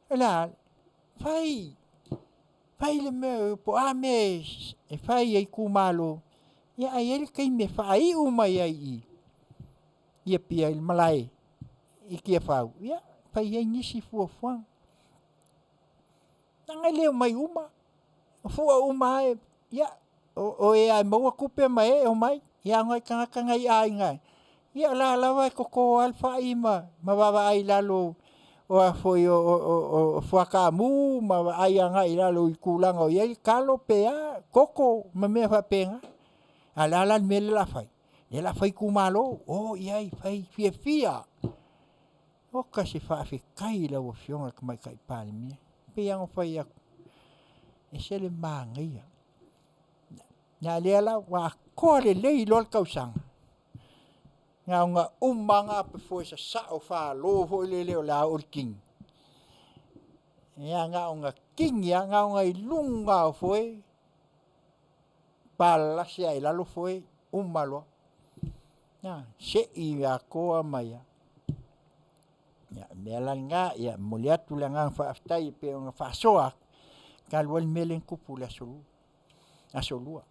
O le a? Fai, fai le mea po o a mea e fai a itumalo, ae i ai le taimi e faaiu mai ai i i i Apia i le malae i Tiafau, ia fai ai nisi fuafuaga. Leaga e le omai uma, o fua uma lava, ia o e lava e maua tupe ma e e omai. Ia a o nai tagata nai aiga, ia o la e lava e toto lava le fai ma vaavaai i lalo o a foi o fuakamu ma vaai agai i lalo i tulaga o i ai talo pe a, koko ma mea faapena. A o le a la le mea lea o le a fai? Lea o le a fai itumalo, o i ai, fai fiafia. Oka se faafetai i lau Afioga i le Tamaitai Palemia. E pei lava ona fai atu, e ese le manaia. A o lea la ua atoa lelei loa le tausaga, na ona uma lava gap foe sasao falo foi lele o le a oo i le tini. Ia na ona tini lava, na ona i luga lava o foe, palalasi lava i lalo foe, uma loa. Sei atoa mai lava. Ia o le mea la lena, e momoli atu le agaga faafetai e pei ona faasoa atu, talu ai le mea lea na tupu i le aso Asolua.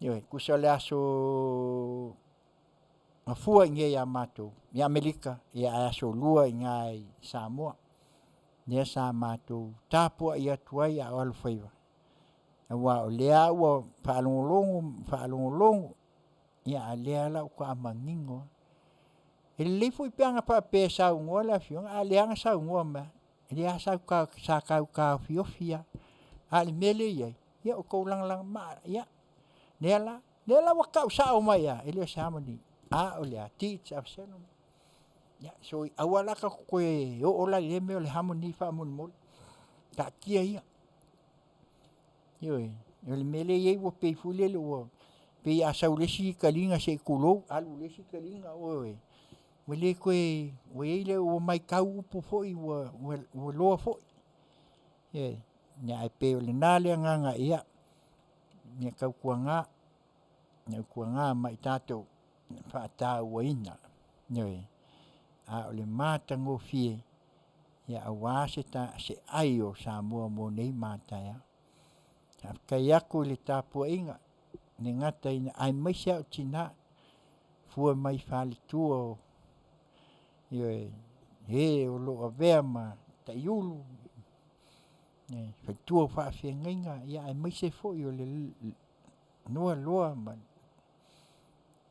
Ioe, tusa o le aso Gafua i inei ia matou i Amerika, ae Aso Lua i ina i Samoa, lea sa matou tapuai atu ai a o alofaiva, aua o lea ua faalogologo ma faalogologo, a o lea la faatoa manino lava. E lelei foi pe ana faapea e saunoa le afioga, a o lea lava na saunoa mai lava, o lea lava sa tau taofiofi lava, a o le mea lea e i ai, ia ua outou lagalaga, ia lea la, lea la ua tau sao mai lava, e le o se harmony, a o le a? Deeds of ceremony. Ia so, aua la tatou te toe oo la i lea mea o le harmony faamolemole, taatia ia. Ioe, o le mea lea e i ai ua pei foi lele ua pei a sau i le isi taliga se i tulou, alu i le isi taliga, ioe, ua le toe, ua i ai le ua matau upu foi ua loa foi. Ioe, ae pei o lena le agaga ia tautuana, tautuana ma i tatou faatauaina, ioe. A o le matagofie aua se ai o Samoa mo nei ma a taeao. Faafetai atu i le tapuaiga, e le gata ina aemaise lava o tina, afua mai faletua o e o lo o avea ma taiulu, faletua o faafeagaiga aemaise foi o le Noa Loa.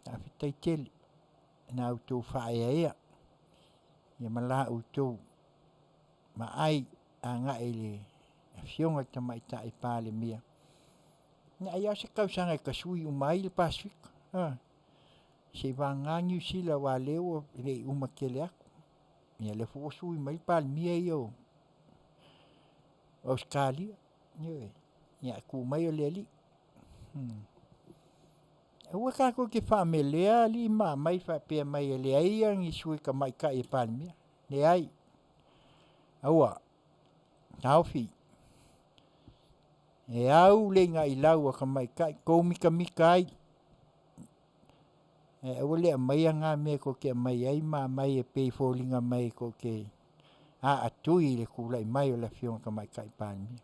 Faafetai tele i la outou faaeaea ma la outou vaai agai i le Afioga i le Tamaitai Palemia. Ia ai lava o se tausaga e tasui uma ai le Pasefika a, seiavagana Niu Sila aua o lea e le i uma tele atu, ia lea foi ua sui mai le Palemia ia o Ausetalia, ioe, ae tu mai o le alii. Aua tatou te faamelea alii ma aumai faapea mai e leai ni sui tamaitai e Palemia. Leai, aua, taofi, e au le inailau a tamaitai, tou mitamita ai, ae aua le aumaia na mea tou te aumai ai ma aumai e pei e foliga mai tou te aatui i le tulai mai o le Afioga i le Tamaitai Palemia.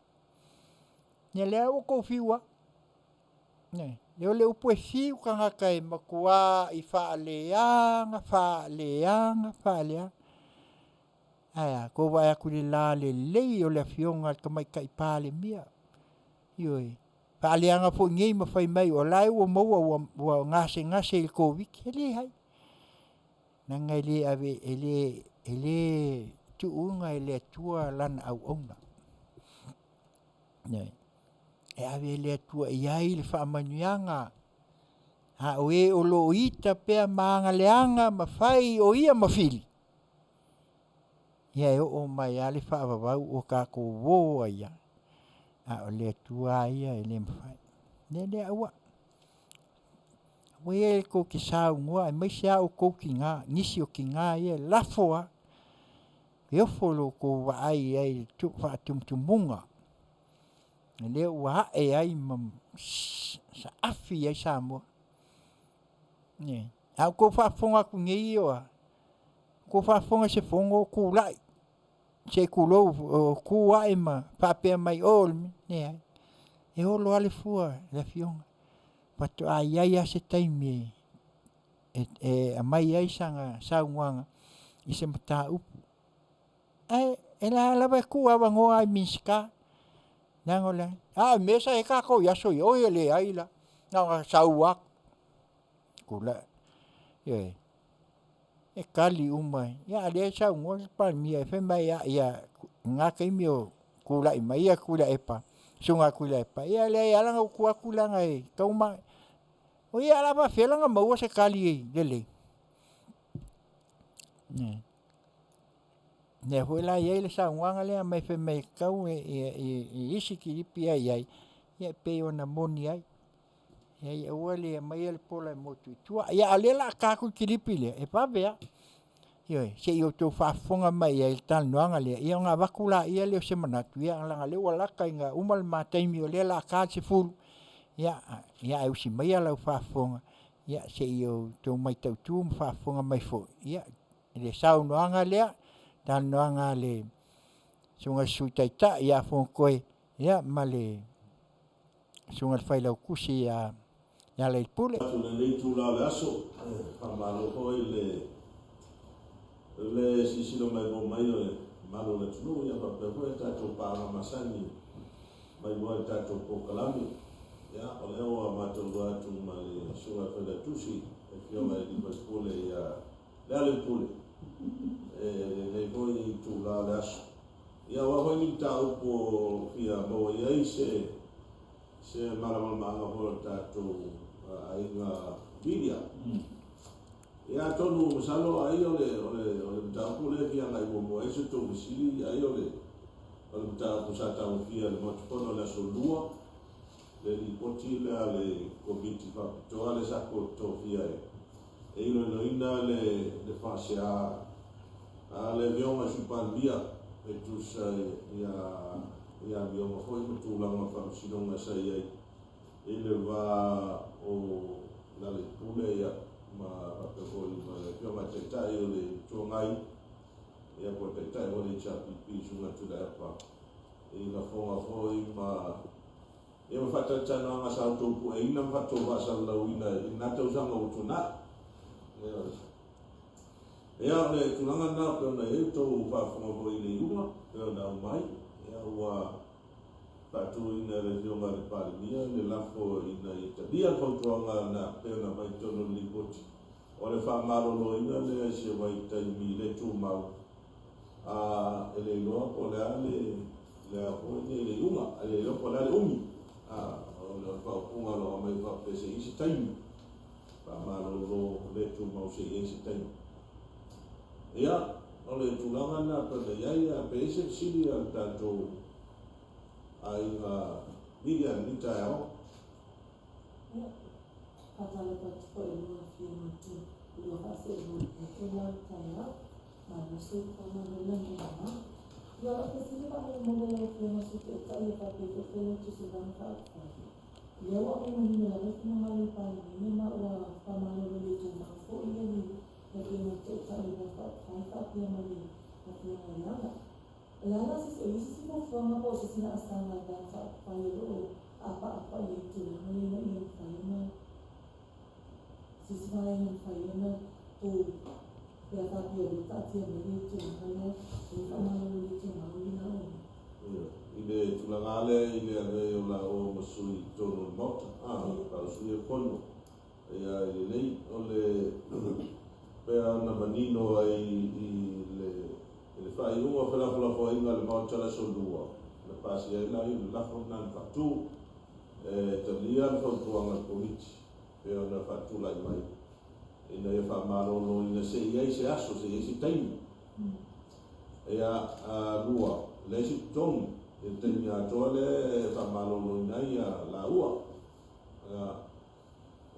Ia lea ua outou fiu lava, ioe, o le upu e fiu tagata e matuai faaleaga, faaleaga, faaleaga. Ae a? Tou vaai atu i le lalelei o le Afioga i le Tamaitai Palemia, ioe, faaleaga foi nei ma fai mai o la e ua maua ua gasegase i le Koviti-19, e leai, leaga e le ave e le e le tuuina e le Atua lana auauna. Ioe, e ave e le Atua e i ai le faamanuiaga, a o e o lo o ita pea ma aga leaga ma fai o ia ma fili, ia e oo mai lava le faavavau ua tatou o ai lava, a o le Atua lava ia e le mafai. O le mea lea, aua, aua ia tou te saunoa aemaise lava outou tina, nisi o tina ia e lafo lava, e ofo lo outou vaai i ai i faatumutumuga, o lea ua ae ai ma saafi ai Samoa. Ioe. A outou faafofoga atu nei o a? Ua outou faafofoga i se fono o tulai se i tulou, o tu ae ma faapea mai, leai. E olo lava le fua i le Afioga, faatoa i ai lava se taimi e aumai ai sana saunoaga i se mataupu. Ae o la e lava e tuuavanoa i Minisita, leaga o le a? A o mea sa i ai tatou i aso ia, oi e leai la, na ona sau lava tulai, ioe. E kali uma, ia a lea e saunoa le Palemia fai mai a ia i na taimi o tulai mai ia Tuilaepa, Susuga Tuilaepa, ia leai e ala ona ou tu atu leaga e tatau ona o ia o le a faafefea la ona maua se tali lelei? Lea foi la e i ai le saunoaga lea fai mai e tatau i isi kilipi a i ai, ia e pei ona moni ai. Leai aua le aumaia le pola e motu i tua. Ia a o lea o le a ta atu le kilipi lea, e vave lava. Ioe, se i outou faafofoga mai i ai i le talanoaga lea, ia ona avatu laia o se manatu, leaga o lea ua lata ina uma le ma taimi o lea o le a ta le 10, ia ae usi maia lau faafofoga se i outou mataitu ma faafofoga mai foi i le saunoaga lea, talanoaga a le Susuga i le Sui Taitai ia Fonotoe ma le Susuga i le Failautusi ia Lealailepule. Atu i lenei itula o le aso, faamalo foi le silasila maimoa mai o le mamalu o le atunuu ia faapea foi a tatou paaga masani mai loa i le tatou polokalame. Ia, o lea ua matou iloa atu ma le Susuga i le Failautusi, le Afioga i le sui usufono ia Lealailepule i lenei foi itula o le aso. Ia, aua foi ni mataupu o fia maua i ai se malamalamaaga foi o le tatou aiga media. Ia atonu masalo ai o le mataupu lea e fia agai muamua i ai se tou fesili, ai o le mataupu sa tagofia e le Maota Fono i le aso Lua, le lipoti lea a le Komiti Faapitoa lea sa tofia e iloiloina le faasea a le Afioga i le Sui Palemia e tusa i amioga foi ma tulaga o faamasinoga sa i ai i le va o Lealailepule ma faapea foi ma le Afioga i le Taitai o le Itu Agai po o le Taitai foi o le HRPP, Susuga Tuilaepa, i lafoga foi ma ma faatalatalanoaga sa outou pueina ma fatou faasalalauina i lena tausaga ua tuanai. Ia, o le tulaga lena pei ona i ai outou faafofoga foi i le iuga pei ona aumai, ia ua faatuina e le Afioga i le Palemia le lafo ina ia talia le fautuaga na pei ona aumai i totonu o le Lipoti o le faamaloloina lea i se vaitaimi le tumau, a e le iloa po o le a le a foi nei le iuga, e le iloa po o le a le umi, o le faaupuga o lo o aumai faapea se i ai se taimi faamalolo le tumau se i ai se taimi. Ia, o le tulaga lena pei ona i ai, ae pe i ai se fesili a le tatou aiga media i lenei taeao. Ia, faatalofa atu foi i lua Afioga i lua faasee i lenei itula o le taeao. Malo soifua malo lagi e mama. Ia, o lau fesili faamolemole lau Afioga i le Sui Taitai e faapea foi Failautusi o Vaega Faaupufai. Lea ua aumai manino lava le finagalo o le Palemene ma ua faamalolo le tumau foi le Afioga i le Taitai o Vaega Faaupufai faapea ma le Afioga i Ala. O le a la se isi, o i ai se isi fuafuaga po o se isi laasaga a le Vaega Faaupufai o lo o apaapa i ai i tulaga ia ina ia mafai ona se isi vaega e mafai ona tou pe a faapea o lea ua taatia mai le tulaga lea o le faamalolo le tumau i la outou. I le tulaga lava lea i le avea ai o laua ma sui i totonu o le Maota, a o sui e fono ia i lenei, o le pei ona manino ai i le faaiuga o felafolafoaiga a le Maota i le aso Lua, na pasia ai la le lafo lena na faatu e talia le fautuaga a le Komiti pei ona faatulai mai ina ia faamaloloina se i ai se aso, se i ai se taimi. Ia, lua, leai se totogi i le taimi atoa lea e faamaloloina ai laua. Ia,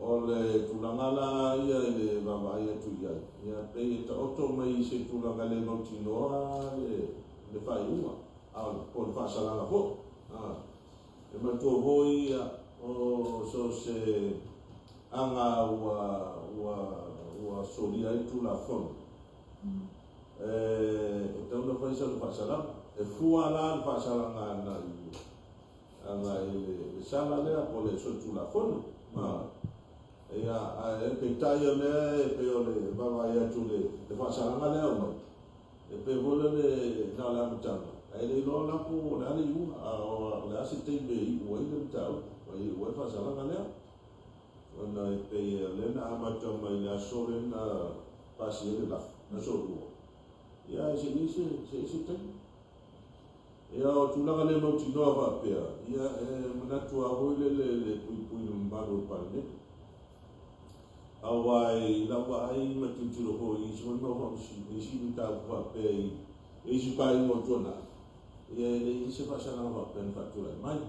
o le tulaga la ia i le vaavaai atu i ai, ia pei e taoto mai i se tulaga le mautinoa le faaiuga, a o po o le faasalaga foi. E manatua foi o so o se aga ua solia ai le Tulafono, e tatau ona fai sana faasalaga. E fua la le faasalaga agai i le sala lea po o le solitulafono. Ia, ae peitai o lea e pei o le vaavaai atu i le faasalaga lea e aumai, e pei foi lele na o le amataga, ae le iloa la po o le a le iuga, a o le a se taimi e iu ai le mataupu, e iu ai le faasalaga lea. Ona e pei o lea na amata mai i le aso lea na pasi ai le lafo aso lua ia ae se i ai se se i ai se taimi. Ia o tulaga le mautinoa faapea ia e manatu lava foi lele i le puipui i le mamalu o le Palemene. Aua i lau vaai ma tilotilo foi i isi foi mau faamasino, isi mataupu faapea i isi paeaiga ua tuanai, ia e le i i ai se faasalaga faapea na faatulai mai.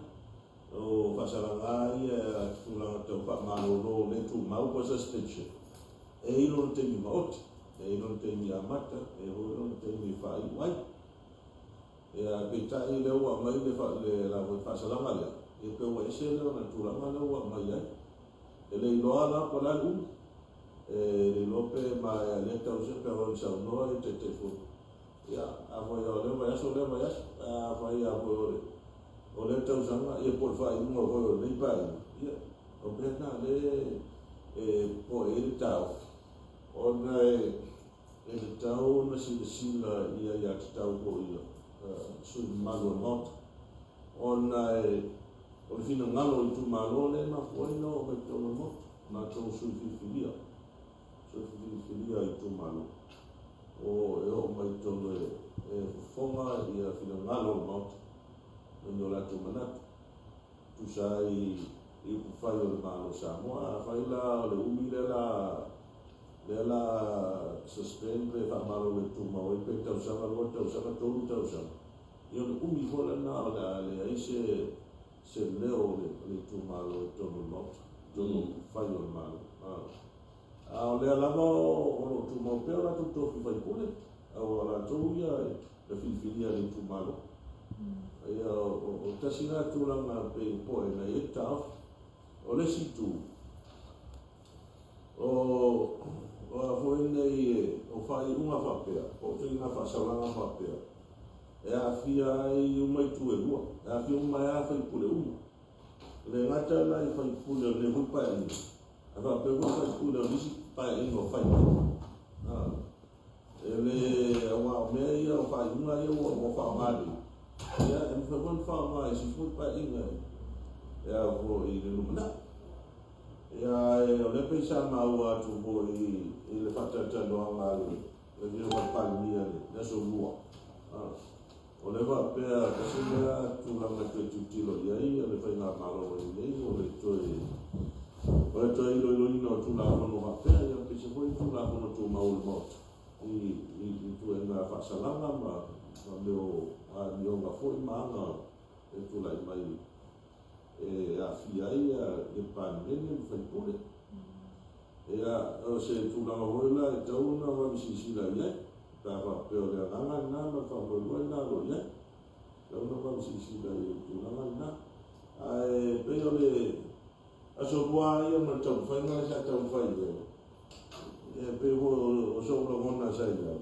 O faasalaga lava ia i tulaga tau faamalolo le tumau po o suspension, e i ai lona taimi maoti, e i ai lona taimi amata, e i ai foi lona taimi e faaiu ai. Ia, peitai lea ua aumai le le la foi faasalaga lea, ia pei ua ese le ona tulaga lea ua aumai ai. E le iloa la po o le a le umi. E le iloa pe maea i lea tausaga pe afai ua saunoa le Taitaifono. Ia, afai lava o lea vaiaso o lea vaiaso, ae afai lava foi o le o lea tausaga, ia po o le faaiuga foi o lenei Paeaiga, ia, o mea na lea e popoe ai le taofi, ona e e tatau ona silasila i aiatatau foi a sui usufono mamalu o le Maota, ona e o le finagalo o itumalo lea e mafua ai ona oo mai i totonu o le Maota, matou sui filifilia, sui filifilia o itumalo, o e oo mai i totonu e fofoga ia finagalo o le Maota ma ni o latou manatu, tusa ai i upufai o le Malo o Samoa. Afai la o le umi lea la lea la suspend pe faamalolo le tumau ai pe tausaga, lua tausaga, tolu tausaga, ia o le umi foi lena o le a leai se se leo o le o le itumalo i totonu o le Maota, i totonu o upufai o le Malo. A o lea lava o lo o tumau pea o latou tofi faipule, aua o latou ia na filifilia e le itumalo. Ia o tasi lena tulaga pei ua po'e na i ai le taofi. O le isi itu, o a foi nei o faaiuga faapea, po o ituaiga faasalaga faapea, e aafia ai uma itu e lua, e aafia uma ai lava sui usufono uma. E le gata la i sui usufono o lenei foi Paeaiga, ae faapea foi sui usufono o nisi Paeaiga o fai mai. E le, aua o mea ia o faaiuga ia ua faaaoga nei, ia e mafai foi ona faaaoga i se isi foi paeaiga e ao foi i le lumanai. Ia ae o lea pei sa maua atu foi i le faatalatalanoaga a le Afioga i le Palemia i le aso Lua, o lea faapea tasi lea tulaga e toe tilotilo i ai le faigamalo o i ai nei o le toe iloiloina o Tulafono faapea, ia aemaise foi Tulafono Tumau o le Maota i ituaiga faasalaga ma mea o amioga foi ma aga e tulai mai e aafia ai le Palemene ma sui usufono. Ia, o se tulaga foi la e tatau ona vave silasila i ai, pe a faapea o le agaga lena ma le faamoemoe lena o lo o i ai. E tatau ona vave silasila i le tulaga lena. Ae pei o le aso lua ia ma le taumafaiga lea sa taumafai i ai, e pei foi o sou lagona sa i ai,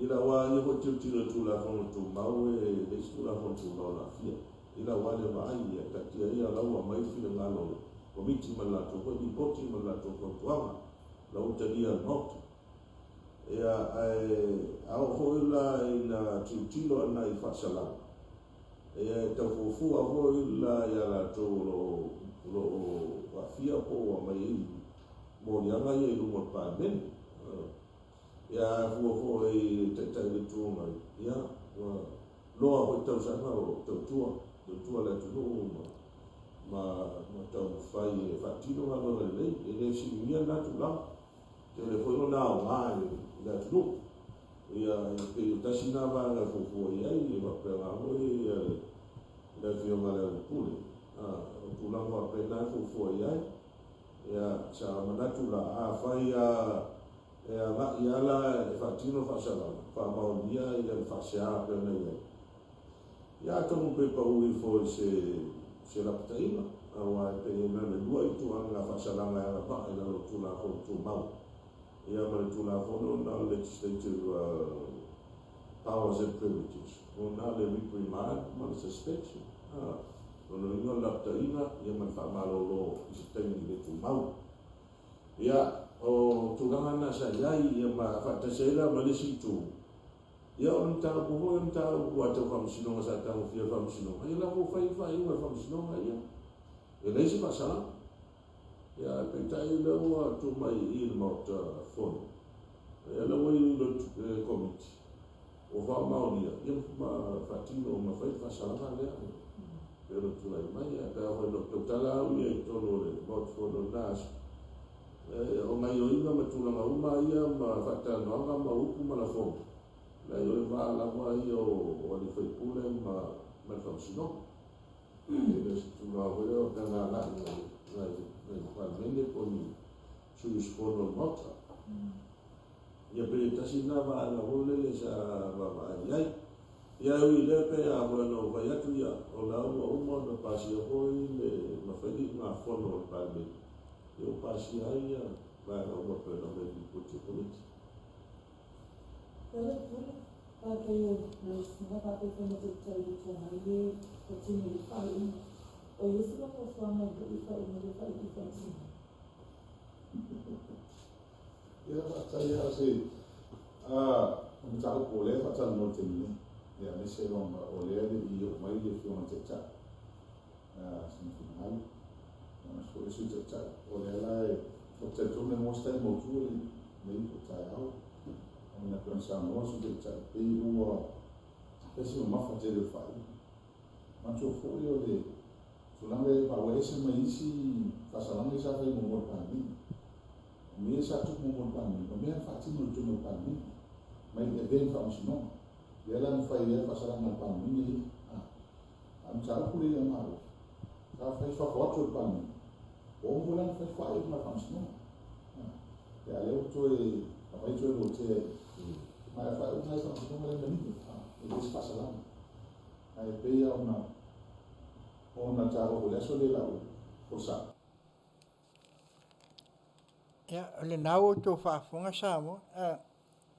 i lau lava ia foi tilotilo i le Tulafono Tumau, e leai se Tulafono Tumau o lafia. I lau lava lea vaai, ia taatia ia o la ua aumai le finagalo o le Komiti ma le latou foi Lipoti ma le latou fautuaga, o la ua talia e le Maota. Ia, ae a oo foi la ina tilotilo ana i faasalaga, ia e tau fuafua foi la ia latou o lo o aafia po o aumai ai moliaga ia i luma o le Palemene. Ia, a fua foi i le Taitai o le Itu Agai, ia, ua loa foi tausaga o tautua, tautua le atunuu ma ma taumafai e faatino galuega lelei. E le fesiligia lena tulaga. Tele foi lona aoga i le atunuu. Ia, e pei o tasi lena vaega e fuafua i ai, e faapena foi le Afioga i le Alii Pule. O tulaga faapena e fuafua i ai. Ia, sa manatu la, afai lava e agai lava la e faatino le faasalaga, faamaonia le faasea pei ona i ai, ia atonu pe pau ifo i se se lapataiga, aua e pei na o le lua ituaiga faasalaga e agavaa i lalo o le Tulafono Tumau, ia ma le Tulafono lena o le Legislative Powers and Privileges, o na le reprimand ma le suspension. Lona uiga o le lapataiga ia ma le faamalolo i se taimi le tumau. Ia, o tulaga na sa i ai, ia ma faatasi ai la ma le isi itu, ia o le mataupu foi o le mataupu a tau faamasinoga sa tagofia e le faamasinoga, ia la ua fai le faaiuga e le faamasinoga ia, e leai se faasalaga. Ia, ae peitai o lea ua tuu mai i i le Maota Fono. Ia lea ua i le Komiti ua faamaonia ia ma faatino ma fai le faasalaga lea pei ona tulai mai. Ae pe afai na ou tautala au ia i totonu o le Maota Fono i lena aso, o gaioiga ma tulaga uma ia ma faatalanoaga ma upu ma lafoga, leai o le va lava ia o alii faipule ma le Faamasinoga. E le o se tulaga foi lea faapea na agai i le Palemene po o ni sui usufono o le Maota. Ia pei e tasi lena vaega foi lele sa vaavaai i ai. Ia ae ui i lea pei lava foi ona ou fai atu, ia o la ua uma ona pasia foi le ma fai le iugafono a le Palemene, ia ua pasia ai ia vaega uma e pei ona aumai i le Lipoti a le Komiti. Ia le pule, faapea o lau susuga faapea foi ma Taitai o le Itu Agai le patino i le faaiuga. O i ai se fuafuaga e lui faaiuga lea faaiu i faamasinoga? Ia faafetai lava o se mataupu o lea e faatalanoa i le taimi nei, aemaise ona o lea e le i oo mai le Afioga i le Taitai sina finagalo, aemaise foi le Sui Taitai. O lea la e, ou te talitonu e maua se taimi mautu nei po o taeao, ona e pei ona saunoa le Sui Taitai, e pei ua fai si mamafa tele o le faaiuga. Manatua foi o le tulaga lea ua ese mai isi faasalaga ia sa fai muamua e le Palemene. O mea ia sa tupu muamua i le Palemene, o mea na faatino i totonu o le Palemene, mai le avea i le Faamasinoga. Lea la na fai ai le faasalaga a le Palemene ia. A o le mataupu lea ia maua, sa fai i fafo atu o le Palemene, ua uma foi la ona fai faaiuga a le Faamasinoga. A o lea ua toe aumai toe lotea i, ma o le faaiuga lava ia a le Faamasinoga lea e manino, e le o se faasalaga. Ae pei lava ona taua foi i le aso lea i lau folasaga. Ia, o lena ua outou faafofoga Samoa,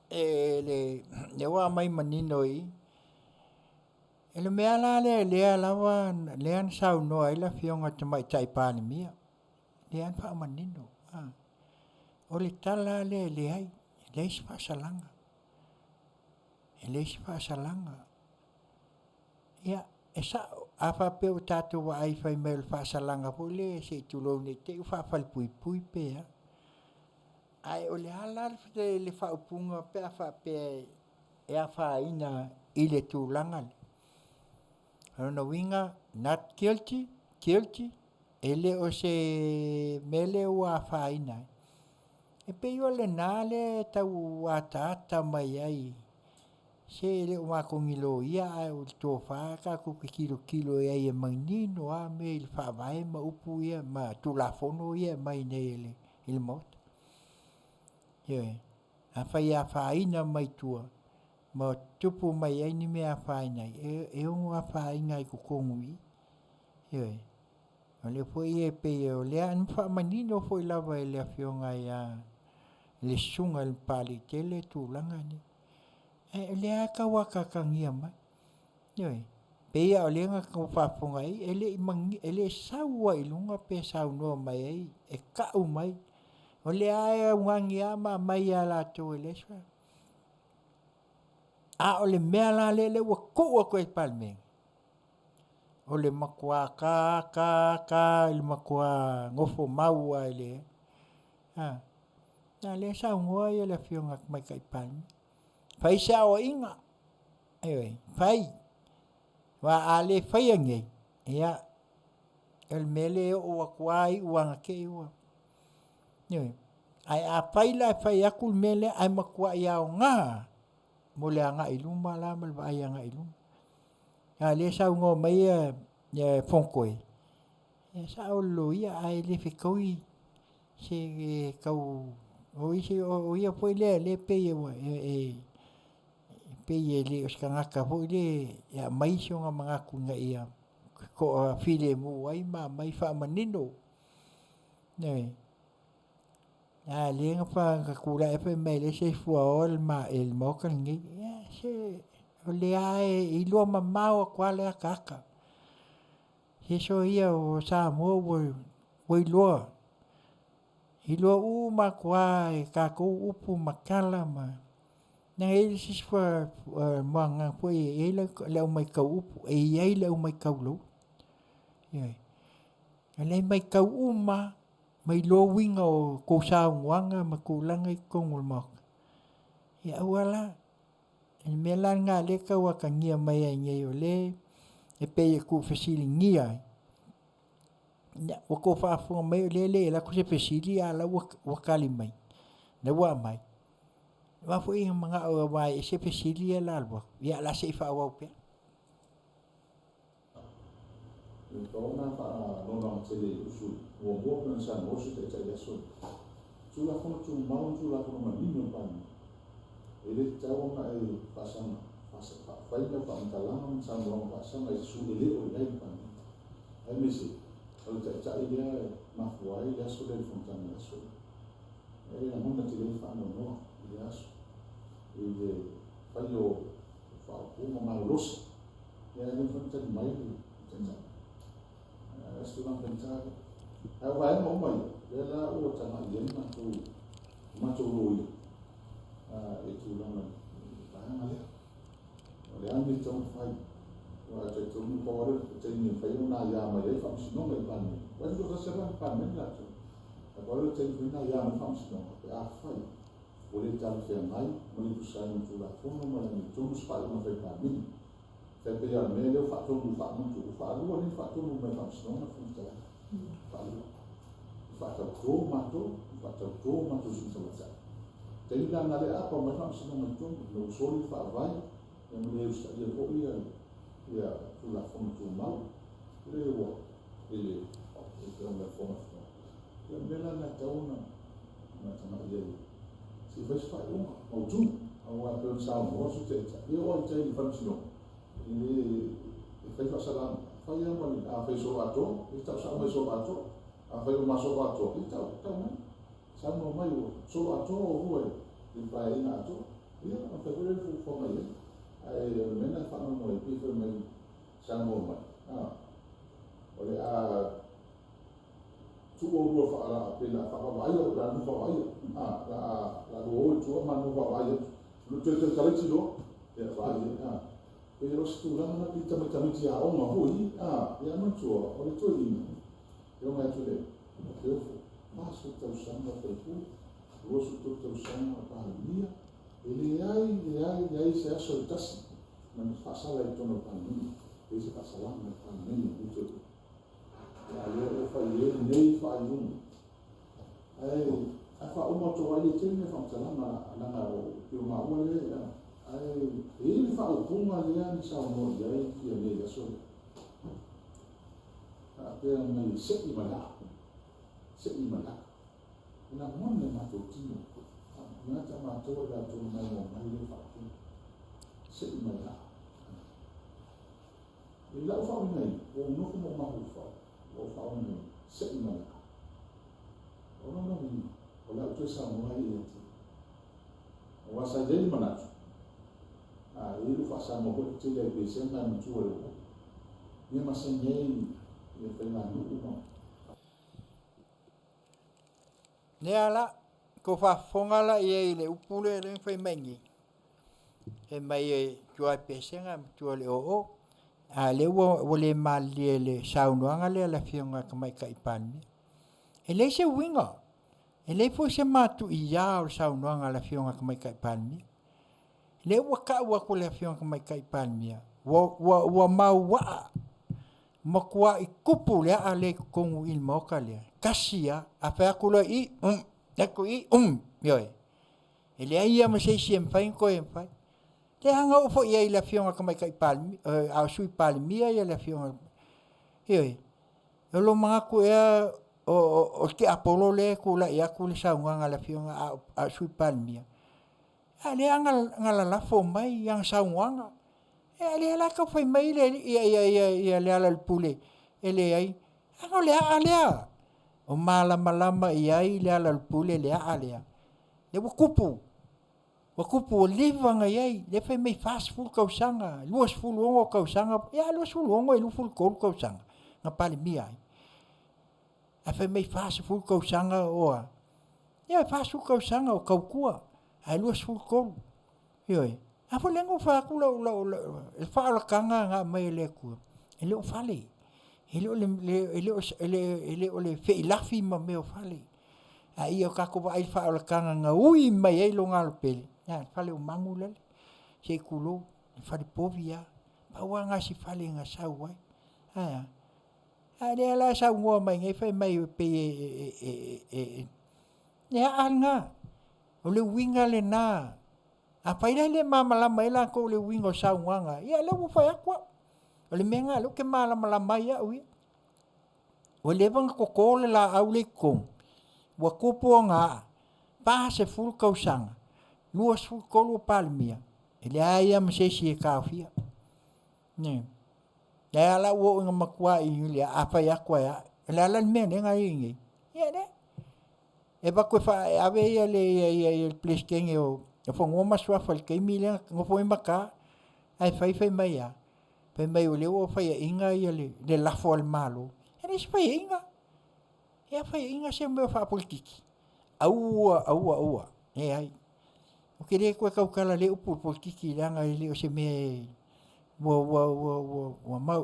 e lea ua aumai manino i i. O le mea la lea lea lava lea na saunoa ai le Afioga i le Tamaitai Palemia, lea na faamanino. O le tala lava lea e leai, e leai se faasalaga. E leai se faasalaga. Ia, e sao, a faapea ua tatou vaai fai mai o le faasalaga foi lea se i tulou ne i te i ua faafalepuipui pe a. Ae o le a la le faaupuga pe a faapea e afaina i le tulaga lea? O lona uiga, not guilty, guilty, e le o se mea lea ua afaina ai. E pei o lena lea e tau ataata mai ai, se e le o matou ni loia ae o le tofa tatou te tilotilo i ai e manino lava mea i le Faavae ma upu ia ma Tulafono ia e aumai nei i le Maota. Ioe. Afai e afaina mai tua ma tupu mai ai ni mea e afaina ai, e ono afaina ai i totonu i i. Ioe. O lea foi e pei o lea na faamanino foi lava e le Afioga ia le Susuga i le Papaliitele tulaga nei. Ae o lea lava e tau ataatagia mai. Ioe. E pei lava o lea na outou faafofoga i ai, e le i e le i sau lava i luga pe saunoa mai ai e tau mai, o lea lava e augani lava ma aumai lava e latou e leai se A o le mea la lea ua tuu atu ai i le Palemene, o le matua ta ta ta i le matua nofomau lava i le a o lea e saunoa le Afioga i le Tamaitai Palemia, fai se aoaiga, ioe, fai. Aua a le faia nei, ia, o le mea lea e oo atu lava iu lava ina te i ua… Ioe. Ae afai la e fai atu le mea lea ae matuai aoga lava mo le agai i luma la ma le vaai agai i luma. A o lea e saunoa mai le Fonotoe, e sao le loia ae le fetaui se tau o isi o ia foi lea e pei e pei e le o se tagata foi lea e aumai sona manatu ina ia toafilemu ai ma aumai faamanino. Ioe. A o lea na tulai ae fai mai e leai se fuaoa i le Maota lenei. Ia se o lea lava e iloa mamao atu lava le ataata. Se soia o Samoa ua iloa, iloa uma atu lava e tatou upu ma tala ma… Leaga e i ai le isi muagaga foi lea e i ai le au matau upu, e i ai le au matau laulu. Ioe. O lea e matau uma lava ma iloa uiga o tou saunoaga ma tulaga i totonu o le Maota. Ia aua la, o le mea la lena lea e tau atagia mai ai nei o lea e pei e tuufesiligia ai. Ia ua tou faafofoga mai o lea e le i alu atu se fesili a o la ua tali mai, la ua aumai. Aua foi e manao aua e ese fesili ia o le a alu atu, ia ae o le a se i faaauau pea. E tatau ona faanoanoaga tele i lou sui usufono. Muamua pei ona saunoa le Sui Taitai i le aso lea, Tulafono Tumau ma Tulafono manino a le Palemene, e le tatau ona e faasaga, fai lau faamatalaga ma saunoaga faasaga i se sui usufono e le o i ai i le Palemene. Aemaise o le Taitai lea e mafua ai le aso lea i le fonotaga i le aso lea. E lagona tele ai le faanoanoa i lea aso i le fai o faaupuga malolosi. Ia e le mafai ona tali mai le Taitai. O se tulaga faigata lea. Ae o vaega uma ia, lea la ua tagai i ai matou, matou loia i tulaga i le vaega lea. O le a le mea e tatau ona fai? Aua e talitonu pau lava lea o le taimi e mafai ona aia mai ai Faamasinoga i le Palemene. Aua e tutoatasi lava le Palemene latou. Ae pau lea o le taimi e mafai ona aia mai ai Faamasinoga pe afai ua le talafeagai ma le tusa ai ma le Tulafono ma le amiotonu se faaiuga fai a le Palemene. E pei lava o le mea lea ua faatonu faamutu, ua faalua nei faatonu mai e le Faamasinoga le Fofoga Fetalai. Faalua. Ua faatauto matou, ua faatauto matou sui tamaitai. Taimi la lena lea apa mai le Faamasinoga i totonu, ina ua soli le Faavae, ia ma le usitaia foi ia Tulafono Tumau. Le ua i le Afioga i le Fofoga Fetalai. Ia o le mea la lena e tatau ona tagai i ai se i fai se faaiuga mautu. Aua e pei ona saunoa le Sui Taitai, e oo lava i tai i le Faamasinoga, e le e fai faasalaga, e fai lava ma le, afai e solo atoa, e tau sao mai e solo atoa. Afai ua ma solo atoa, ia tau, tau mai. Saunoa mai ua solo atoa oulua i le Paeaiga atoa. Ia, ona fai foi lea o le fuafuaga i ai. Ae o le mea lena e faanoanoa ai, pei fai mai, saunoa mai, o le a tuu oulua pei o le a faavaavaaia, o le a nofo vaavaaia, a, o le a lua o i tua ma nofo vaavaai atu. Toe taitaiti loa, ia vaai i ai, a. Pei o se tulaga lena pei o tamaiti aoga foi, a, ia manatua, o le toeaina, e oo atu i le Teofo, 40 tausaga o faipule, 23 tausaga o Palemia, e leai, leai, leai se aso e tasi na faasala ai i totonu o le Palemene, e leai se faasalaga a le Palemene i le toeaina. A lea ua fai i ai lenei faaiuga. Ae a faauma atu ai le tele le faamatalaga leaga o pei o maua lea, ae e i ai le faaupuga lea na saunoa i ai Fiame i le aso lea. Faapea mai e sei ma le aa. Sei ma le aa. E lagona e matou tino. Manatu matou e latou na maimoa mai lea faaupuga. Sei ma le aa. I lau faauigaina, ua ou nofo ma ou mafaufau, ua ou faauigaina, sei ma le aa. O lona uiga, o le a ou toe saunoa ai ia te ia. Aua sa i ai le manatu, a e i ai lou faasamoa foi tele ai pesega e matua i lou mea masani ai ia faiganuu ma Lea la, tou faafofoga la i ai i le upu lea na fai mai nei, fai mai e tua i Pesega ma tua i le oo, a o lea ua le malilie i le saunoaga lea a le Afioga i le Tamaitai Palemia. E leai se uiga, e leai foi se matuia o le saunoaga a le Afioga i le Tamaitai Palemia. O lea ua tau atu e le Afioga i le Tamaitai Palemia, ua mauaa, matuai tupu le aa lea i totonu i le Maota lea, tasi lava, a fai atu loa i i, fai atu i i, ioe. E leai lava ma se isi e mafai ona toe fai. Leaga na oo foi i ai i le Afioga i le Tamaitai Palemia, a o Sui Palemia le Afioga, ioe. O lou manatu ea o le tiapolo lea e tulai atu le saunoaga a le Afioga a o Sui Palemia, a o lea na lalafo mai ana saunoaga. A o lea la e tau fai mai Lealailepule e leai, leaga o le aa lea, o malamalama i ai Lealailepule i le aa lea, lea ua tupu, ua tupu ua leva ona i ai, lea e fai mai e 40 tausaga, 26 tausaga, ia a 26 e 23 tausaga na Palemia ai, ae fai mai e 40 tausaga o a? Ioe, 40 tausaga o tautua, ae 23, ioe. A foi lea na ou fai atu lau faaolataga na aumai e le Atua, e le o fale, e le o le feilafi ma mea o fale, a ia tatou vaai i le faaolataga na ui mai ai lona Alo pele. Ia, le fale o magu lale, se i tulou, le fale povi lava. Pau lava lena o si fale na sau ai. Ae a? A lea la e saunoa mai nei fai mai e pei e le aa lena. O le uiga lena. Afai la e le malamalama ai latou i le uiga o saunoaga, ia lea ua ou fai atu au. O le mea lena o lea ou te malamalama ai au ia. Ua leva ona toto le laau lea i totonu, ua tupu ona aa, 40 tausaga, 23 o Palemia, e leai lava ma se isi e taofia. Ioe. O lea la ua oo ina matuai, a fai atu lava e a, o le a la le mea lea na i ai nei? Ia lea. E avatu e ave ia le Peresetene o Fanua ma Suafa i le taimi lea na nofo ai Mata ae fai fai mai e a? Fai mai o lea ua faiaina le lafo a le Malo. E leai se faiaiga. E a faiaiga se mea faapolokiki? Aua, aua, aua, leai. Ou te le toe tautala i lea upu o le polokiki leaga e le o se mea ua ua ua ua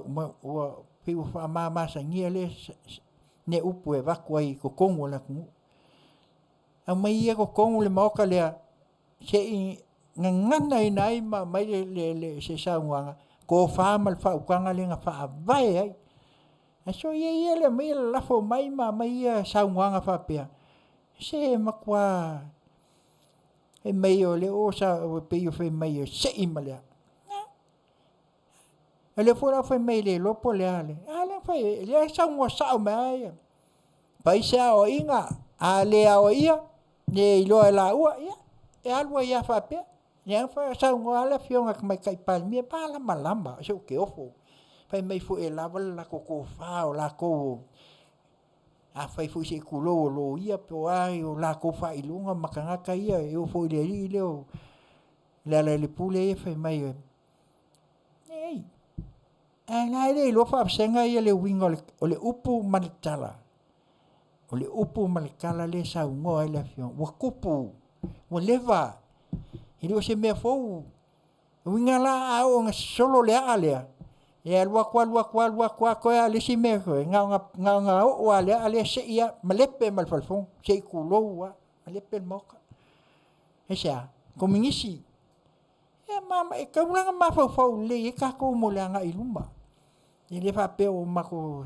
ua ua pei ua faamamasagia lea lea upu e avatu ai i totonu o le atunuu. Aumai ia i totonu le Maota lea se i gaganaina ai ma aumai le le se saunoaga, tofa ma le faautaga lea na faavae ai. Ae soia ia le aumaia lalafo mai ma aumai ia saunoaga faapea, se matua fai mai o lea ua pei e fai mai e sei ma le a. O lea foi la fai mai e le iloa po o le a le, a lea na fai ai, lea e saunoa sao mai lava ia. Fai se aoaiga, a le aoaia, le iloa e laua, ia e alu ai lava faapea. Lea na saunoa lava le afioga i le Tamaitai Palemia, e malamalama, se ou te ofo. Fai mai foi e lava le latou tofa o latou afai foi se i tulou o loia po o a ni o latou faailoga ma tagata ia, e oo foi i le alii lea o Lealailepule ia fai mai, leai, ae la e le iloa faavasega ia le uiga o le upu ma le tala. O le upu ma le tala lea e saunoa ai le afioga, ua tupu, ua leva, e le o se mea fou. O uiga la a oo ina sosolo le aa lea, e alu atu alu atu alu atu lava toe lava o le isi mea foi, na ona oo lava o le aa lea sei lava malepe ma le falefono, se i tulou lava, malepe le maota. Aisea? Kominisi. E tatau la ona mafaufau lelei i ai tatou mo le agai i luma. E le faapea ua matou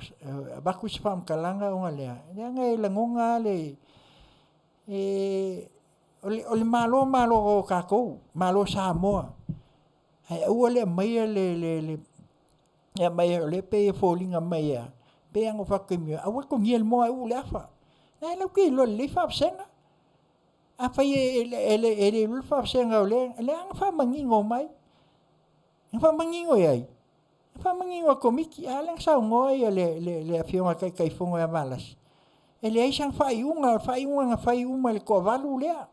avatu se faamatalaga ona lea, leaga e lagona lava le o le Malo malo o tatou, Malo o Samoa. Ae aua le aumaia le aumai o lea e pei e foliga mai e a? Pei lava ona ou fai atu i taimi ua aua le togia i le moa ae uu le afa. O lena latou te iloa lelei faavasega. Afai e le iloa le faavasega o lea, o lea na faamanino mai. Na faamanino e ai? Na faamanino e le Komiti. A lea na saunoa le Afioga i le Taitaifono ia Valasi, e leai sana faaiuga, o le faaiuga na fai uma e le toavalu lea.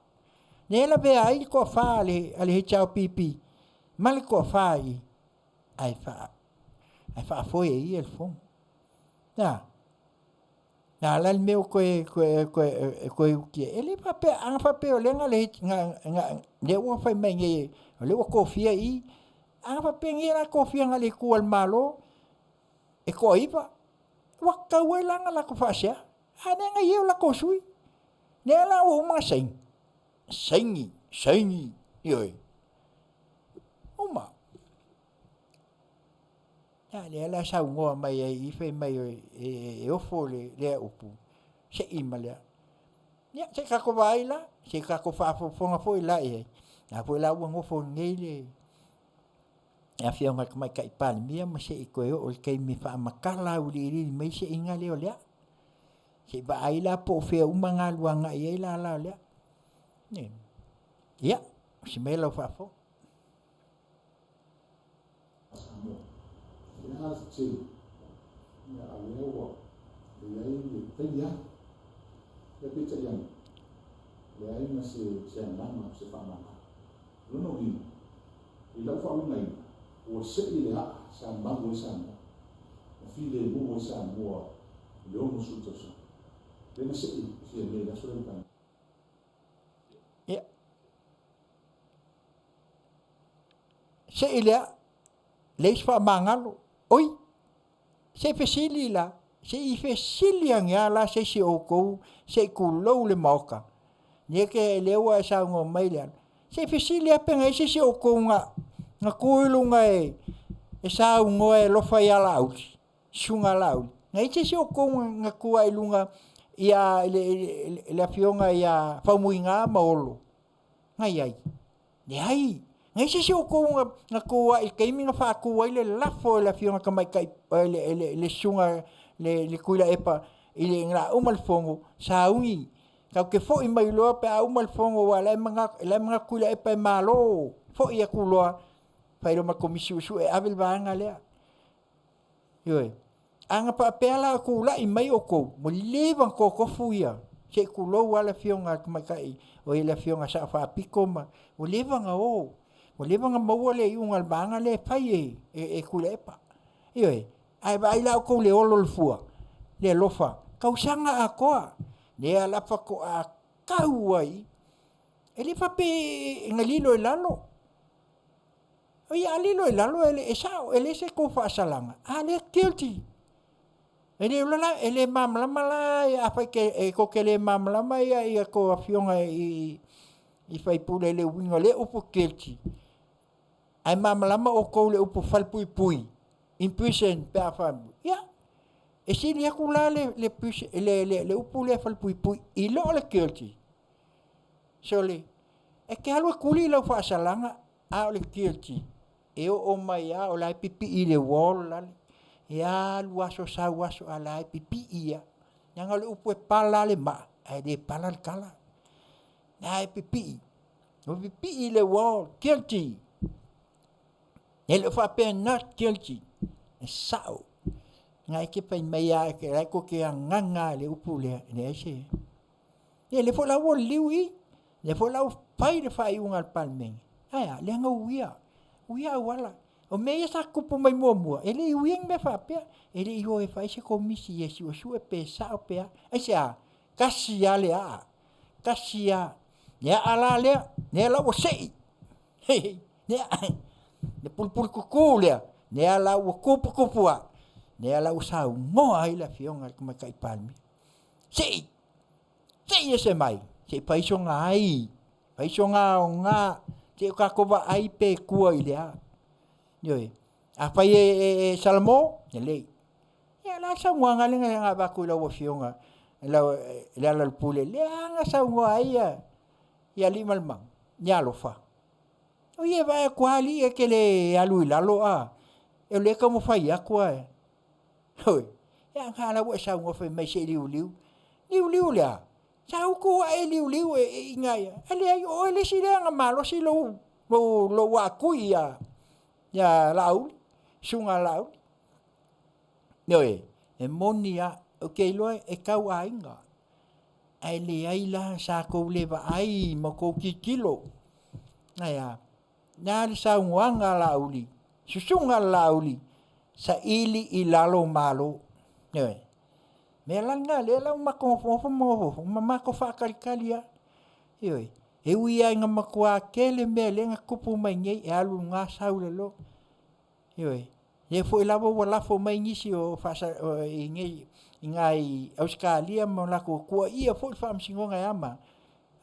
Lea e lavea ai le toafa a le HRPP ma le toafa i i, ae faafoe e ia le fono. E a? O le a la le mea ua toe toe uti ai? E le faapea, ana faapea o lea na lea ua fai mai nei o lea ua tofia i, ana faapea nei la tofia na o le itu a le Malo e toaiva, ua tatau ai la ona latou faasea. A lea na i ai o latou sui. Lea la ua uma ona saini, saini, saini, ioe. Uma. A lea la e saunoa mai ai i fai mai e ofo lea upu, sei ma le a. Ia, se i tatou vaai la, se i tatou faafogafoga foi la i ai. O la foi la ua nofo nei le afioga i le Tamaitai Palemia ma se i toe oo i le taimi e faamatala auiliili mai le seiga lea o le a. Se i vaai la po o fea uma na alu agai i ai lala o le a. Ia, osi mai lau faafofoga. I lau faauigaina, ua sei le aa sa malu ai Samoa, na filemu ai Samoa i le 60 tausaga. Lea na sei Fiame i le aso lea na Ia. Sei le aa, leai se faamagalo. Oi, se i fesili la, se i fesili ane lava la se isi o outou se i tulou le Maota, lea ua e saunoa mai Leala, Se i fesili lava pe na i ai se isi o outou na na tu i luga e e saunoa e alofa ia Laauli, susuga Laauli. Na i ai se isi o outou na tu ae i luga ia i le i le afioga ia Faumuina ma Olo? Na i ai? Leai. Na i ai se isi o outou na tu ae i le taimi na faatu ai le lafo e le afioga i le Tamaitai e le susuga i le Tuilaepa ina a uma le fono, sauni tatou te foi mai loa pe a uma le fono aua o la e manatu Tuilaepa e malo, foi atu loa fai loa ma le Komisi Suesue e ave le vaega lea. Ioe. A na faapea la o tulai mai outou, ua leva ona totofu ia, se i tulou lava le afioga i le Tamaitai oi le afioga i le Sao Faapito ma ua leva ona o, ua leva ona maua le iuga a le vaega lea e fai e Tuilaepa. Ioe, ae vaai la outou i le olo o le fua, le alofa, tausaga atoa, lea la faatoa tau ai i i. E le faapea na lilo i lalo, oi a lilo i lalo e sao, e leai se tou faasalaga, a o lea e guilty. E le iloa la, e le malamalama la afai e tou te le malamalama a outou afioga i sui usufono i le uiga o lea upu guilty, ae malamalama outou i le upu falepuipui, in prison pe a ia, e sili atu la le upu lea falepuipui i lo le guilty. Sole, e te alu e tuli lau faasalaga, a o le guilty, e oo mai lava o la e pipii i le wall lale, e alu aso sau aso a o la e pipii lava. Leaga o le upu e pala lava le maa, ae le pala le tala. O la e pipii, ua pipii i le wall, guilty. E le o faapea not guilty, e sao. Na e te fai mai lava o la e tou te agaga lava i le upu lea, e leai se... Ia lea foi la ua liliu i i, lea foi la ua fai le faaiuga a le Palemene. Ae a? Leaga ua uia, uia auala. O mea ia sa tutupu mai muamua, e le i uia ni mea faapea. E le i o e fai se komisi e suesue pe sao pe a. Aisea? Tasi lava le aa, tasi lava. Le aa la lea, lea la ua sei, le pulepuletutu lea, lea la ua tuputupu ae, lea la ua saunoa ai le Afioga i le Tamaitai Palemia, sei, sei ese mai, se i fai sona ai, fai sona aoga, se i o tatou vaai pe tua i le a. Ioe. Afai e salamo, lelei. Ia o le a le saunoaga lea na avatu i lau Afioga Lealailepule, lea na saunoa ai Aliimalemanu ia alofa. Oi e vaai atu lava alii e te le alu i lalo a? O lea e taumafai atu ae. Oi, ia a la ua e saunoa fai mai se i liuliu. Liuliu le a? Sa utu ae liuliu e i ina ia. E leai, o oe le isi lea na malosi lou, lou, lou aatui ia, ia Laauli, susuga Laauli. Ioe, e moni lava, ou te iloa e tau aiga, ae leai la sa tou le vaai ma tou tilotilo. Ae a? Le a le saunoaga a Laauli, susuga Laauli, saili i lalo malo. Ioe. Mea la lena lea la ua matou nofonofo ma nofonofo ma matou faatalitali lava. Ioe. E ui lava ina matua tele mea lea na tupu mai nei, e alu i luga sau i lalo. Ioe. Lea foi lava ua lafo mai nisi o faasa, i nei i na i Ausetalia ma latou tuuaia foi le faamasinoga e a ma a.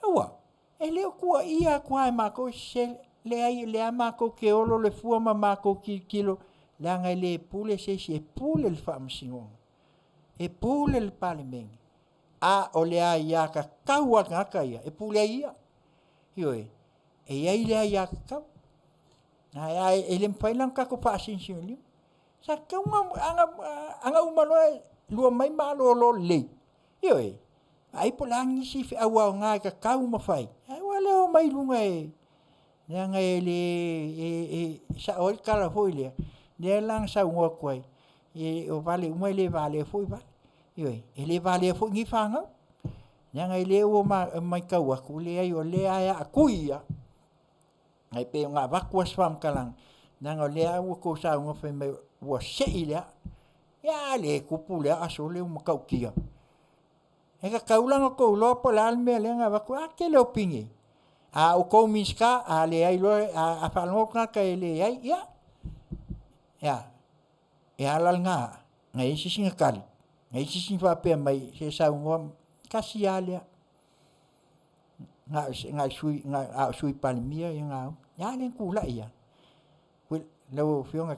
Aua, e le o tuuaia atu lava e matou se leai o lea matou te olo le fua ma matou tilotilo leaga e le pule se isi e pule le faamasinoga, e pule le Palemene, a o le aiatatau a le tagata ia e pule ai ia. Ioe, e i ai le aiatatau. Ae e le mafai la ona tatou faasinosino lima. Sa tatau ona, ana uma loa lua mai malolo lelei, ioe, vaai po o le a nisi feau aoga e tatau ona fai, ae aua le omai i luga e, leaga e le, e sao ai le tala foi lea, lea la na saunoa atu ai, o vale uma e le valea foi vale. Ioe, e le valea foi nei fanau, leaga o lea ua matau atu, leai o lea e aatui lava. Ae pei ona avatu lava se faamatalaga, leaga o lea ua outou saunoa fai mai ua sei le aa. Ia a le tupu le aa sole ua matautia. E tatau la ona outou iloa po o le a le mea lea na avatu ai. A tele o pine. A outou Minisita, a leai loa, a faalogo le tagata e leai, ia, e a? E a la lena aa? Na i ai se isi na tali? Na i ai se isi na faapea mai, se saunoa, tasi lava lea. Na sui na a sui Palemia ia na ia le kula ia. Lau afioga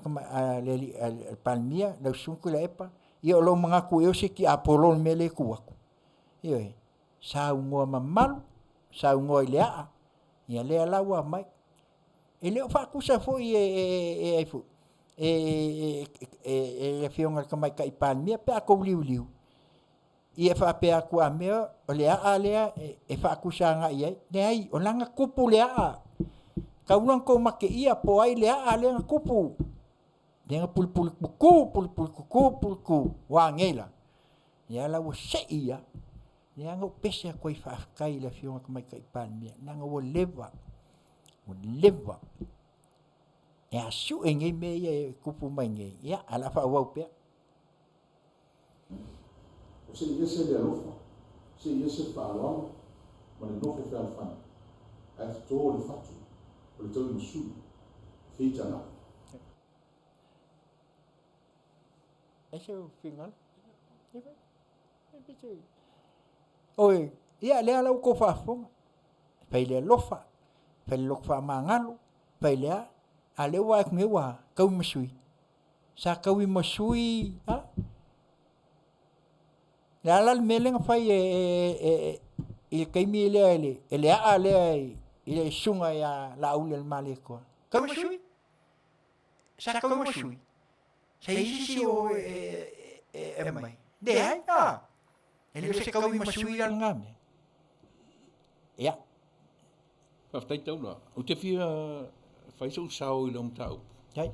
le alii Palemia lau susuga Tuilaepa, ia o lou manatu ea o se tiapolo le mea lea e tu atu. Ioe, saunoa mamalu, saunoa i le aa, ia lea la ua aumai. E le o faatusa foi e le afioga i le Tamaitai Palemia pe a outou liuliu, ia faapea atu a mea o le aa lea e faatusa agai i ai. Leai, o la na tupu le aa, talu ona outou mateia po o ai le aa lea na tupu, lea na pulepule tutu, pulepule tutu, pulepule tutu, ua a nei la? Lea la ua sei lava. Lea na ou pese atu ai faafetai i le afioga i le Tamaitai Palemia, leaga ua leva, ua leva e asiue nei mea ia e tupu mai nei, ia ae o le a faaauau pea. O se i ese le alofa, se i ese le faaaloalo ma le nofo fealofani, ae toto le fatu o le tauimasui, feitagai. Ese o finagalo. Oi, ia lea la ua outou faafofoga, fai le alofa, fai le loto faamagalo, fai le a, a o lea ua vaai atu nei ua taui ma sui. Sa taui ma sui a? Le a la le mea lea na fai e i le taimi lea e le aa lea i le susuga ia Laaulialemalietoa? Taui ma sui. Sa taui ma sui. Sa i ai se isi o e aumai? Leai, a. E le o se taui ma sui la lena mea. Ia. Faafetai Taula. Ou te fia fai sou sao i lau mataupu. Ai.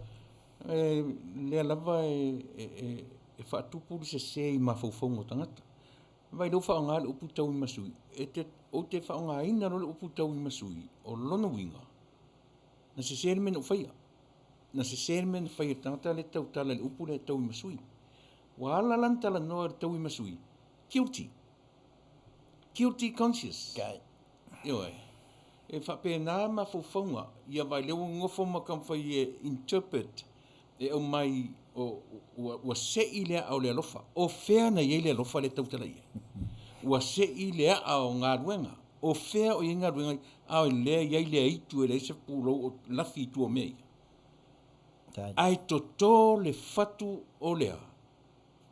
E, lea lava e faatupu le sese i mafaufauga o tagata. Vaai lea ua faaaoga le upu tauimasui, e te, ou te faaaogaina loa le upu tauimasui, o lona uiga, na sese le mea na ou faia. Na sese le mea na faia e le tagata lea e tautala i le upu lea tauimasui. Ua ala la ona talanoa i le tauimasui, guilty. Guilty conscious. Ioe. E faapena mafaufauga, ia vaai lea ua nonofo ma taumafai e interpret, e aumai o, ua sei le aa o le alofa. O fea na i ai le alofa lea e tautala i ai? Ua sei le aa o galuega. O fea o i ai galuega, a o lea e i ai le aitu e leai se pulou o lafi i tua o mea ia. Ae toto le fatu o le a?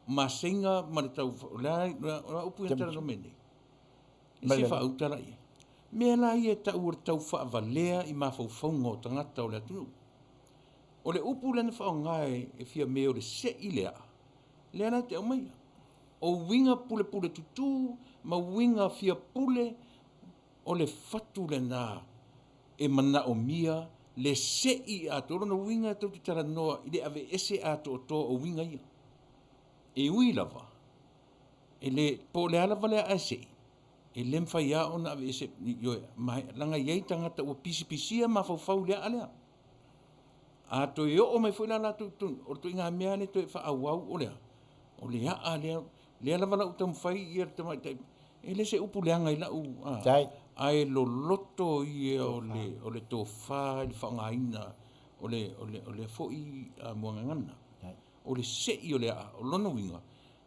Maseiga ma le tau, o le a, o le a upu ia na talanoa mai nei? E se faautala i ai. Mea la ia e tau o le tau faavalea i mafaufauga o tagata o le atunuu. O le upu lea na faaaoga e Fiame o le sei le aa, lea la e te aumaia. O uiga pulepule tutū ma uiga fia pule o le fatu lena e manaomia le sei atoa. O lona uiga e tou te talanoa i le aveese atoatoa o uiga ia. E ui lava, e le, po o le a lava le aa e sei, e le mafai lava ona aveese, ioe, ma leaga e i ai tagata ua pisipisia mafaufau i le aa lea. A toe oo mai foi la latou i totonu, o le ituaiga mea lea e toe faaauau o le a? O le aa lea, lea lava la ua taumafai ia le tamaitai, e le se upu leaga i lau, a, ae loloto ia o le, o le tofa i le faaaogaina o le, o le, o lea foi muagagana. O le sei o le aa, o lona uiga,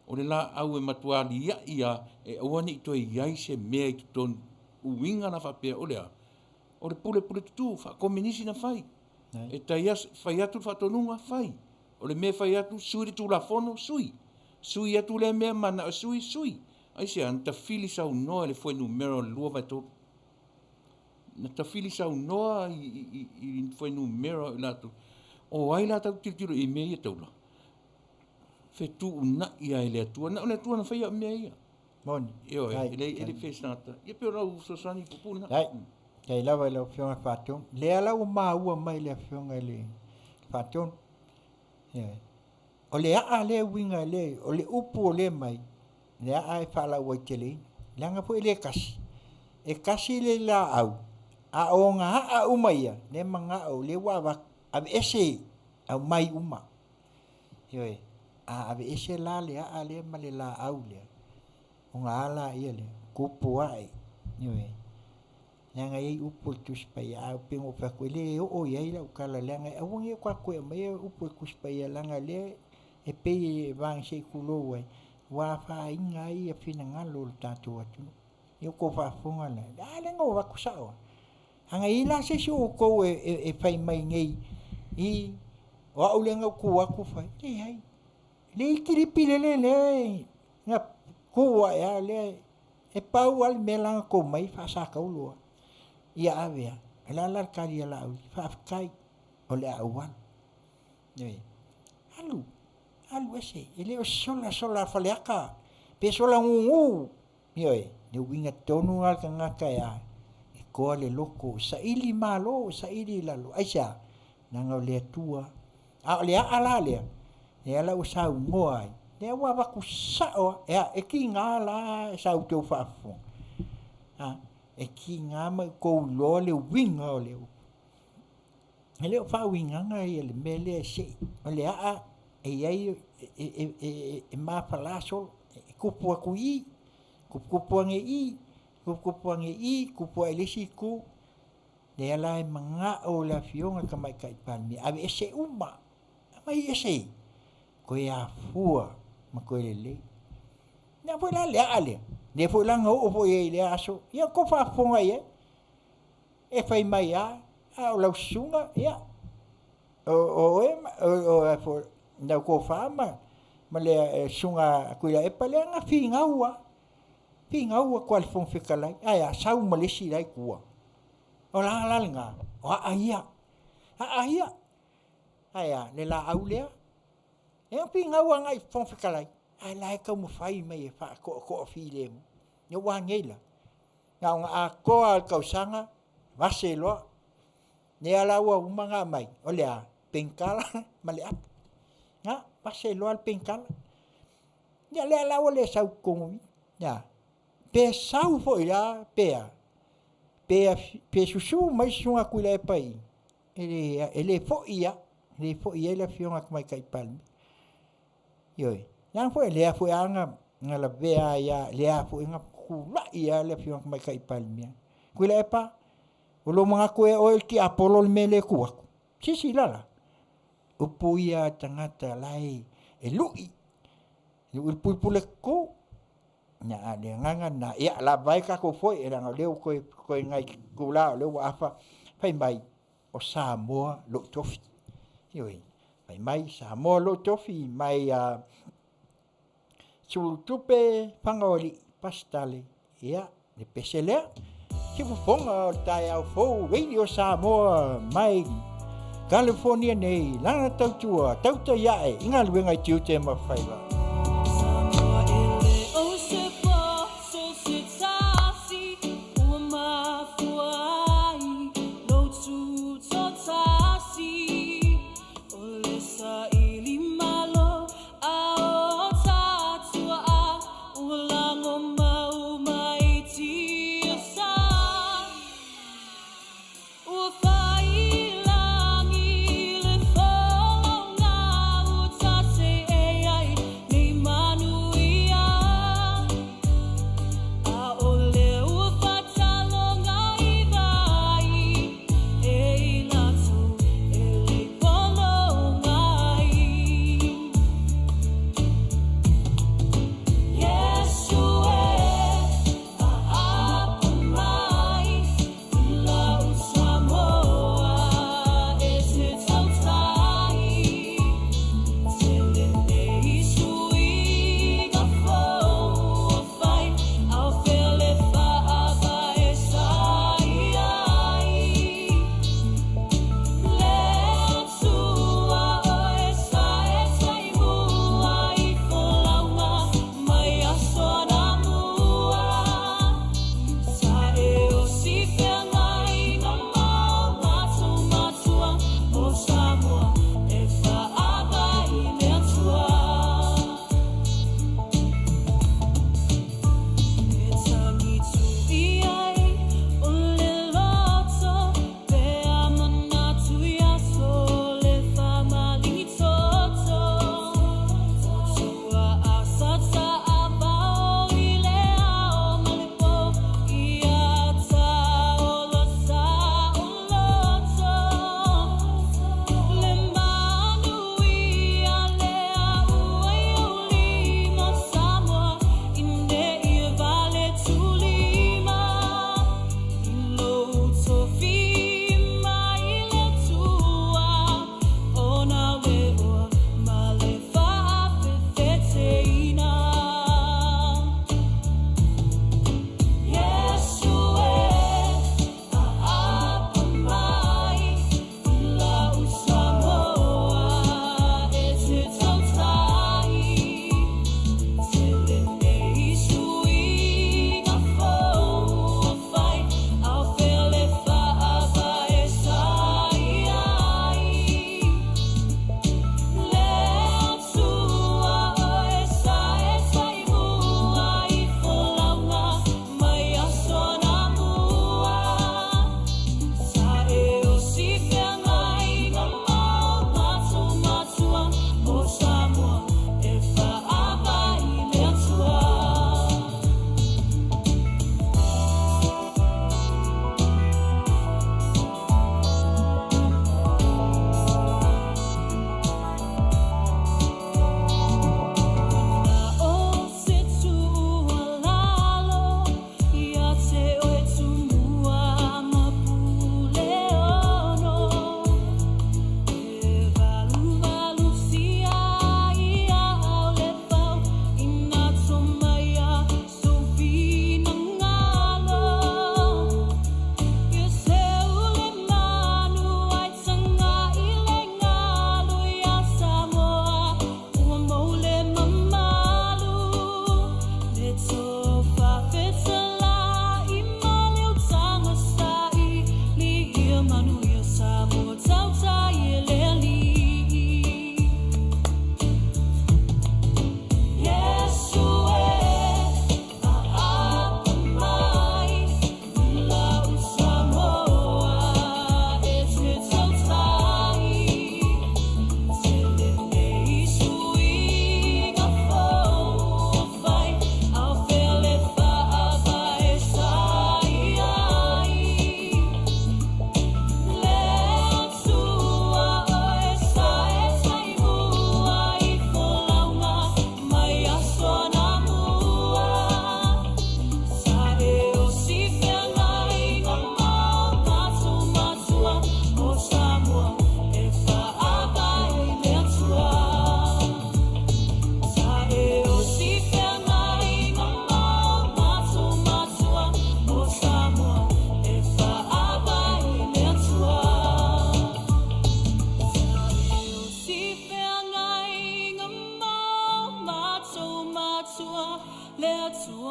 o le laau e matua alia'i lava e aua ne i toe i ai se mea i totonu, uiga la faapea o le a? O le pulepule tutū, faakominisi na fai. E tai as, fai atu le faatonuga, fai. O le mea e fai atu, sui le Tulafono, sui. Sui atu lea mea manao e sui, sui. Aisea? Na tafili saunoa i le fuainumera o le 2 vae 3. Na tafili saunoa i fuainumera o i latou. O ai la tatou tilotilo i mea ia taula? Fetuunai lava e le Atua. Na o le Atua na faia mea ia. Moni. Ioe, e le e le fes tagata. Ia pei o lau fesoasoani puupuu lena. Ai. Tai lava i lau afioga i le Faatonu. Lea la ua maua mai le afioga i le Faatonu. Ioe. O le aa lea uiga lea, o le upu o lea mai, le aa e faalauaiteleina. Leaga foi e le tasi. E tasi le laau, a o ona aa uma ia, lea manao, lea ua avatu, aveese, aumai uma. Ioe, a aveese la le aa lea ma le laau lea, ona ala ia lea, tupu ae. Ioe. Leaga e i ai upu o le Tusi Paia, ae pei ona ou fai atu, e le oo i ai lau tala, leaga aua ne i o tatou aumaia upu o le Tusi Paia, leaga lea e pei e vagisei tulou ai, ua afaina ai finagalo o le tatou atunuu. Ia kou faafofoga la. A lea na ou avatu sao. A na i ai la se isi o outou e fai mai nei i o au lea na ou tu atu fai, leai. E leai kilipi lele lea na tu ae lava lea e pau lava le mea la na tou mai faasataulo lava. Ia ave lava. O le a la le tali a Laauli? Faafetai o le a ou alu. Ioe. Alu, alu ese. E le o se sola, sola a Faleata pe sola gugu. Ioe, le uiga tonu lena o le tagata e a? E toa le loto, e saili malo, e saili i lalo. Aisea? Leaga o le Atua. A o le aa la lea, lea la ua saunoa ai, lea ua avatu sao lava, e a? E tiga la sa outou faafofoga. A, e tiga ma outou iloa le uiga o le upu. E le o faauigaga ia le mea lea se i, o le aa e i ai, e mafala solo, e tupu atu i i, tuputupu ane i i, tuputupu ane i i, tupu ae i le isi itu. Lea la e manao le Afioga i le Tamaitai Palemia, aveese uma, aumai ese, toe afua ma toe lelei. Lea foi la le aa lea, lea foi la na oo foi i ai i lea aso, ia outou faafofoga i ai. E fai mai lava, a o lau susuga, ia, o oe o lau tofa ma le susuga a Tuilaepa lea na finau lava, finau atu lava i le Fofoga Fetalai, ae a? Sau ma le isi la e i tua. O le a la lena? O aa ia, aa ia. Ae a? Le laau lea? E finau agai i le Fofoga Fetalai, ae la e taumafai mai e faatoatoa filemu. Ia ua a nei la? Na ona atoa lava o le tausaga, vase loa. Lea la ua uma ona aumai, o le a? Penikala ma le apu. Na, vase loa le penikala. Ia lea la ua le sau i totonu i i. E a? Pe sau foi la pe a, pe susu mai le Susuga Tuilaepa i i, e le foi lava, e le foi i ai le Afioga i le Tamaitai Palemia. Ioe, leaga foi o lea foi lava na lavea ai lava, lea foi na tulai lava le Afioga i le Tamaitai Palemia. Tuilaepa, o lou manatu ea oe o le tiapolo le mea lea e tu atu? Silasila la, upu ia a le tagata o la e lui, lui le pulepule tutu. Ia, a o le agaga lena, ia lava ai tatou foi, leaga o lea ua toe nai itula o lea ua afa, fai mai, o Samoa lou tofi. Ioe, fai mai Samoa lou tofi, mai a Sulutupe Fagaoalii Pasitale, ia, le pese lea. Siufofoga o le taeao fou, Radio Samoa mai California nei, lana tautua, tautai ae i galuega i tiute ma faiva.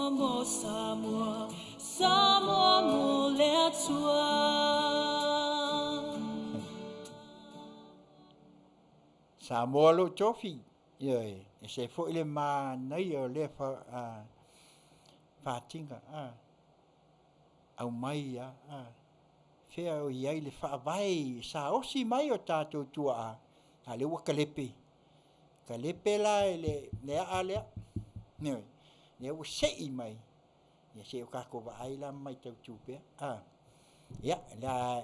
Samoa mo Samoa, Samoa mo le Atua. Samoa lou tofi, ioe, e se foi le manaia o lea fatiga, aumai a, fea o i ai le faavae saosi mai o tatou tuaa, a lea ua kalepe, kalepe la e le aa lea, ioe, lea ua sei mai, ia se i o tatou vaai la ma matautu pea. Ia,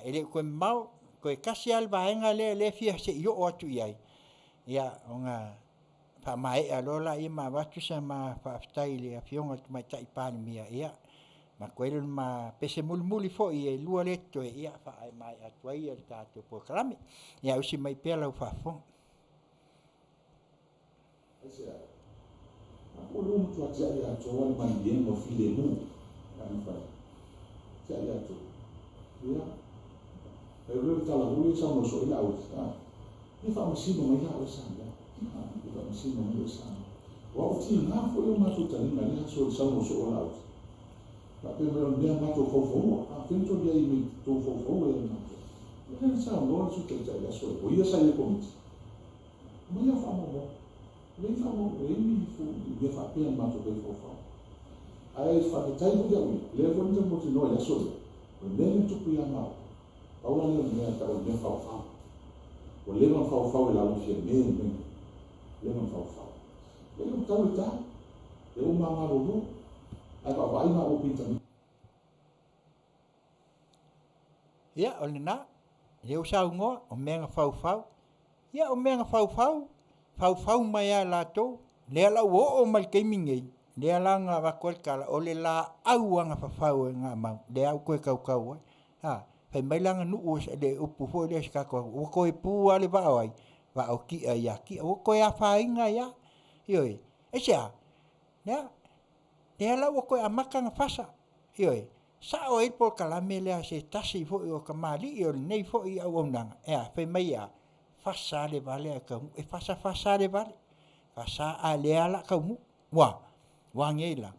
e le o toe mamao, toe tasi lava le vaega lea e fia se i oo atu i ai, ia ona faamaea loa lea ma avatu sa ma faafetai i le Afioga i le Tamaitai Palemia, ia avatu ai le ma pese mulimuli foi e lua lea e totoe, ia faamaea atu ai le tatou polokalame. Ia ausi mai pea lau faafofoga. Aisea? A o lea ua matua tiai atoa le maliliega o filemu e mafai. Tiai atoa. Ia. E le tala huli sa mo so ila au. Ni faamasino mai la o sa la. Ni faamasino mai o sa. Wa o ti ngā fo yo matou talinga le aso sa mo so o la au. Pa pe me o mea matou fau a fento ia i me tau fau e matou. Le sa no su te tai aso. O ia sa i komiti. Mai ia fa mo mo. Le fa mo le mi fu me fa pe matou pe fau fau. Ai fa te tai hu ia ui. Le fo ni mo te no ia so. O me ni tupu ia mau. Paula le mea ta o mea fau fau. O le ma fau fau e la fia me me. Le ma fau fau. Le o tau ta. Le o ma ma lo. Ai va vai ma o pinta. Ia o lena, le o saunoa, o mea na faufau. Ia o mea na faufau, faufau mai a latou, lea la ua oo mai le taimi nei, lea la na avatu ai le tala, o le laau agafafau e gamau, lea ua toe tautau ai. Ha, fai mai la nuu le upu foi lea se tatou, ua toe pu lava le vaa o ai, vaa o tia ia tia, ua toe afaina ai lava. Ioe, aisea? Lea, lea la ua toe amata ona fasa. Ioe, sao ai le polokalame lea se tasi foi o tamalii o lenei foi auaunaga, e a, fai mai a, fasa le vale a taunuu, e fasa fasa le vale, fasa a lea la taunuu. Ua, ua nei la.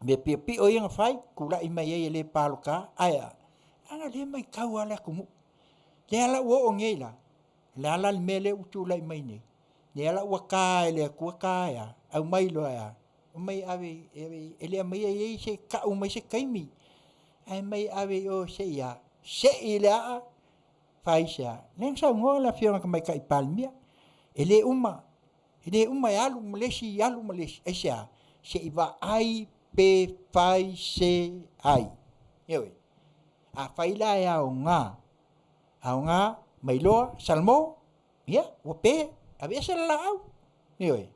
Me piopio ia na fai, tulai mai ai e le paloka, ae a, ana le mai tau a le atunuu. Lea la ua oo nei la, le ala le mea lea ua tulai mai nei. Lea la ua ka e le Atua ka e a, au mai loa e a, o mai ave, ave, e le mai ai ei se kau mai se taimi. Ae mai ave i o se ia, se i le aa, fai se a. Lea saunoa le Afioga Tamaitai Palemia, e le uma e alu ma le isi, alu ma le isi, ai se a, se i vaai pe fai se ai. Ioe, a fai la e aoga, aoga, mailoa, salmo, ia, ua pe, ave ese le laau. Ioe,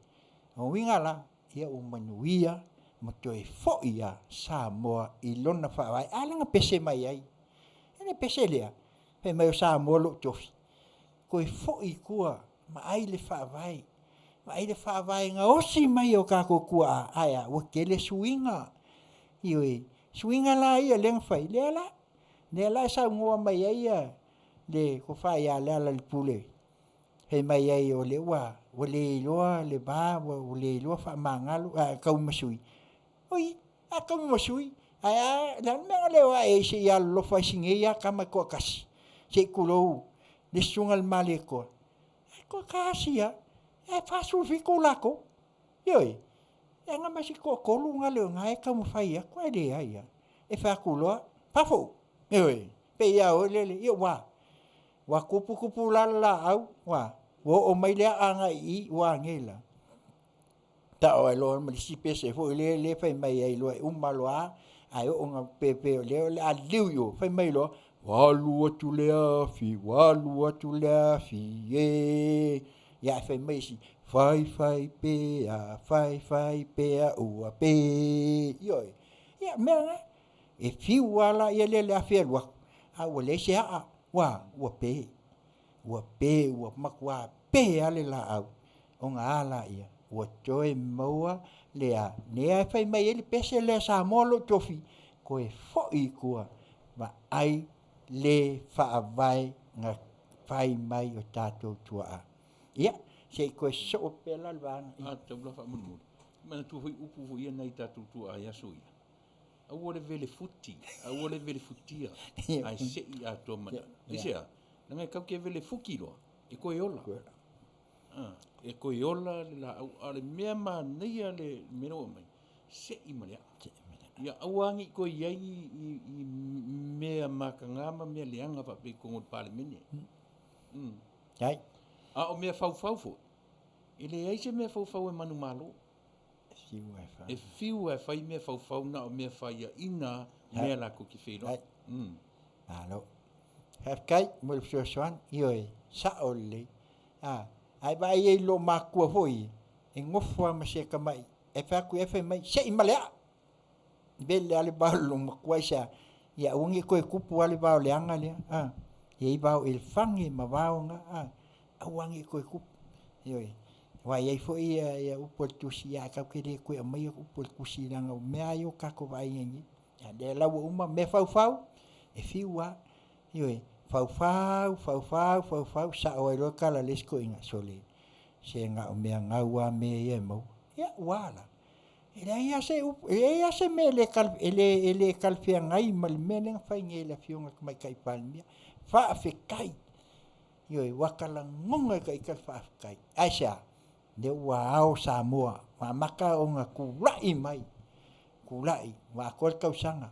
o uiga la, ia ua manuia, ma toe foi ia Samoa i lona faavae. A laga pese mai ai. E le pese lea, fai mai o Samoa lou tofi. Toe foi i tua, ma ai le faavae. Ma ai le faavae gaosi mai o tatou tuaa. Ae a, ua tele suiga. Ioe, suiga la ia lea na fai, lea la. Lea la e saunoa mai ai ia le tofa ia Lealailepule. Fai mai ai o le ua, ua le iloa le va, ua le iloa faamagalo, a taumasui. Oi, a taumasui, ae a, le a le mea na leo ae ai se i alolofa ai sinei a tama e toatasi. Se i tulou, le susuga le Malietoa. E toatasi a, e 47 latou. Ioe, e aga mai se toatolu na leo na e taumafai atu, ae leai a. E fai atu loa, fafo. Ioe, pe ia oe lele, ia ua. Ua tupu tupu la la laau, ua, ua oo mai lea agai i, ua age la. Ta o ai loa ma le isi pese foi le, le fai mai ai loa e uma loa, ae oo na pepe o lea o le a liu i o, fai mai loa, walu atu le afi, walu atu le afi, e. Ia, e fai mai isi, fai fai pea, fai fai pea, ua pe. Ioe, ia, mea na, e fiu ala ia le le afi alu atu, a ua leai se aa, ua, ua pe. Ua pe, ua matua pe ale laau, ona ala ia, ua toe maua le a. Nea e fai mai ai le pese lea Samoa lou tofi, koe foi i tua, vaai le faavae na fai mai o tatou tuaa. Ia, se i koe soo pea la le vaega. A, tau la faamulimuli. Manatua foi upu foi ia nai tatou tuaa i aso ia. Aua le vele futi, aua le vele futia, ae se'i atoa ma le Aisea? Leaga e tatou te vele futi loa, e toe ola. E toe ola le laau, a o le mea manaia le mea lea ua aumai, se'i ma le aa. Ia aua ne i toe i ai ni mea mataga ma mea leaga faapea i totonu o le Palemene. A o mea faufau foi, e leai se mea faufau e manumalo. E fiu lava e fai mea faufau na o mea faiaina mea latou te feiloai. Malo. Faafetai mo le fesoasoani. Ioe, sa'o lelei. A, ae vaai ai i lou makua foi, e nofo lava ma se tamai, e fai atu i ai fai mai, se'i ma le aa. Vele lava le vao i lou matua aisea? Ia aua ne i toe tupu lava le vao leaga lea. A, e i ai vao elefage ma vao na, a, aua ne i toe tupu. Ioe. Aua e i ai foi ia upu a le Tusi, ia ae tatou te le toe aumaia upu a le Tusi leaga o mea lava ia ua tatou vaai ai nei. A o lea la ua uma, mea faufau, e fiu lava. Ioe, faufau, faufau, faufau, sao ai loa le tala a le isi toeaina, sole, se na o mea gau lava mea ia e maua. Ia, ua a la? E leai lava se upu, e leai lava se mea e le e le e le talafeagai ma le mea lea na fai nei e le Afioga i le Tamaitai Palemia. Faafetai! Ioe, ua ta lagona e ita le faafetai. Aisea? Lea ua ao Samoa, ua amata ona tulai mai, tulai, ua atoa le tausaga.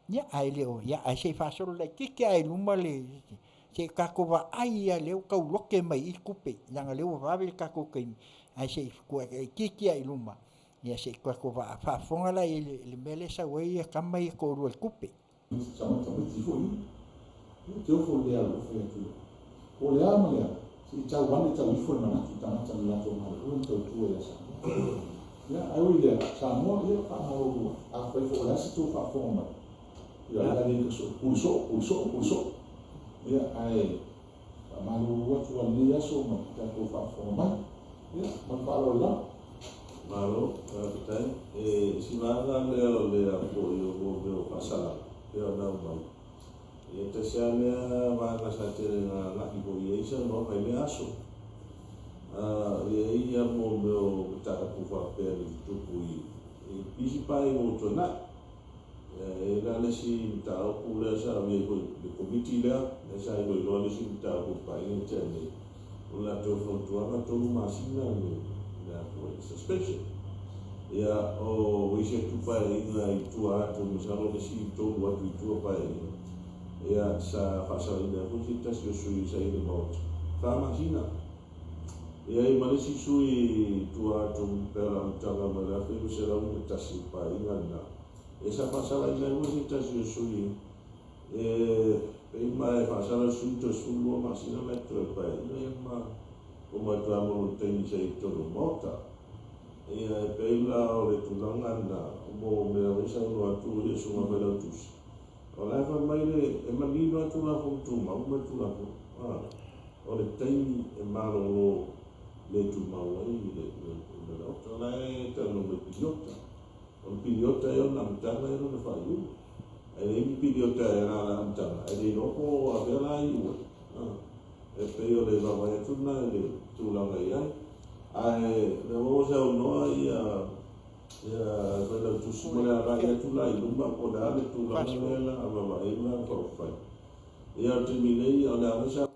Ia, ae le o, ia, ae se i faasolo laitiiti lava i luma le, se i tatou vaai lava lea ua tau lote mai i i le tupe, leaga o lea ua vave le tatou taimi, ae se i tuu laitiiti lava i luma, ia se i tatou faafofoga la i le mea lea e sau ai tama ia e toalua i le tupe. Tamaiti foi ia, te ofo i le alofa ia Tua. Po o le a ma le a, se i tau ane tau ifo le manatu i tagata na latou galulue ma tautua ia Samoa. Ia, ae ui i lea, Samoa, ia, faamalolua, afai foi o le a se tou faafofoga mai, ia, o le a le soo, pule soo, pule soo, pule soo. Ia, ae faamalulu atu lava i lenei aso ma le tatou faafofoga mai. Ia, ma le faaaloalo lava. Malo, faafetai. E si vaega lea o le a foi o mo mea o faasalaga, pei ona aumai. Ia tasi lava lea vaega sa tele na agai foi i ai saunoaga i lea aso. E i ai ia mo mea o mataupu faapea na tutupu i isi paeaiga ua tuanai. E i ai la le isi mataupu lea sa avea ai foi le Komiti lea, lea sa iloiloa le isi mataupu i le paeaiga na tea nei, o le latou fautuaga 3 masina le a foi suspension. Ia, o isi atu paeaiga i tua atu, masalo le isi 3 atu i tua paeaiga, ia, sa faasalaina ai foi se tasi o sui sa i le Maota, 4 masina. Ia, i ma le isi sui i tua atu, pe o le amataga mai le 1901 paeaiga lena, ia sa faasalaina ai foi se tasi o sui, e pei ma e faasala le sui toe 12 masina la e toe paeaiga, ia ma o mai toe amo lona taimi sa i totonu o le Maota. Ia, e pei la o le tulaga lena, mo mea foi saunoa atu ia susuga Failautusi. O la e fai mai le, e manino lava Tulafono Tumau ma le Tulafono, o le taimi e malolo le tumau ai le Maota. O la e talanoa mai piliota. O le piliota e ona amataga e lona faaiuga. Ae leai ni piliota e na o le amataga, ae le iloa po o afea la iu ai. E pei o le vaavaai atu lena i le tulaga i ai. Ae o lea ua saunoa ia ia Failautusi mo le agai atu la i luma po o le a le tulaga lea la a vaavaai ma faaupufai. Ia o le taimi nei o le a foi sa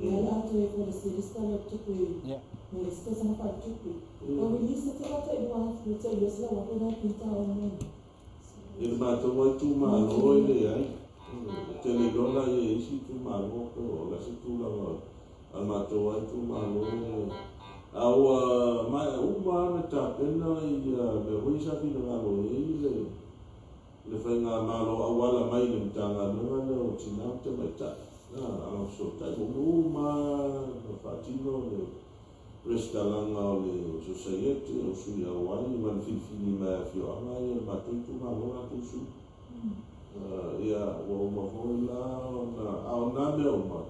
I le matou lava itumalo e leai. E tele iloa la i isi itumalo po o le a se tulaga a le matou lava itumalo e leai. A ua maea uma lava ona tapena ia mea foi ia sa finagalo i ai le faigamalo auala mai i le Matagaluega lea o Tina ma Tamaitai, Agafesootai, ua uma lava ona faatino le resitalaga o le Sosaiete o sui auai ma le filifili mai a afioaga ia le matou itumalo latou sui. Ia, ua uma foi la ona, a o na mea uma,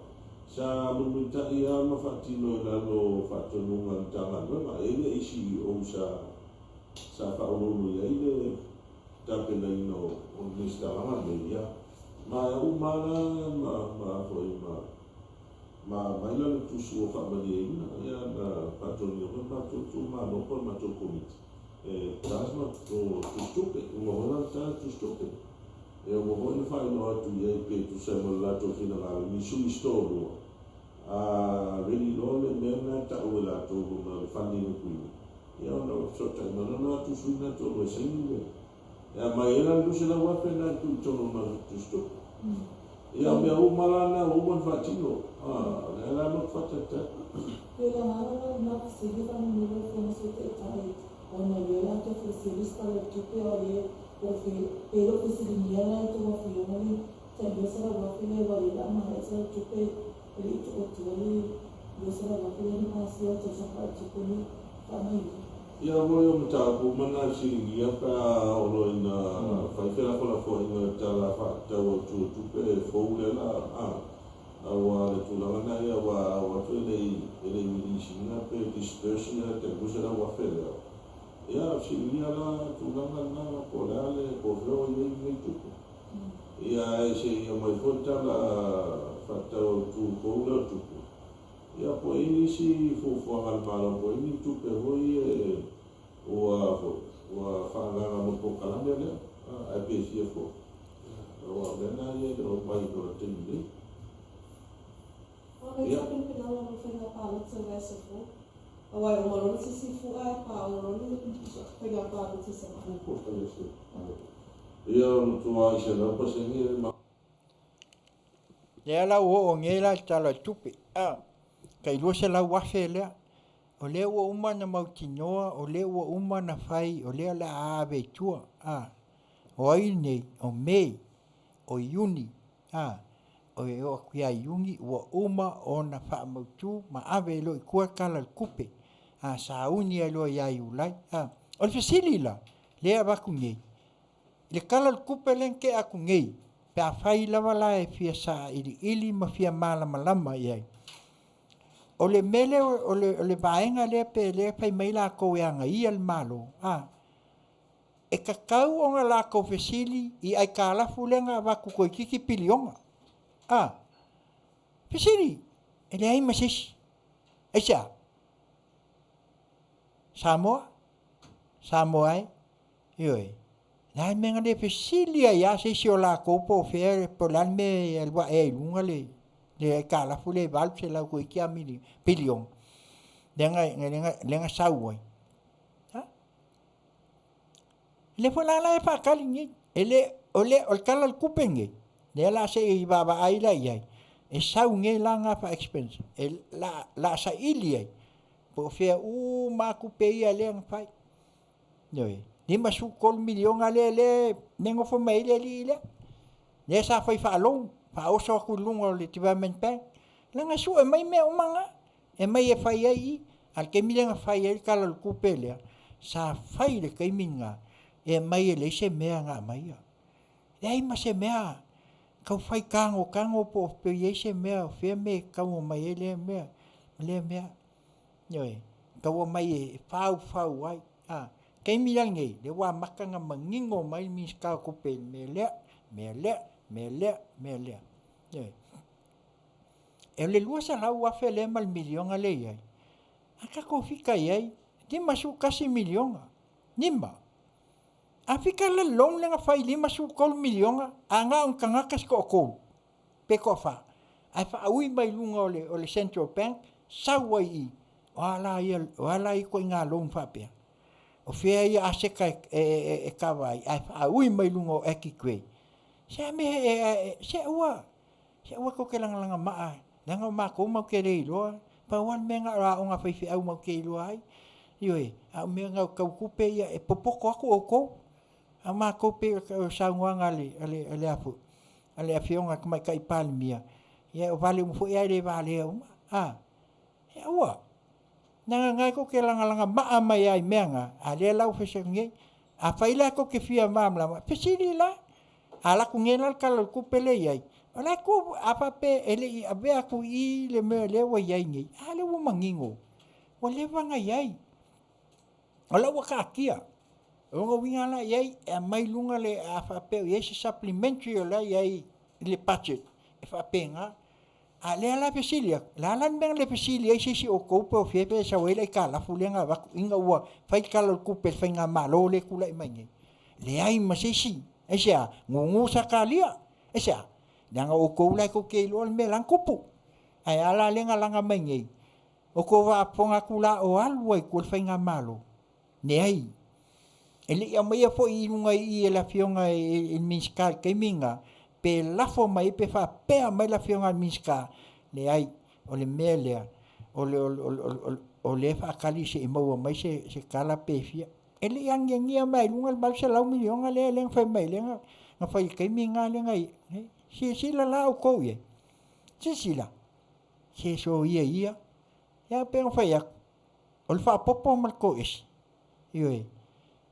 sa mulimulitai lava ma faatino i lalo o faatonuga a le Matagaluega. E le i CEO sa faauluulu i ai le tapenaina o le resitalaga lenei, ia, ma uma la ma foi ma Ma aumai la le tusi ua faamalieina, ia na faatonuina foi le matou itumalo po o le matou komiti e ta se matou tusitupe. Uma foi la ona ta le tusitupe, ia uma foi ona faailoa atu i ai pe tusa ai ma le latou finagalo ni sui se toalua, a ready loa le mea lena e tau e latou i luga o le funding agreement, ia ona fesootai mai loa lea o atu sui na e toalua e saini le E aumai ai la le $200,000 lena e tuu i totonu o le matou tusitupe. Ia o mea uma la na ua uma ona faatino. O lea la loto faatalitali. Pei o le agaga la lena fesili faamolemole lau Afioga i le Sui Taitai ona o lea o le a toe fesili se Tala o le Tupe a o lea o lo o pe le o fesiligia la e a outou afioga le tai $200,000 lea aua o lea o le a maea le Tala o le Tupe e le i tuu atua le $200,000 lea na pasia i le tausaga faaletupe lenei faamaioio. Ia mo ia mataupu uma na e fesiligia pe a oo loa ina fai felafolafoaiga i le Tala Faatatau Autu o Tupe fou lea la a aua le tulaga na ia aua a oo atu e le i e le i release ina pe disburse ina le tai $200,000 lea ia fesiligia la tulaga lena po o le a le po o fea ua i ai nei tupe. Ia ae se i aumai foi le Tala Faatatau Autu fou lea o Tupe. Ia po o i ai nisi fuafuaga a le Malo po o i ai ni tupe foi e ua foi ua faaagaaga mo le polokalame lea, ae pe fia foi. Aua o mea na ia e le o aumai i le taimi nei. A o le tapenapenaga mo le faiga palota i le aso fou, aua e uma loa le sisifu'a ae paogo loa le faiga palota i Savaii. Ia o le matua 100% le ma. Lea la ua oo nei la i le Tala o le Tupe, a, tai $200,000 lea. O lea ua uma ona mautinoa, o lea ua uma ona fai, o lea o le a ave i tua, a. O ai lenei? O Me, o Iuni, a, e oo atu ia Iuni ua uma ona faamautu ma ave loa i tua le Tala o le Tupe, a, sauni ai loa ia Iulai, a. O le fesili la, lea e avatu nei, i le Tala o le Tupe lea na tea atu nei, pe afai lava la e fia sailiili ma fia malamalama i ai, o le mea lea o le vaega lea pe lea e fai mai latou e agaia le Malo, a, e tatau ona latou fesili i aitalafu lea na avatu toeitiiti piliona. A, fesili, e leai ma se isi. Aisea? Samoa, Samoa e, ioe. O le a le mea na le fesili ai lava se isi o latou po o fea po o le a le mea e alu ae ai i luga le aitalafu lea e 800 toeitiiti lava piliona lea na sau ai. A? Lea foi la la e faatali nei. E le, o le, o le Tala o le Tupe lenei, lea o le a se i vaavaai la i ai, e sau nei la gafa expense, e la, la saili ai, po o fea uma lava tupe ia lea na fai. Ioe, $53 miliona lea lea e nofo mai ai le alii lea. Lea sa fai faaloan, faaoso atu i luga o le Development Bank. Leaga e sue mai mea uma na, e mai e fai ai i i. A o le taimi lea na fai ai le Tala o le Tupe lea, sa fai i le taimi lena, e aumai e leai se mea na aumaia. Leai ma se mea, tau fai tagotago po o i ai se mea o fea mea e tau aumai ai lea mea ma lea mea. Ioe, tau aumai e faufau ai. A, taimi la lenei, lea ua amata ona manino mai le Minisita o Tupe i le mea lea, mea lea, mea lea, mea lea. Ioe. E o le $200,000 lea ma le miliona lea e i ai, a tatou fika i ai, $51 miliona, lima. A fika la le loan lea na fai $53 miliona, a na o ni tagata se toatolu pe toafa, ae faaui mai luga o le, o le Central Bank, sau ai i i, o a la ia, o a la ia ituaiga loan faapea? O fea ia aseta e, e, e, e kava ai, ae faaui mai luga o Aki Gray. Se a mea e, e, se aua, se aua tou te lagalaga maa, leaga o matou matou te le iloa, pau lava le mea na o aoga a faifeau matou te iloa ai. Ioe, a o mea na o tau tupe ia, e popoto atu outou. A o matou pei o saunoaga a le, a le, a le, a foi, a le Afioga i le Tamaitai Palemia, ia o vale uma foi ae le valea uma. A, e aua. Leaga na tou te lagalaga maa mai lava i mea na, a lea la ua fai nei. Afai la tou te fia malamalama, fesili la. A alu atu nei la le Tala o le Tupe lea e i ai, o la e tu, a faapea e le i avea atu i i le mea lea ua i ai nei, a lea ua manino, ua leva ona i ai. O la ua taatia. O lona uiga la i ai, e aumai i luga le, a faapea o i ai se supplementary o la e i ai i le budget, e faapena. A lea la e fesili atu, o le a la le mea na le fesili ai se isi o outou po o fea e sau ai le aitalafu lea na avatu ina ua fai le Tala o le Tupe a le faigamalo lea e tulai mai nei? Leai ma se isi. Aisea? Gugu Sakalia. Aisea? Leaga o outou la e tou te iloa le mea la e na tupu. Ae a la lea na laga mai nei? Ua outou faafofoga atu la o alu lava i tua le faigamalo? Leai. E le i aumaia foi i luga i i e le Afioga i le Minisita i le taimi lena, pe lafo mai ai pe faapea mai le Afioga i le Minisita, leai, o le mea lea, o le o lea e faatali se i maua mai se tala pe fia. E le i agiagia mai lava i luga le $800 miliona lea na fai mai lea na fai i le taimi lena lea na i ai. Silasila la outou i ai? Silasila? Se soia ia. Ia pei ona fai atu, o le faaopoopo ma le toese, ioe,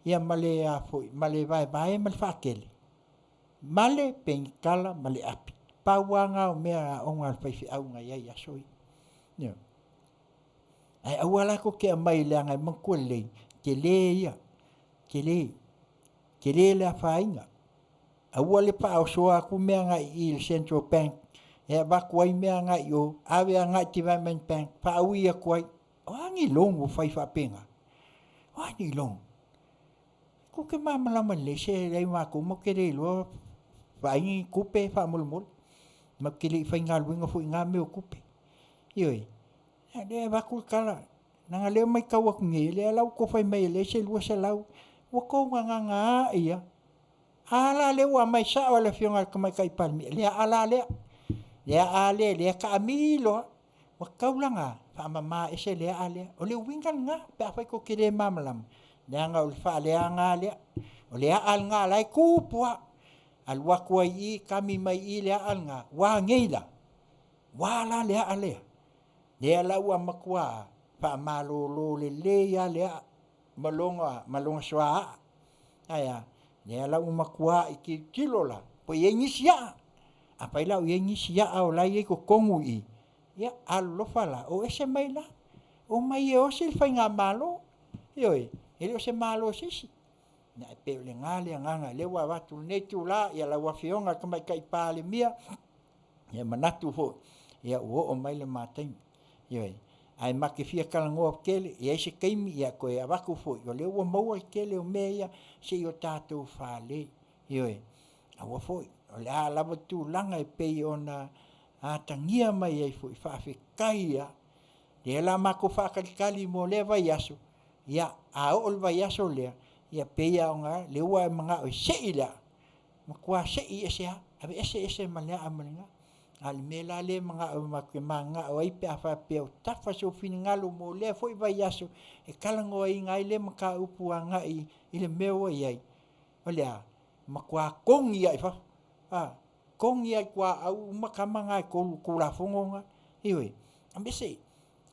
ia ma le a foi, ma le vaevae ma le faatele, ma le penitala ma le api. Pau lava na o mea aoga a le faifeau na i ai i aso ia. Ioe. Ae aua la tou te aumai leaga e manatua lelei, tele ia, tele, tele le afaina. Aua le faaosoa atu mea agai i i le Central Bank e avatu ai mea agai i o, ave agai i Development Bank faaui atu ai. O a ni loan ua fai faapena? O a ni loan? Tou te malamalama lelei, se leai o matou matou te le iloa vaai ni tupe faamolemole. Matou te le i faigaluega foi i na mea o tupe. Ioe, a o lea e avatu le tala, leaga o lea e matau atu nei, o lea la ua outou fai mai e leai se 200, ua outou gagaga ia. A la lea ua aumai sao e le Afioga i le Tamaitai Palemia, le aa la lea, le aa lea, lea e taamilo lava. Ua tatau la ona faamama ese le aa lea. O le uiga lena pe afai tou te le malamalama, leaga o le faaleaga lava lea. O le aa lena o la e tupu lava, alu atu ai i i, kami mai i i le aa lena, ua a nei la? Ua a la le aa lea? Lea la ua matua faamalolo lelei lava le aa ma lona, ma lona soa aa. Ae a? Lea la ua matuai tilotilo la, po o i ai nisi aa. Afai la o i ai nisi aa o la e i ai i totonu i i, ia alolofa la, o ese mai la, omai e osi le faigamalo. Ioe, e le o se malo a se isi. Ae pei o lena le agaga lea ua avatu i lenei itula i lau Afioga i le Tamaitai Palemia, ia manatu foi ia ua oo mai le ma taimi. Ioe. Ae ma te fia talanoa tele, e i ai se taimi ia toe avatu foi, o lea ua maua le tele o mea ia se i o tatou fale. Ioe. Aua foi, o le a lava tulaga e pei ona atagia mai ai foi, faafetai lava. Lea o le a matou faatalitali mo lea vaiaso, ia a oo i le vaiaso lea, ia pei lava ona, lea ua e manao e sei le aa, matua sei ese lava, aveese ese ma le aa ma le ga. A o le mea la lea e manao matou te mananao ai pe a faapea o tafa sou finagalo mo lea foi vaiaso e talanoaina ai lea mataupu agai i le mea ua i ai, o le a? Matua togi lava i fafo, a, togi lava i tuaau uma tama na e tolu i Tulafono na. Ioe. Aveese,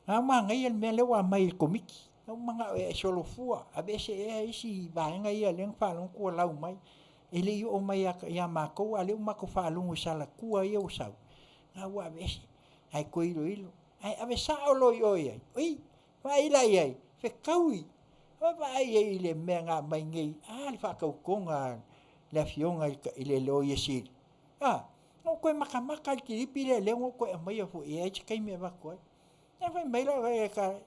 a manaia le mea lea ua aumai e le Komiti. Na ou manao e solofua, aveese ea isi vaega ia lea na faalogo atu ua lau mai. E le i oo mai ia matou a o lea ua matou faalogo i salatua ia ua sau, na ua aveese ae toe iloilo. Ae ave sao loa i o i ai, oi, vaai la i ai, fetaui. Vaai i ai i le mea na aumai nei, a le faatautoga a le Afioga i le Loia Sili. A, na ou toe matamata i le kilipi lea, lea na ou toe aumaia foi, e i ai se taimi e avatu ai. Ae fai mai lau e alu.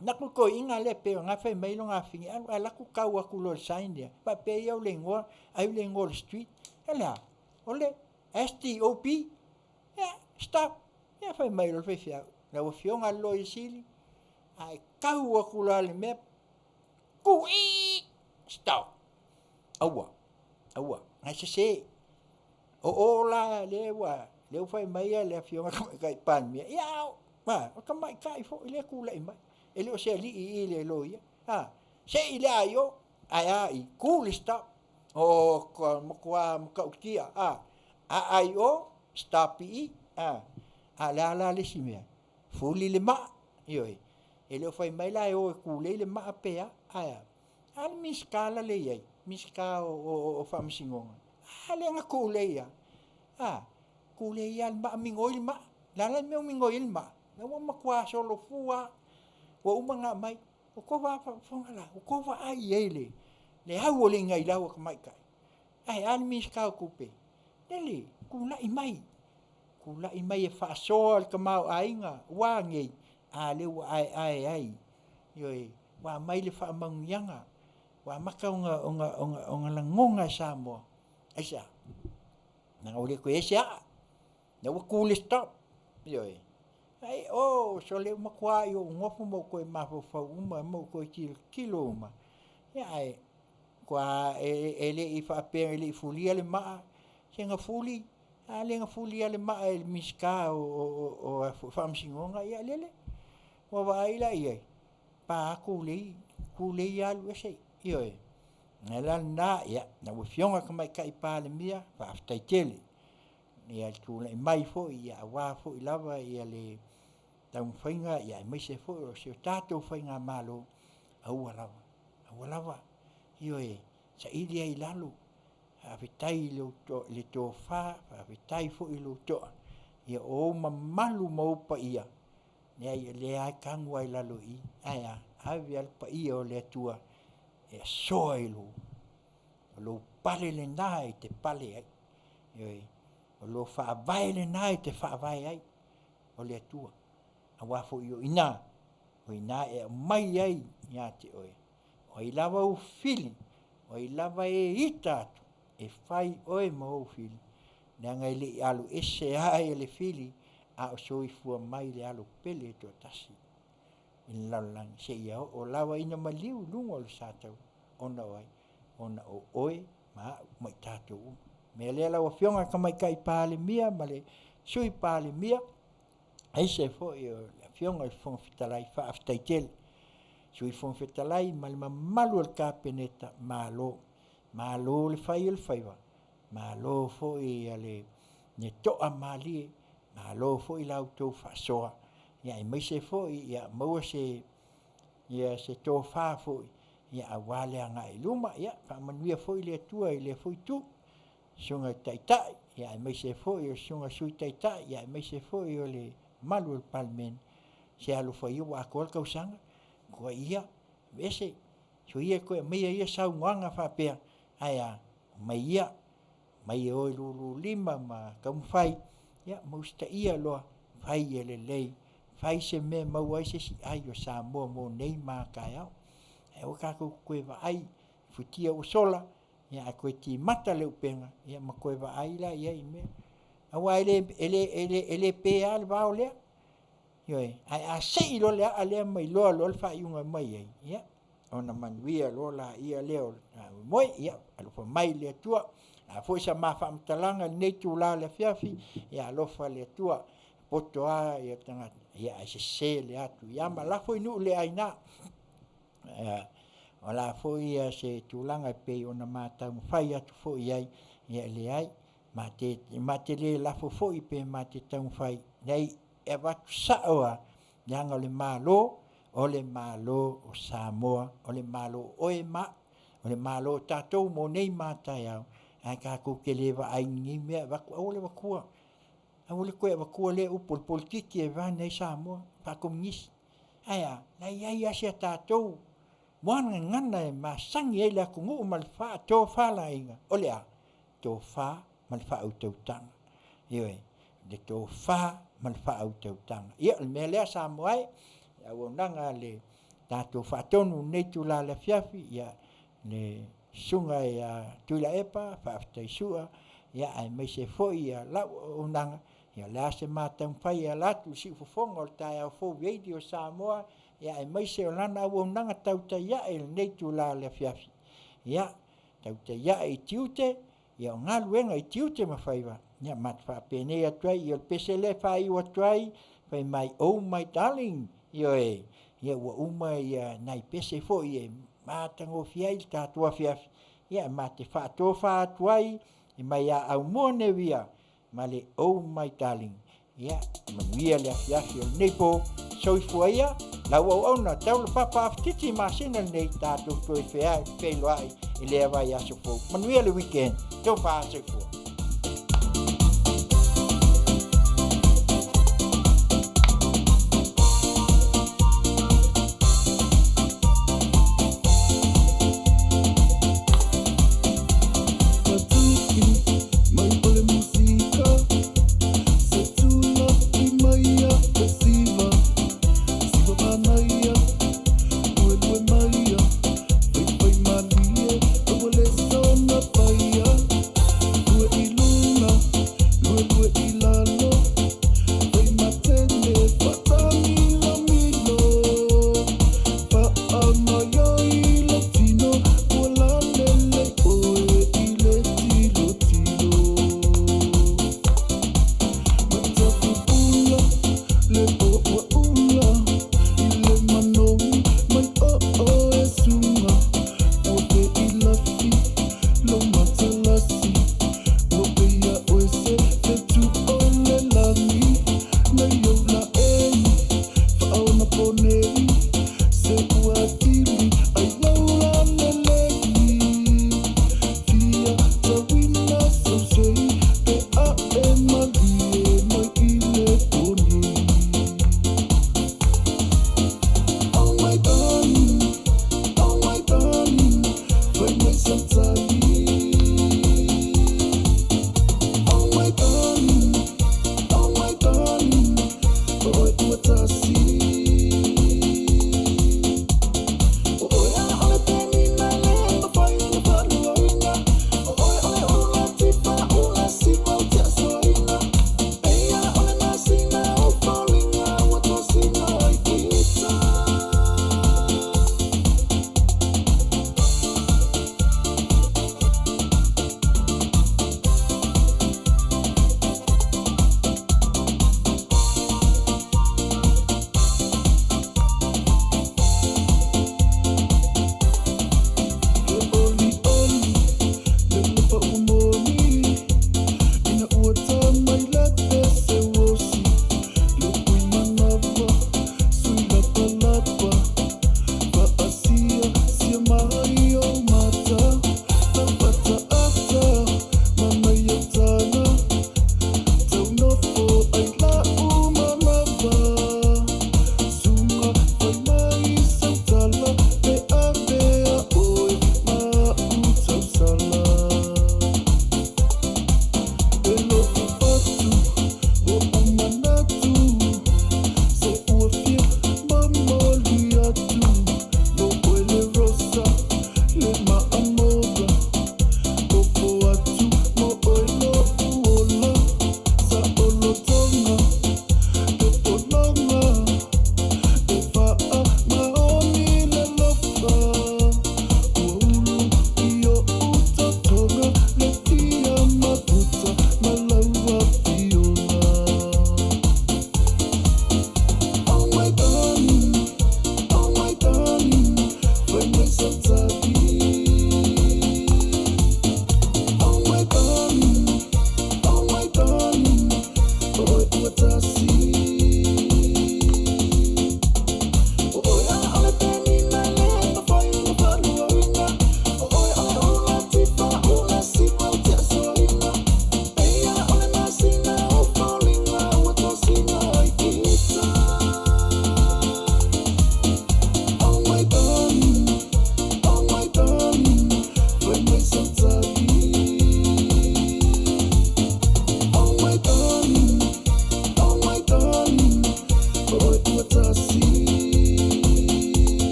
Alu atu le toeaina lea pei o lena e fai mai lona afine, alu ae alu atu tau atu loa i le sign lea, faapea ia o le igoa, ai o le igoa o le street. O le a? O le STOP. Ia, stop. Ia fai mai loa le faifeau, lau Afioga i le Loia Sili, a e tau atu loa i le mea, tuu, stop. Aua, aua, na e sese. O o la lea ua lea ua fai mai le Afioga i le Tamaitai Palemia, ia a o o tamaitai foi lea e tulai mai, e le o se alii i le loia. A, sei le a i o, ae a i, tu le stop. O ka matua matautia, a, a i o, stop i i, a. A o le a la le isi mea? Fuli le maa, ioe. E le o fai mai la e o e tulei le maa pe a, ae a? A le Minisita la lea e i ai, Minisita o Faamasinoga, a lea na tulei lava, a, tulei lava le maa, migoi le maa. O le a la le mea ua migoi ai le maa? La ua matua solofua lava, ua uma ona aumai. Ua outou faafofoga la? Ua outou vaai i ai i le au o le inailau a tamaitai? Ae a le Minisita o Tupe? Lele, tulai mai. Tula'i mai e faasoa le tamaoaiga ua a nei? A lea ua aeae ai, ioe, ua aumai le faamanuiaga, ua amata ona, ona, ona, ona lagona e Samoa. Aisea? Leaga ua le toe i ai se a'a, lea ua tu le stop, ioe. Ai, oh, sole ua matuai ou nofo ma ou toe mafaufau uma ma ou toe tilotilo uma, ia ae matua e, e le i faapea e le i fulia le maa, se na fuli, a lea na fuli lava le maa e le Minisita o, o, o, o Faamasinoga, ia lele, ua vaai la i ai, pa atu lei, tu lei alu ese, ioe. O le mea la lena, ia, lau Afioga i le Tamaitai Palemia, faafetai tele i le tulai mai foi aua foi lava le taumafaiga aemaise foi o si o tatou faigamalo, aua lava, aua lava, ioe, saili ai i lalo. Faafetai i le tofa, faafetai foi i lou toa, ia o ou mamalu ma ou paia, leai o lea lava e tanu lava i lalo i i. Ae a? Ave lava le paia o le Atua e asoa i lou, o lou pale lena e te pale ai, ioe, o lou faavae lena e te faavae ai, o le Atua. Aua foi o i ina, o i ina e aumai ai ia te oe, o ai lava ou fili, o ai lava e ita atu, e fai oe ma ou fili, leaga e le i alu ese lava le fili a o soifua mai le Alo pele e toatasi i le lalolagi seia oo lava ina maliu i luga o le sataua, ona o ai? Ona o oe ma a'u ma i tatou uma. O le mea lea lau Afioga i le Tamaitai Palemia ma le Sui Palemia, aemaise foi o le Afioga i le Fofoga Fetalai, faafetai tele. Sui Fofoga Fetalai ma le mamalu o le Kapeneta, malo, malo le fai o le faiva, malo foi le toamalie, malo foi la outou faasoa, aemaise foi ia maua se tofa foi aua le agai i luma. Ia faamanuia foi le Atua i lea foi itu, le Susuga i le Taitai aemaise foi o le Susuga i le Sui Taitai aemaise foi o le mamalu o le Palemene. Se alofa ia ua atoa le tausaga, matua ia aveese, soia le toe aumaia o ia saunoaga faapea, ae a? Omai ia, omai e o e lululima ma taumafai ma usitaia loa, fai ia lelei, fai se mea e maua ai se isi ai o Samoa mo nei ma a taeao. Ae aua tatou te toe vaai i futia ua sola, ae toe timata le upega ma toe vaai la i ai i mea. Aua e le pe lava le vao lea, ioe, ae a sei loa le aa lea ma iloa loa le faaiuga e aumai ai, ia, ona manuia loa lea o le faamoemoe. Ia alofa mai le Atua. O le a foi sa ma faamatalaga i lenei itula o le afiafi, ia alofa le Atua, e poto lava le tagata ae sese le atu i ama. Lafo i nuu le aina. O le a foi se tulaga e pei ona ma taumafai atu foi i ai, ia e leai, ma te le lafo foi pe ma te taumafai, leai, e avatu sao lava, leaga o le Malo, o le Malo o Samoa, o le Malo o oe ma a'u, o le Malo o tatou mo nei ma a taeao, ae tatou te le vaai i ni mea e avatu, aua le avatua, aua le toe avatua lea upu o le polokiki e vane ai Samoa, faakomunisi. Ae a? O la e i ai lava si a tatou muagagana e masani ai le atunuu ma le faatofalaiga, o le a? Tofa ma le faautautaga. Ioe, le tofa ma le faautautaga. Ia, o le mea lea Samoa e, le auaunaga a le tatou faatonu i lenei itula o le afiafi, ia, le Susuga ia Tuilaepa Faafetai Sua, aemaise foi lau auaunaga, ia o le a se ma taumafai e ala atu i le siufofoga o le taeao fou Radio Samoa, aemaise o lana auaunaga tautai ae i lenei itula o le afiafi. Ia, tautai ae i tiute, ia o galuega i tiute ma faiva, ia ma te faapenei atu ai, ia o le pese lea e faaiu atu ai, fai mai, oh my darling, ioe, ia ua uma ia nai pese foi e matagofie ai le tatou afiafi, ia ma te faatofa atu ai mai ia Aumua Nevia ma le Oh My Darling. Ia, manuia le afiafi o lenei po, soifua ia, lau auauna Taulapapa Afetiti masina lenei tatou toe feiloai i lea vaiaso fou. Manuia le weekend, tofa soifua.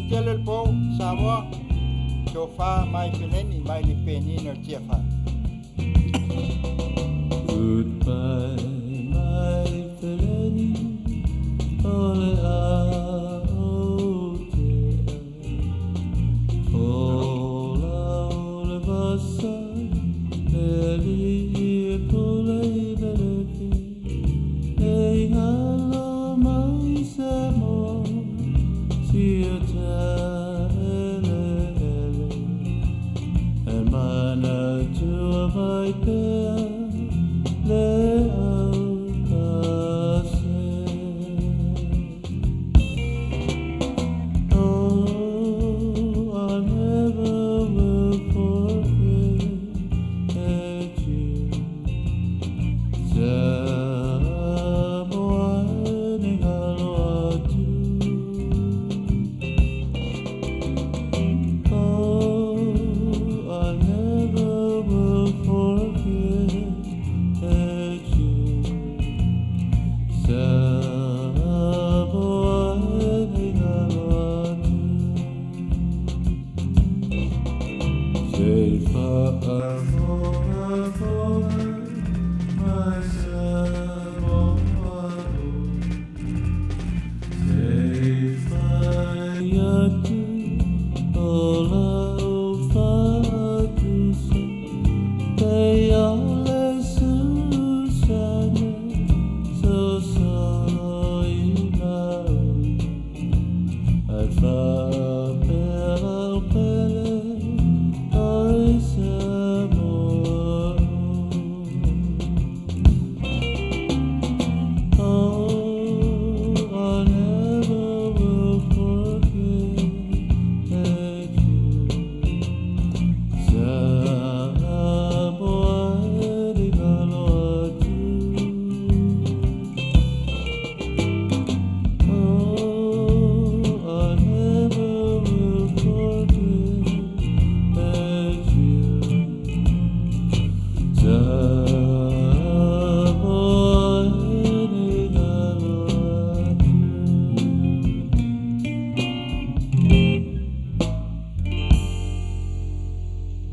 Tele le po Samoa tofa mai feleni mai le penina o Tiafa. Goodbye, my feleni, ole a o te Fola ole vasa, meli i pule i velefi, e halo mai se mo, sia ta ele ele, e mana tua mai pea, le au ka se. Oh, I never will forget you. Samoa ni ngalo atu. Oh, I never will forget you. Samoa ni ngalo atu. Say fa foa my Samoa. Say fa ya tu.